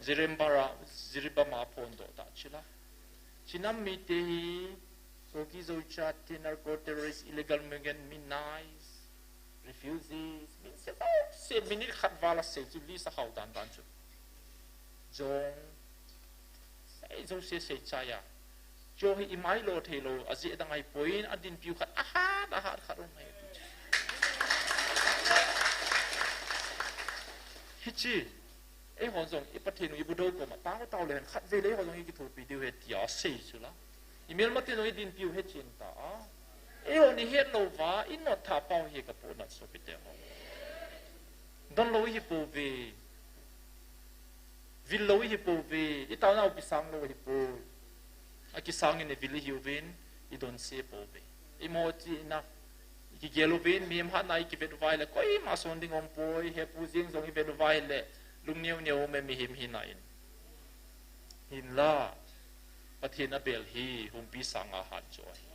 Jiremba ra, Jiribam a phon doh ta chu la. Chinam mite hi, Kuki Zo Chat, narco terrorist, illegal migrant, mi nice, refugees, min se se minute khat val a sei chu list a hau dan dan chu. Jong, sei jo se sei chai a. Chu hi i mai lo thei lou, a jeh dang ahi poi in, a dinpiu khat, a hat, a hat khat um ahi. Hichi, Eiho jong i Pathen u i bu dou koma tao tao le hen khat vei le eiho jong i kithopi diu ahi tia sei chu la. I melma te jong i dinpiu he chin ta a. Eiho ni het lou va, i not tha pau hi ka pu na sopi te ho. Don lou hi pou ve. Vil lou hi pou ve. I tao nau kisang lou hi pou. A kisang in i vil hi uvin, i don se pou ve. I mo chi na. I kigel uvin, mihem hat na i kivet uva ahile, koima son ding um poi, he pu jeng jong i vet uva ahile, lung neo neo um e mihem hina in. Hinla, Pathen a bel hi, humpi sanga hat chu ahi.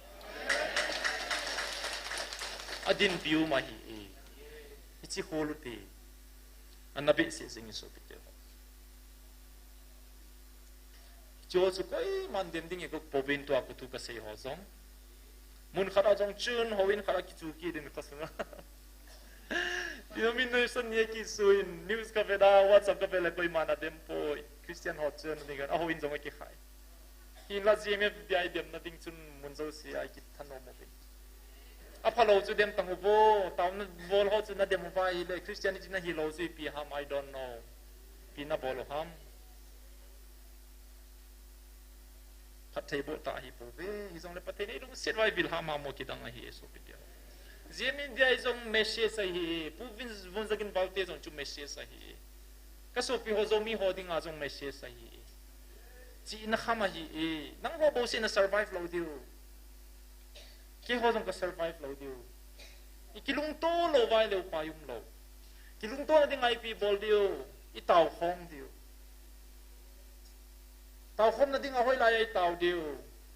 A dinpiu ma hi e. Hichi khol u te. Ana behseh jing in sopi te ho. Chu chu koiman dem ding i gok pouvin tua kuthu ka sei ho jong. Mun khat a jong chun, houin khat a kichu kit ding ka sunga. Denomination ni a kisuin, news ka ve da, WhatsApp ka ve le koiman a dem poi. Christian ho chun ni kan, a houin jong a kikhai. Hinla G M F D I demna ding chun mun jouse a kithanom uvin. A phalou chu dem tang uvo, taona bol ho chu na dem uva ahile, Christianity na hilou chu ipi ham, I don't know. Ipi na bol u ham. Phatthei bol ta ahi pouve, hijongle Pathen in eilungset uva eivil hama mo kidang ahi e sopi te ho. G M F D I jong message ahi, Pu Vin, Vunjagin Valte jong chu message ahi. Ka sopi ho Zomi ho dinga jong message ahi. Chihna kham ahi e, nangho bouseh na survive lou diu. Keiho jong ka survive lou diu. I kilungto lou uva ahile upai umlou. Kilungtona dinga ipi bol diu, i taokhom diu. Taokhomna dinga hoilai a i tao diu,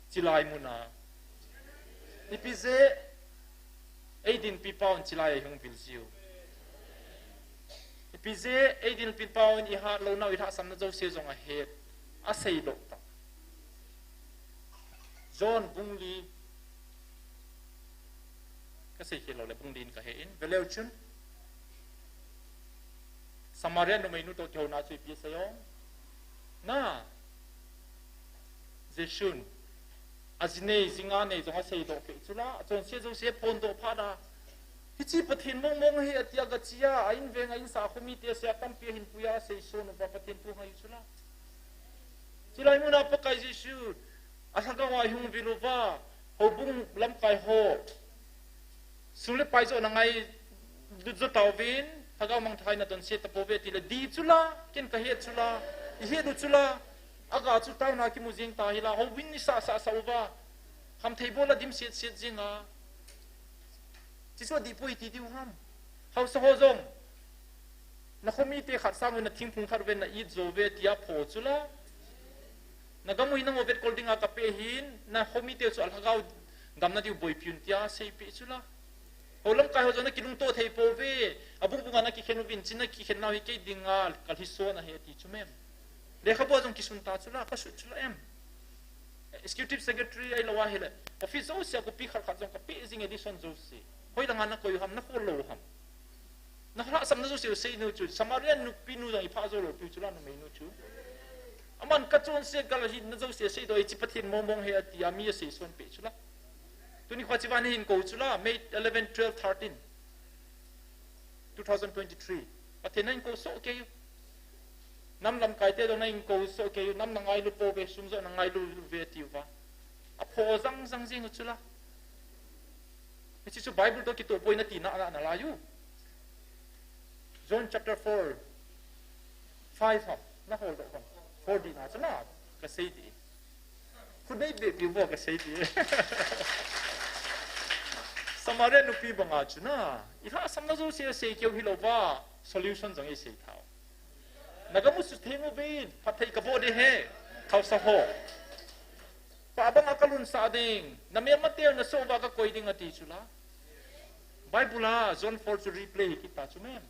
chilai muna. Ipi jeh, ei dinpi paun chilai a i hung vil jiu. Ipi jeh, ei dinpi paun i hat lounau i lhahsamna jouse jong ahet, asei doh ta. John bung li, ka sei khel lou le bung li in ka he in, veleu chun. Samaria numeinu toh kihouna chu ipi asei o. Na. Jesun. A ji nei, ji nga nei jong asei doh peh chu la. Achonse jouse phondoh phat a. Hiche Pathen mong mong ahi atia gache a, a invenga insa khu mite asei a tampi ahin puiya asei son uva Pathen thu ngai chu la. Chulai muna Pakai Jesu. A lhagao a ihung vil uva. Houbung lamkai ho. Sum le pai jo na ngailut jo tauvin, lhagao mangthai na donse tapouve tile, di chula, ken kahet chula, ihet u chula, aga chu tauna kimu jing ta hila, houin isah sah sah uva, khamthei bol a dim set set jinga. Chuchu adih poi ti diu ham. Haosa ho jong, na khomite khat sang uva na thingphung khat uva na it jo uve tia pho chula. Na gam u hi nangho vetkol dinga kapeh ahin, na khomite chu alhagao damna diu boipiun tia seipeh chula. Hou lamkai ho jong na kilungto thei pouve, abung bunga na kikhen uvin, chuna kikhen nau hi kei dinga kalhiso nahi ati chu mem. Lekhabu a jong kisun ta chula, kasut chula em. Executive Secretary ahilou ahile, office jousea copy khat khat jong kapeh jing, edition jouse. Hoilanga nakoi u ham, nakhol lou u ham. Na lhahsamna jouse u sei nau chu, Samaria nupi nu jong ipha jou lou piu chula, numei nu chu. Aman kachonse kalhinna jouse seidoh, hiche Pathen mongmong ahi atia mi asei son peh chula. Tuni kho chiva nahin kou chula, May eleven, twelve, thirteen, two thousand twenty-three. Pathen nahin kou soh kei u. Nam lamkaite jong nahin kou soh kei u, nam na ngailu pouve, sum jo na ngailu uve tiuva. Apho jang jang jing u chula. Hiche chu Bible toh kitoh poi nati na, na, nalai u. John chapter four, five ham, nahol doh ham. Four dih na chu na, kasei dih. Khut nei beh piu vo kasei dih. Samaria nupi banga chu na, ilhahsamna jouse asei keu hilouva, solution jong isei thau. Na gam u sutheng uvin, phatthei kaboh ding ahi, haosa ho. Pah banga kalunsah ding, na melmateu nasoh uva kakoi ding ati chula. Bible a John four chu replay hi kit ta chu mem.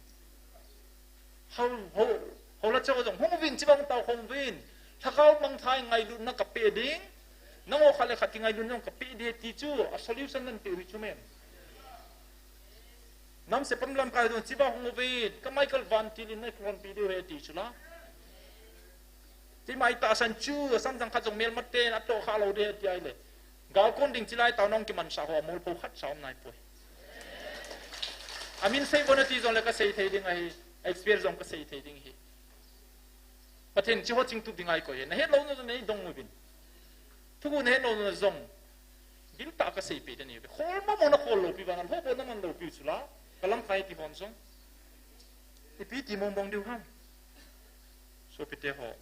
Hou, hou, hou la chao jong hung uvin, chibang tao hung uvin. Lhagao mangthai ngailutna kapeh ding, nangho khat le khat kingailutna jong kapeh ding ti chu, a solution nanpeh u hi chu mem. Nam sepam lamkai jong chiva hung uvin, ka Michael Van Til in na khonpi diu ahi ti chula. Ti mai tahsan chu, samjang khat jong melmaten atoh kha lou ding ahi ti ahile. Galkon ding chilai tao nong kimansah ho, amolpho khat sa um naipoi. Amin sei bon ati jongle kasei thei ding ahi, experience jong kasei thei ding ahi. Pathen hiche ho chingtup dinga eikoi ahi. Nahet louna jong neidong uvin. Thuguh nahet louna jong, giltah a kaseipeh ding ahi. Khol mong mong nakhol lou piu vang, alhoh bou naman lou piu chula. Kalamkai ti hon jong, ipi ti mong mong diu ham. Sopite ho,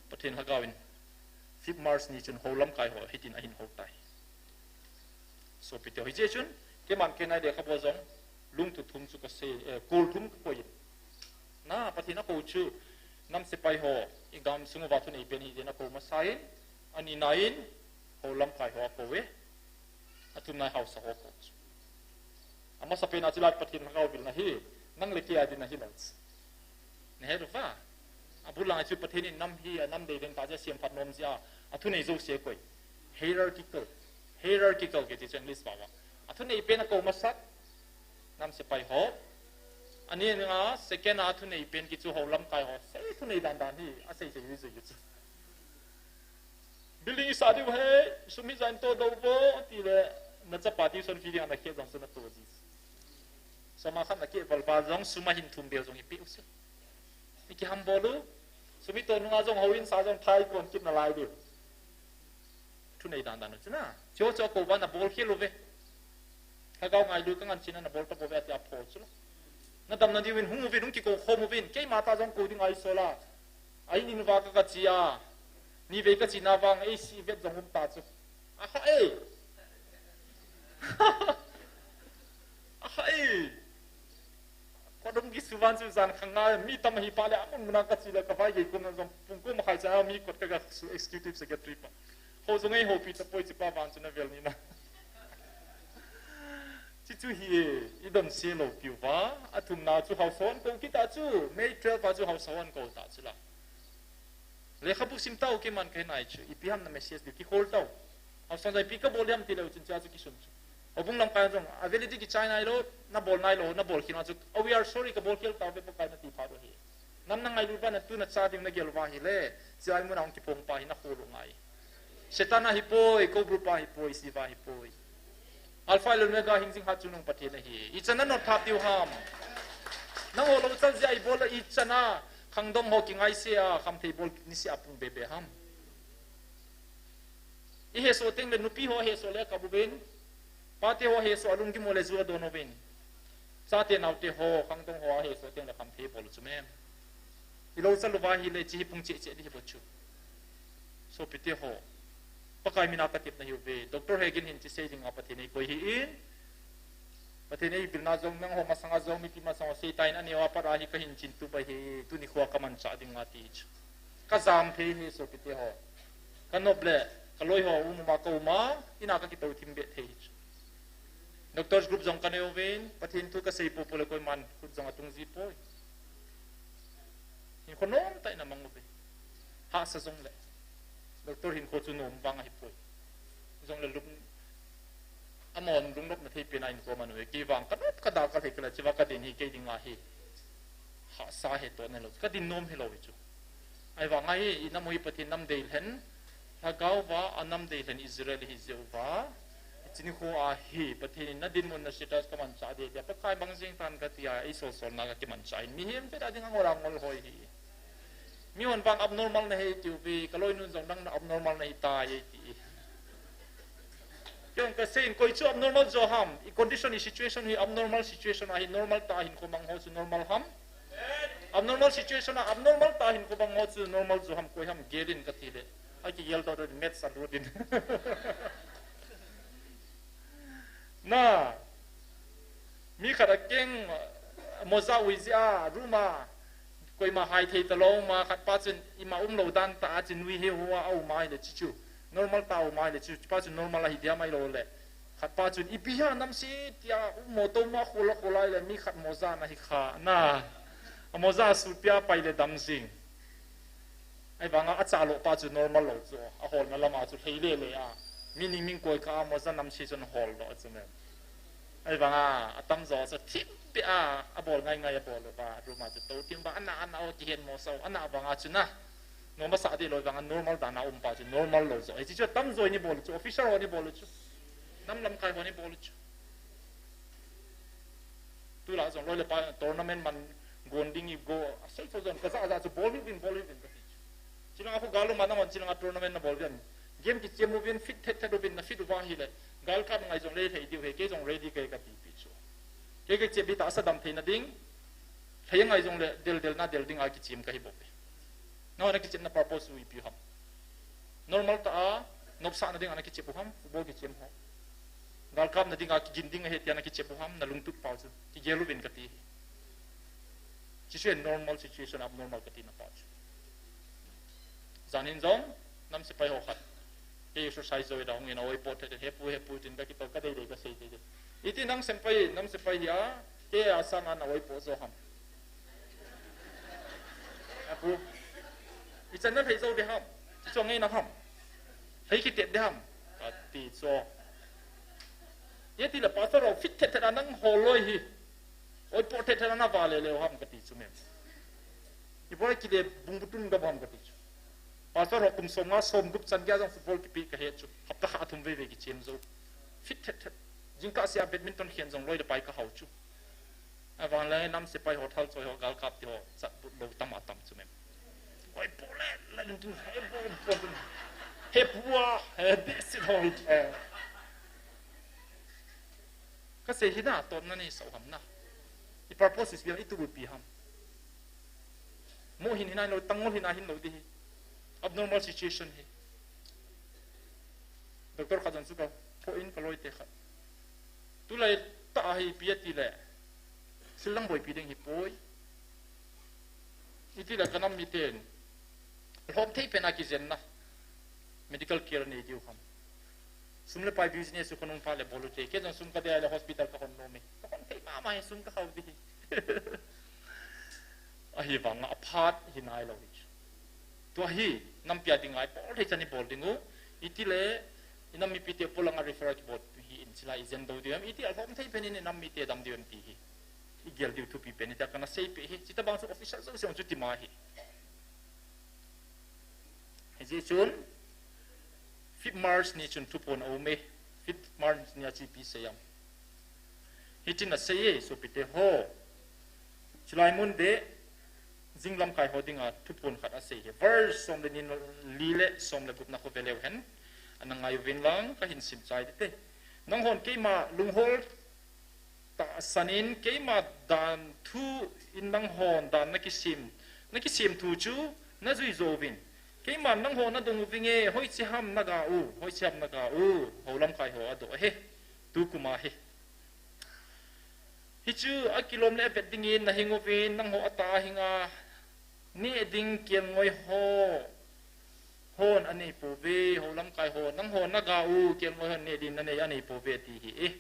Pathen lhagao in fifth March ni chun hou lamkai ho hitin ahin hou tai. Sopite ho, hiche chun keiman kei nai lekhabu jong lungthim thum chu kasei, eh, kol thum kakoi in. Na, Pathen akou chu, nam sepai ho, igamsung uva thunei pen hijeh in akou masa in, anina in, hou lamkai ho akou e, athumna in haosa ho akou chu. Amasapen a chulai Pathen lhagao vilna hi, nang le kei a dinga hilou chu. Nahet uva? Abul langa chu Pathen in nam hi, anam dei ding tah jeh a semphat nom jeh a, athunei jouse akoi. Hierarchical. Hierarchical kiti chu English pao a. Athunei pen akou masat, nam sepai ho. Ani nga, second a athunei pen kichu hou lamkai ho. Sei thunei dan dan hi, asei sei jui jui chu. Building isah diu ahi, sum hi jan todoh vo, tile, nachapa tuition fee dinga nakhe jong chu nato ji. Sum a khat nakeh val val jong, sum ahin thum bel jong ipeh u chu. Ikihambol u, sum ito nunga jong houin sa jong thai kon kit nalai diu. Thunei dan dan u chu na. Chuche chu akou uva nabol khel uve. Lhagao ngailu kangan china nabol tapouve atia pho chu lo. Nadamna diuvin hung uvin, hung kikou khom uvin. Keima tah jong kou ding ahi sola. Ahin in uva ka, kache a. Nivei kache na vang, eisi vet jong um ta chu. Aha e. Aha e. Kot hung kisuvan chu jan khat nga mi tam ahi pale, amun muna kache le kavaigei komna jong pung ko makhai cha mi kot kaga su executive secretary pa. Hou jong eihoupi tapoi, hichepa vang chu navel ni na. Chuchu hi e, idonse lou piuva, athumna chu haosa hon kou kit a chu, May twelve a chu haosa hon kou ta chu la. Lekhabu sim tau, keiman kahin nai chu, ipi ham na message diu, kikhol tau. Haosa hon jong ipi kabol ham tileu chun chua chu kisun chu. Houbung lamkai jong, avel a di kichai nailou, nabol nailou, nabol khel na chu, oh, we are sorry, kabol khel tauve Pakai nati phat u ahi. Nam nangailut uva natu nacha ding nagel uva ahile, chua imuna hung kipong pa hi nakhol u ngai. Satan ahipoi, Cobra pa ahipoi, Shiva ahipoi. Alpha le Omega hingjing hatchungnung Pathen ahi. Ichan nanot thap diu ham. Nangho lou chal jeh a ibol a ichan a, khangdong ho kingaise a, khamthei bol nise a pung bebe ham. Ihesoh tengle nupi ho hesoh le kabuvin. Pate ho hesoh a lunggim u le ju adon uvin. Chate naote ho, khangdong ho ahesoh teng le khamthei bol chu mem. Ilou chalu va hile hiche hi pung cheh cheh ding hi bou chu. Sopite ho, Pakai mina katepna hiuve. Doctor Hagin hin hiche sei dinga Pathen in eikoi ahin. Pathen in eibilna jong, nangho masanga jong, mipi masanga jong, Satan in aneo a pat a hi kahin chin tup ahi, tuni khoa kamanchah ding ati chu. Kajam thei ahi sopite ho. Kanop le, kaloi ho um um a kaum a, ina kakitoh thim be thei chu. Doctors group jong kanei uvin, Pathen thu kasei popo le koiman khut jong atung ji poi. Hinkho nomtah in amang uve. Hahsa jongle. Doctor hinkho chu nom vang ahipoi. Jongle lung, amahon lungnopna thei pen a hinkho amang uve. Kei vang kanop kada kalhei kala chiva kadin hi kei dinga hi. Hahsa he to nalou. Kadin nom hilou hi chu. Ahivanga hi, inam u hi Pathen nam deilhen. Lhagao va, anam deilhen Israel hi jeh uva. Hiche nikho a hi, Pathen in nadinmun na status kamanchah ding tia, Pakai bang jeng tan katia, eisol solna kakimanchah in. Mihem vet a ding angol angol hoi hi. Mihon vang abnormal nahi tiu ve, kaloinun jong nang na abnormal nahi tai ti. Kei jong kasei in koi chu abnormal jo ham, i condition, i situation hi abnormal situation ahi, normal tah a hinkho mang ho chu normal ham. Abnormal situation a abnormal tah a hinkho mang ho chu normal jo ham, koi ham gel in kati le. Akigel to maths a lut in. Na, mi khat a keng, moja ui jeh a, room a, koima hai thei talou ma, khat pa chun ima umlou dan tah a chun nui hi hua a um ahile chu chu. Normal tah a um ahile chu, pa chun normal ahi dia mai lou le. Khat pa chun ipi ham namse tia um mo to ma khola khola le mi khat moja ana hi kha na. A moja sut pia pai le dam jing. Ahivanga achalo pa chu normal lou chu, aholna lama chu lhei lele a. Mi ning ming koi kha a moja namse chun hol doh chu mem. Ahivanga atamjo chu thim pia, abol ngai ngai abol lou va, room a chu to thim va, ana ana o kihen mo sao, ana vanga chu na. Nom asa deh lou vanga normal dan a um pa chu normal lou jo. Hiche chu atamjo in ibol chu, officer ho in ibol chu. Nam lamkai ho in ibol chu. Tulai jong loi le pai tournament man gon ding i go, asei cho jong kaja ja chu bol uvin, bol uvin kati chu. Chilanga khu gal um a nahon chilanga tournament nabol uvin. Game kichem uvin, fit thet thet uvin, na fit uva ahile. Gal kap ngai jongle lhei diu ahi, kei jong ready kahi kati pi chu. Kei kei chep hi tahsa dam theina ding. Lhei ngai jongle del del na del ding a kichem kahi bou ve. Nahon na kichepna purpose u ipi ham. Normal tah a, nopsahna dinga na kichep u ham, football kichem ho. Gal kapna dinga kigin ding ahi tia na kichep u ham, na lungtup pau chu. Kigel uvin kati hi. Hiche chu normal situation, abnormal kati na pau chu. Jan in jong, nam sepai ho khat. Kei exercise jou da hung in a oi pot he, he pu, he pu tin kakito, kadei dei kasei dei dei. Iti nang sepai, nam sepai hi a, kei a sanga na oi pot jo ham. Apu. Ichan na lhei jou ding ham. Chu ngai na ham. Lhei kitet ding ham. Kati chu. Iti le pastor ho fit thet thet a nang holoi hi. Oi pot thet thet a na vale le ham kati chu mem. Iboi kile bung butun ga ham kati chu. Pastor ho kum som nga som gup chan gei a jong football kipe kahe chu. Hapta khat thum vei vei kichem jou. Fit thet thet. Jingkah sea badminton khen jong loi le pai kahao chu. Avang le nam sepai ho, thal choi ho, gal kap ti ho, chat but lou tam a tam chu mem. Oi, pu le, le dun tu, he pu, pu, pu. He pu a, he, this is all. Eh. Kasei hi na, totna nei sao ham na. I purpose is, i tu ipi ham. Mo hin hinai lou, tangol hinai hin lou ding hi. Abnormal situation hi. Doctor khat jong chu kaphoh in kaloi te khat. Tulai tah a hi ipi ati le. Sil lang boipi ding hi poi. Iti le kanam miten. Lhom thei pen a kijen na. Medical care nei diu ham. Sum le pai business u khonung pha le bol u te. Kei jong sum kadei le hospital kahon nom e. Kahon thei mama hi sum kahao ding hi. Ahivanga aphat hinai lou hi chu. Tua hi, nampi a dinga ibol thei chan ibol ding u. Iti le, inam mipi te polanga refer kibol hi in chila ijen do diu em. Iti a lhom thei pen in inam mite dam diu em ti hi. Igel diu thupi pen ita kana sei pe hi. Chuti bang chu official jouse chu tima hi. Hijeh chun, fifth March ni chun thuphon aum e, fifth March ni a chu ipi sei am. Hitin asei e, sopite ho. Chulai mun beh, jing lamkai ho dinga thuphon khat asei e. Verse som le ni, li le som le gupna khu veleu hen. Ana ngai uvin lang, kahin sim chai ding te. Nanghon keima lunghol tahsan in, keima dan thu in nanghon dan nakisem, nakisem thu chu najui jouvin. Keima nanghon nadong uvinge, hoiche ham naga u, hoiche ham naga u, houlamkai ho adoh ahi, tukum a hi. Hichu akilom le avet dingin nahing uvin, nangho atah a hinga, neh ding kelngoi ho, hon anei pouve, houlamkai ho, nangho naga u, kelngoi hon neh ding nanei, anei pouve ti hi e.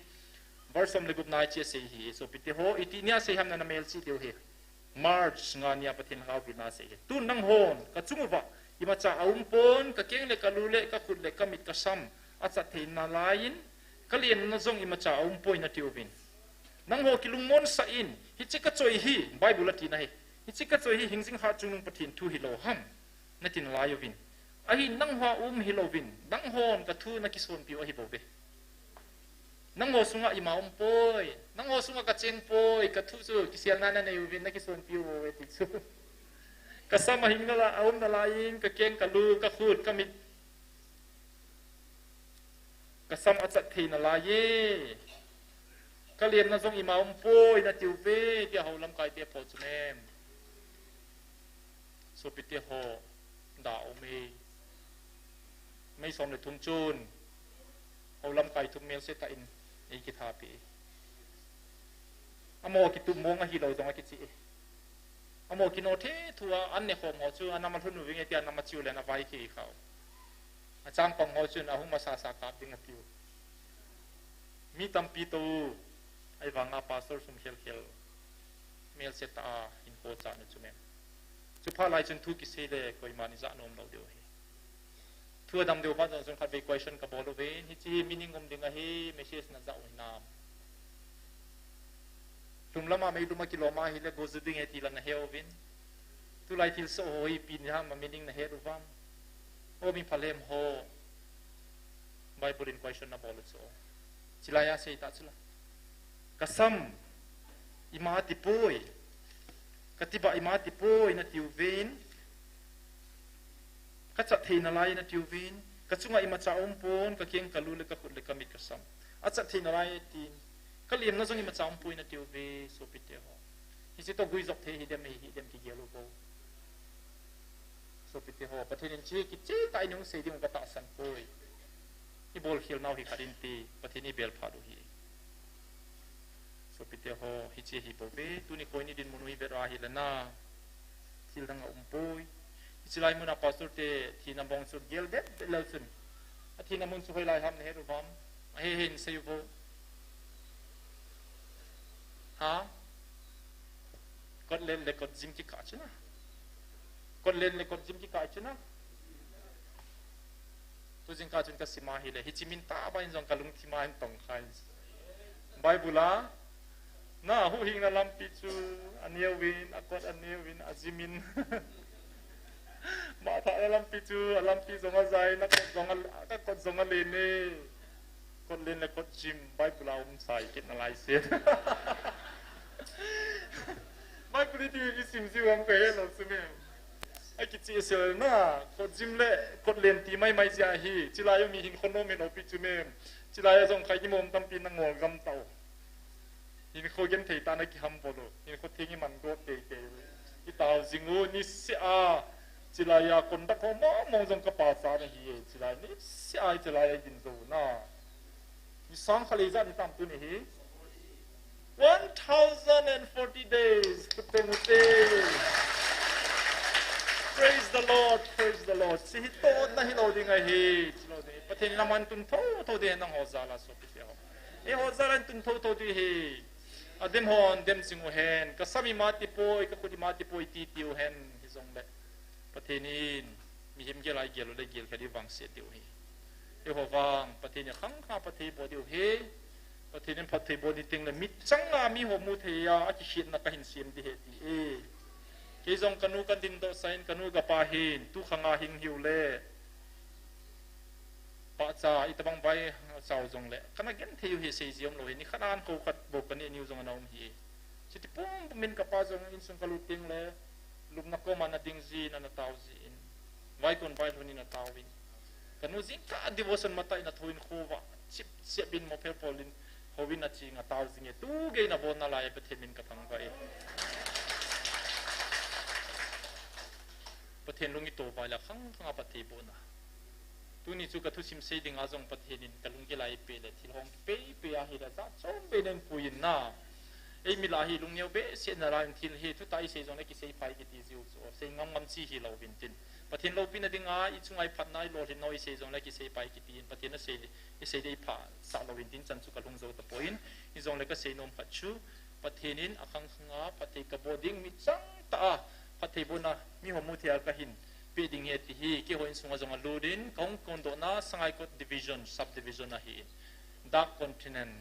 Verse som le gup na hiche asei hi e, sopite ho, iti nia sei ham na namel chih diu hi. March nga nia Pathen lhagao vel na asei hi. Tun nanghon, kachung uva, imacha aumpon, kakeng le kalu le, kakhut le kamit kasam, achat thei nalaiyin, kalenna jong imacha aumpoi natiuvin. Nangho kilungmonsah in, hiche kachoi hi, Bible a tina hi, hiche kachoi hi hingjing hatchungnung Pathen thu hilou ham, nati nalai uvin. Ahin nangho a um hilouvin, nanghon kathu nakisonpiu ahibouve. Nangho sunga ima umpoi, nangho sunga kachengpoi, kathu chu kiselna nanei uvin, nakisonpiu bouve ti chu. Kasam ahing nalai, aum nalaiyin, kakeng, kalu, kakhut, kamit, kasam achat thei nalaiye. Kalenna jong ima umpoi natiuve, tia houlamkai te aphoh chu mem. Sopite ho, da ume. May som le thum chun, houlamkai thum melse tah in eikithapi. Amaho kitup mong ahilou jong akichi e. Amaho kino thethua an nekhom ho chu anam alhun uvinge tia anam achiu le ana vaikhei khau. Achangpang ho chun ahung masasa kap ding atiu. Mi tampi tou, ahivanga pastor sum khelkhel melse tah a hinkho chanu chu mem. Chuphat lai chun thu kisei le koiman ijah nom lou diu ahi. Thu adam diu phat jong chun khatvei question kabol uvin, hiche hi meaning um ding ahi, message najah u hinam? Lhumlama meilum a kilom ahile goju ding ahi ti la nahe uvin. Tulai thilsoh ho hi ipi ham a meaning nahet uvam? O mi phalhem ho, Bible in question nabol u chu, chilai a seita chula. Kasam ima atipoi, katibah ima atipoi natiuvin, kachat thei nalai natiuvin, kachunga imacha aumpon, kakeng, kalu le, kakhut le, kamit, kasam achat thei nalai tin, kalenna jong imacha aumpoi natiuve, sopite ho. Hiche toh guijop thei hidem, hidem kigel u bou. Sopite ho, Pathen in hiche kichehtah in hung sei ding katahsan poi. Ibolkhel nau hi khat inte, Pathen in ibel phat u hi. Sopite ho, hiche hibouve, tuni koi ni dinmun u ivet u ahile na, thildang aumpoi. Hiche lai muna pastor te thina mong chu gel det det leu chun, athina mun chu hoilai ham nahet uvam? Ahe hen sei uvo. Ha? Kotlen le kotjim kikah chuna. Kotlen le kotjim kikah chuna. Tu jingkah chun kasim ahile, hiche min tah bang in jong kalungthim a hin tongkha in. Bible a, na huhhingna lampi chu aneuvin, akot aneuvin, ajimin. Mathahna lampi chu alampi jong ajain, akot jong a, akot jong alen e. Kotlen le kotjim, Bible a um sai kit nalai se. Bible iti isim jiu ham kahelou chu mem. Akichehsel na, kotjim le kotlen ti maimai jeh ahi, chulai a mi hinkho nom hilou pi chu mem. Chulai a jong khaikimom tampi nangol gam tau. Hinkho genthei tah a nakihambol u, hinkho theng iman got teitei u. Itao jing u, niseh a, chulai a conduct ho mong mong jong kapachat ahi e, chulai niseh a, chulai a idin jou u na. Ni sang khat le ijat ni tam tuni hi. One thousand and forty days. Khut teng ute. Praise the Lord, praise the Lord. Hiche hi totna hilou ding ahi, hilou ding. Pathen in aman tun thotho ding ahi nangho jal a sopite ho. Eiho jal a tun thotho ding ahi. Adem hon dem jing u hen. Kasam ima atipoi, kakhut ima atipoi ti tiu hen. Hijongle Pathen in mihem gel a igel u le gelkha ding vangset diu ahi. Eiho vang Pathen in khangkhang phatthei boh diu ahi. Pathen in phatthei boh ding teng le michang a miho mu thei a, akikhetna kahin sem ding ahi ti e. Kei jong kanu kadindoh sah in, kanu kapa hin, tu khang a hing hiu le, pahcha, itobang vai chau jongle, kana genthei u ahi, seiji umlou ahi, nikhat a an kho khat bou kaneh niu jong ana um ahi. Chuti pumpum in kapa jong insung kalut teng le, lupna koma ana ding jin, ana tao jin. Vaikon vailhun in ana tao in. Kanu jingkah devotion matah in athou in khovah sip sip in mo phel pol in, houin a ching a tao jing e, tu gei na bon na lai Pathen min ka thangvah e. Pathen lung i to vai la khang khang a phatthei bohna. Tuni chu ka thusim sei ding a jong Pathen in ka lung kilai pe le thil hong pe pe a hi la ja chom be nen pu in na. Ei mi la hi lung neo be se na la in thil hi thu ta i sei jong le kisei pai kiti jiu chu. Sei ngam ngam chi hi lo vin tin. Pathen loupina dinga i chunga i phatna i lolhinna i sei jongle kisei pai kiti in Pathen a sei, i sei dei pha sa lo in tin chan chu ka lhung zo ta poi in, i jongle ka sei nom khat chu Pathen in a khang khanga phatthei ka bo ding mi chang ta a phatthei bona mi ho mu thei a ka hin pe ding he ti hi keiho in sunga jong a lut in ka hung kon doh na Sangaikot division, subdivision a hi in. Dark continent.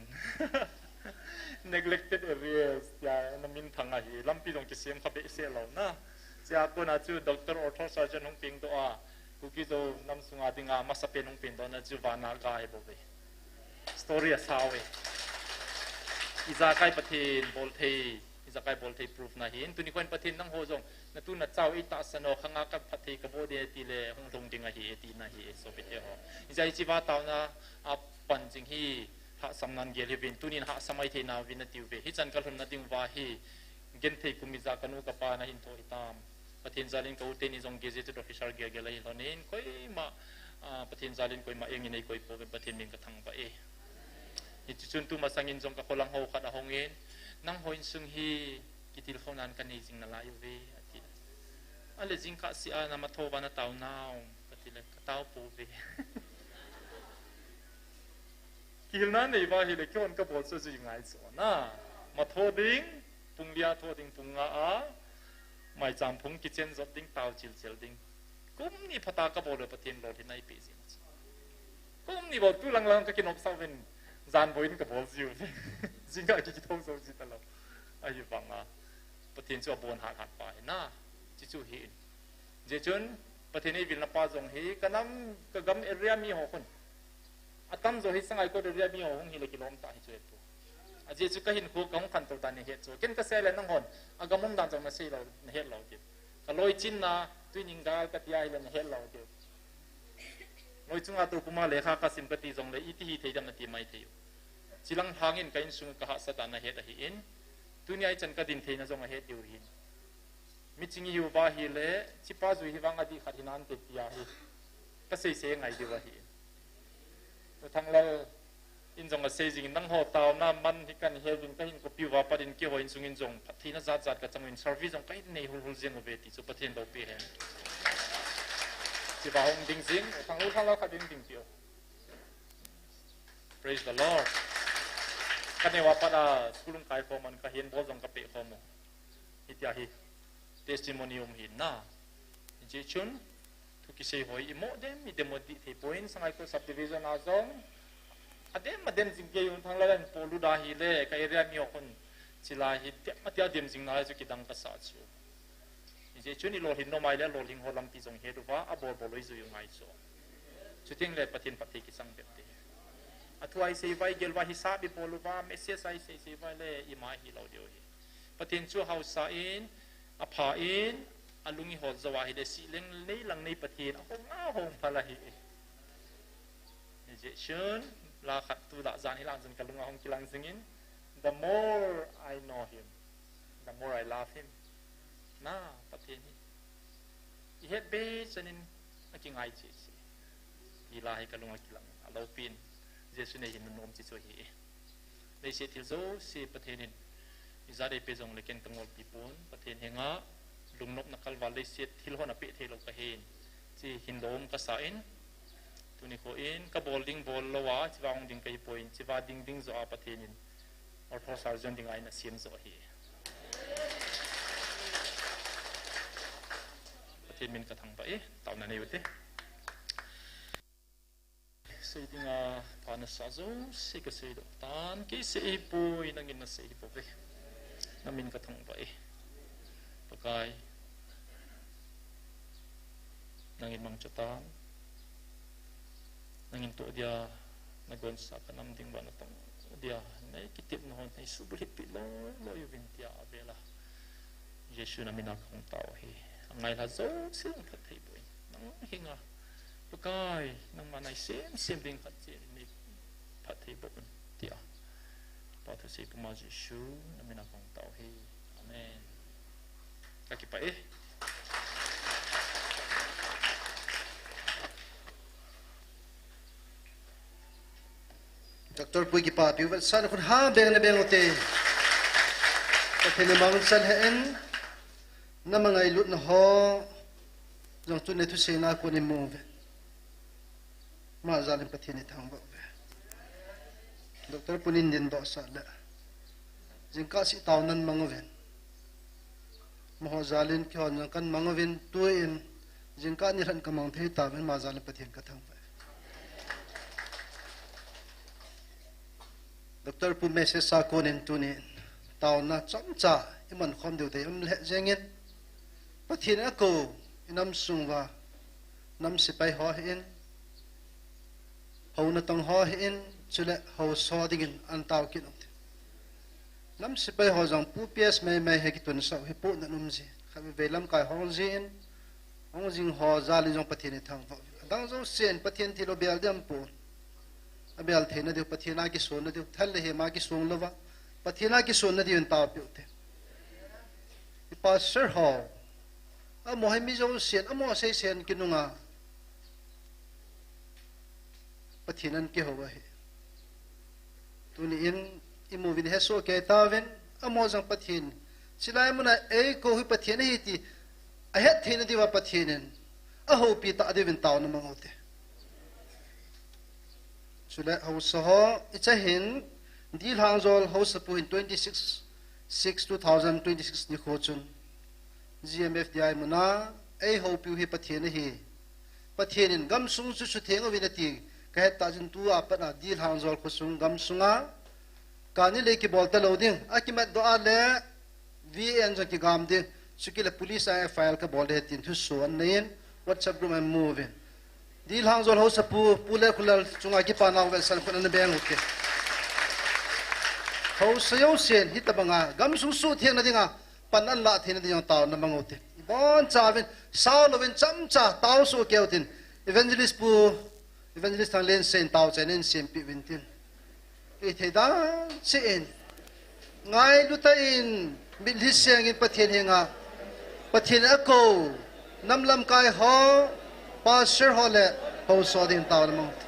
Neglected areas. Ya, na min thang a hi. Lampi jong kisem kha behseh lo na. Sia kona chu Doctor Ortho Surgeon hung peng doh a. Kuki Zo nam sunga dinga masa pen hung peng doh na chu vana ga he bou ve. Story a sao e. Ijakai Pathen bol thei. Ijakai bol thei proof na hin. Tuni kon Pathen nangho jong. Na tu na chau i ta sa no khanga ka phatthei ka bo de ti le hung lhung ding a hi e ti na hi e so pe te ho. Ijai chi va tau na a pan jing hi hahsam nan gel hi vin, tunin hahsam ai thei nau vin a tiu ve. Hichan ka lhun na ding va hi, genthei kum ija ka nu ka pa na hin tho hi tam. Pathen jalin ka u teni jong gazetted officer gel gel a hi lhonin, koima, ah, Pathen jalin koima engin ei koi po ve, Pathen min ka thangvah e. Hichi chun tu masangin jong ka kholang ho khat a hongin, nangho insung hi kitilkhou nan ka nei jing na lai u ve, a ti. A le jingkah sia na matho va na tau nau, ka ti le ka tau po ve. Kihilna nei va hi le kihon ka bol chu ji ngai chu na. Matho ding, pung lia tho ding, pung nga a, mai cham phung kichen jot ding, tau chil chil ding. Kum ni phata ka bol le Pathen lolhin a i pe jing chu. Kum ni bol tu lang lang ka kinop sa vin jan boin ka bol jiu. Jingkah ki kitho zo ji ta lo. A hi vang a. Pathen chu a bon hat hat pa hi na. Chi chu hi in. Je chun Pathen ei vilna pa jong hi ka nam ka gam area mi ho khun. A tam jo hi Sangaikot area mi ho hung hi le kilom ta hi chu e pu. A je chu ka hin khu ka hung khan to ta ni he chu. Ken ka sei le nang hon. A gam um dan jong na sei lo, na het lo ki. Ka loi chin na, tui ning gal ka tia hi le na het lo ki. Loi chunga tu puma lekha ka sim ka ti jong le, i ti hi thei dam na ti mai thei u. Chilang hangin ka insung ka hahsa dan na het a hi in. Tuni ai chan ka din thei na jong a het diu hin. Mi ching i hiu va hi le, chipa jui hi vang a di khat hi nan te tia hi. Ka sei sei ngai diu a hi. U Thanglal in jong a sei jing nang ho tau na man hi kan he vin ka hin ko piu va pa din ki ho in sung in jong phat thei na jat jat ka chang in service jong ka hin nei hul hul jing u ve ti chu Pathen lo pi hen. Chi va hong ding jing, u Thang, u Thanglal kha ding ding piu. Praise the Lord. Ka nei va pa da school kai ko man ka hin bol jong ka pe ko mo. Hitia hi testimony um hi na. Ji chun, thu kisei hoi i mo dem, i dem mo di thei poi in Sangaikot subdivision a jong. A dem, a dem jing ke yun thang la len po lu da hi le, ka area mi o khun. Chila hi dem, a tia dem jing na le chu kidang ka sa chu. Ji chun i lolhin no mai le, lolhin ho lampi jong he du va, a bol bol loi ju yu ngai chu. Chuting le Pathen phat thei kisang bep te. A thu ai sei vai gel va hi sa bi bol u va, message ai sei sei vai le, i mai hi lo deu hi. Pathen chu hausa in, a pha in, a lung i hol zo a hi le si leng nei lang nei Pathen, a hong a hong pha la hi. Ni je chun, la khat tu la jan hi lang jan ka lung a hong kilang jing in, the more I know him, the more I love him. Na, Pathen hi. I het be chan in, a kingai che che. Ti la hi ka lung a kilang, a lo pin. Jesu nei hin nom chi chu hi. Leiset thil jouse Pathen in ijat ei pe jong le ken ka ngolpi pon, Pathen henga lungnopna kalval leiset thil hon a pe thei lo ka hin. Chi hin lom ka sa in, tuni kho in ka bol ding bol lo a, chiva hong ding ka hi poi in, chiva ding ding jo a Pathen in Ortho Surgeon ding a in a siam jo hi. Pathen min ka thangvah e, tauna nei u te. Sei dinga pha na sa jouse ka sei doh tan, kei sei hi poi, nangin na sei hi bou ve. Na min ka thangvah e. Pakai, nangin mangcha tan. Nangin toh dia, na gonsa ka nam ding uva na tong dia, nei kitepna hon, nei subulhit pi loi loi uvin tia avela. Jesu na mina ka hung tao hi. A ngailha jouse jong phatthei boh in. Nang hinga. Pakai, nangma nei sem sem ding khat cheh in nei phat thei boh un tia. Pa thusei puma Jesu na mina kong tao hi. Amen. Ka kipah e. Doctor Pu kipapi u vetsahna khut ha beng na beng u te. Pathen in mangcha lheh in, na mangailutna ho jong tuni thuseina kon in mu uve. Ama jal in Pathen ithangvah uve. Doctor Pu in din doh sah le, jingkah seh taona in mang uvin. Amaho jal in keihon jong kan mang uvin, tuin jingkah ni lhan ka mang thei tauvin, ama jal in Pathen ka thangvah. Doctor Pu message a kon in tuni in taona chomcha i man khom diu te um lheh jeng in, Pathen in akou i nam sung uva, nam sepai ho hi in, ho natong ho hi in, chule haosa ho ding in ana tao kit u te. Nam sepai ho jong Pu P S mai mai hi kitonsah u hi pohnat um ji. Khatvei lamkai hong ji in, hong jing ho jal in jong Pathen ithangvah u. Adang jousen Pathen thilou bel ding um pon. Abel theina diu, Pathen a kisonna diu, thal le hem a kisong louva, Pathen a kisonna diu in taopeh u te. I pastor ho, amaho hi mi jousen, amaho seisen kinunga Pathen in ana kihou ahi. Tuni in i mu uvin hesoh kei tauvin, amaho jong Pathen, chulai muna eikou hi Pathen ahi ti ahet theina diuva Pathen in ahoupi tah diuvin taona mang u te. Chule haosa ho, i cha hin, Dilhangjol haosapu hin twenty six six two thousand twenty six nikho chun G M F D I muna eihoupiu hi Pathen ahi. Pathen in gamsung chu sutheng uvin ati kahet tah jeh in tua pat a Dilhangjol khosung gamsunga kani le kibol talou ding, akimat doh a le V A N jong kigam ding, chukit le police a F I R kabol ding ahi tin thuso ananei in, WhatsApp group a amu uvin. Dilhangjol haosapu, Pu Lekhullal chunga kipana u vetsahna khut ana beng u te. Haosa jousen hitabanga gamsung suthengna dinga pan ana lah theina ding jong taona mang u te. Ibonchauvin, sao louvin chomcha tao soh kei u tin. Evangelist Pu, Evangelist Thanglensen tao chai in sempeh uvin tin. Ithei dan cheh in, ngailu tah in, mitlhi seng in Pathen henga, Pathen in akou nam lamkai ho, pastor ho le haosa ho ding taona mang u te.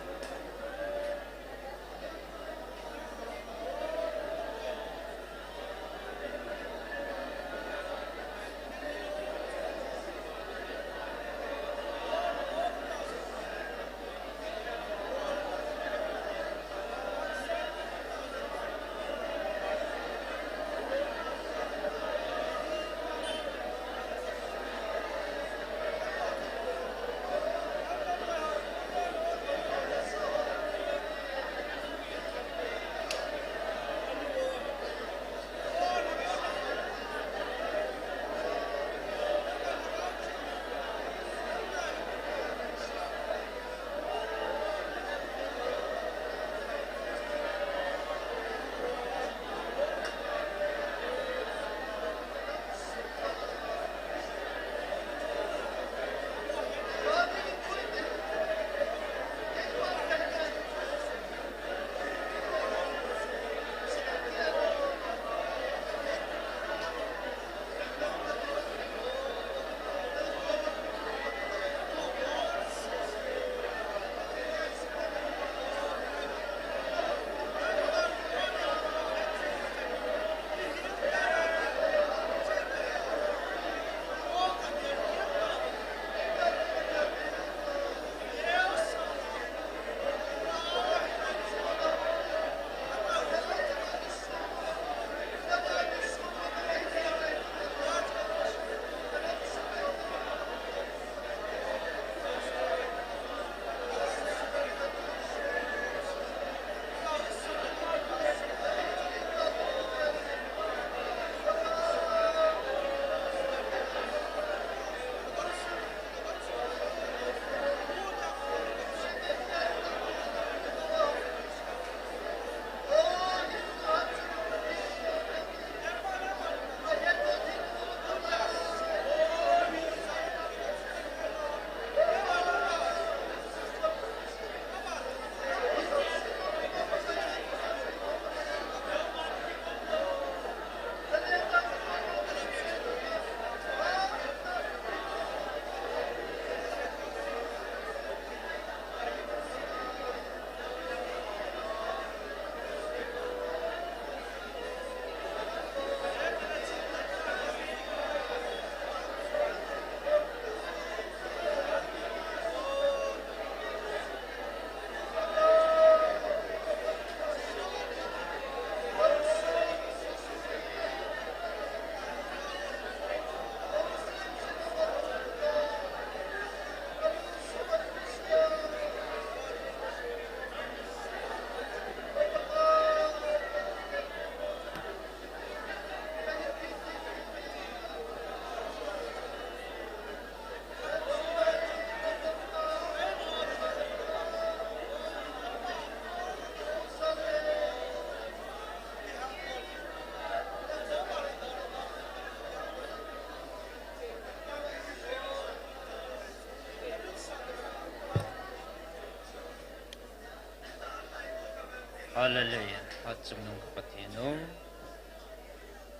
Hallelujah. Hatchungnung ka Pathen u,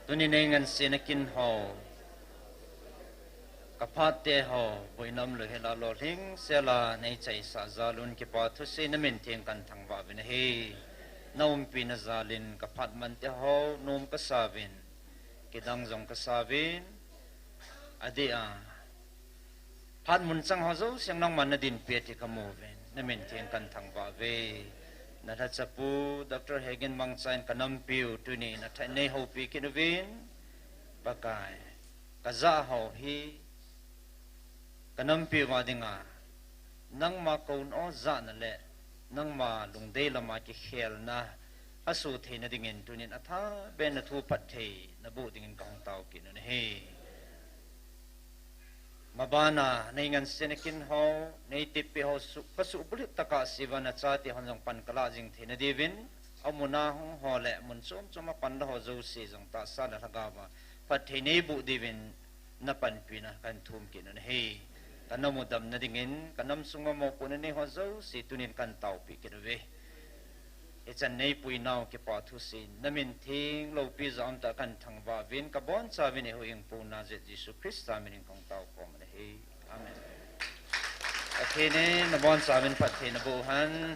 tuni nei ngansena kin ho, ka phat te ho, boina umlou hela lolhing sela nei chaisah jal un kipa thusei na min theng kan thangvah uvin ahi. Na umpina jal in ka phat man te ho nom ka sa uvin, kidang jong ka sa uvin, adeh a phat mun chang ho jouse nangman na dinpi a ti ka mu uvin, na min theng kan thangvah uve. Na lhachapu Doctor Hegin Mangcha in ka nampiu tuni na tha nei houpi kit uvin, Pakai, ka jah ho hi ka nampiu a dinga nangma kouna o jahna le nangma lungdei lama kikhelna asoh theina dingin tunin athaben na thu phatthei na boh dingin ka hung tao kit un ahi. Mabana nei ngansena kin ho, nei tipi ho su-, ka suhbulhit tah a siva na chate hon jong pan ka lah jing theina diuvin, amun a hung ho le mun chom chom a pan la ho jouse jong tahsa le lhagao a phatthei nei boh diuvin na panpina kan thum kit un ahi. Ka na mudamna dingin, ka nam sung a mopohna nei ho jouse tunin kan taopi kit uve. Hichan nei puinau kipa thusei na min theng loupi jat um tah kan thangvah uvin, ka boncha uvin ei huhhingpu Nazareth Jesu Christa min in ka hung tao khom un ahi. Amen. Pathen in na boncha uvin phatthei na boh hen.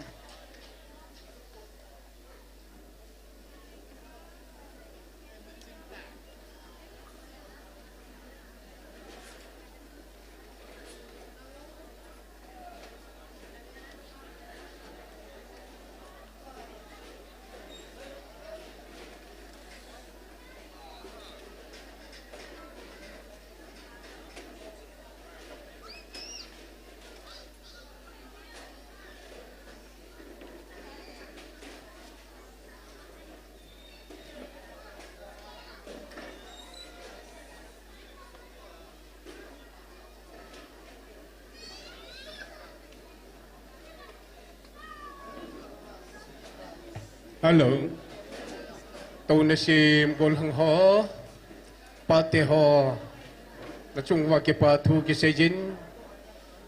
Hello. Touna sim golhang ho, pate ho, na chung uva kipa thu kisei jin.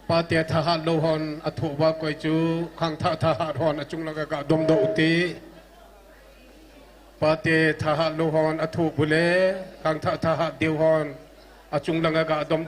Pate thahat lou hon athoh uva koi chu, khangthah thahat hon achung langa ga domdoh ute. Pate thahat lou hon athoh bou le, khangthah thahat deu hon achung langa ga dom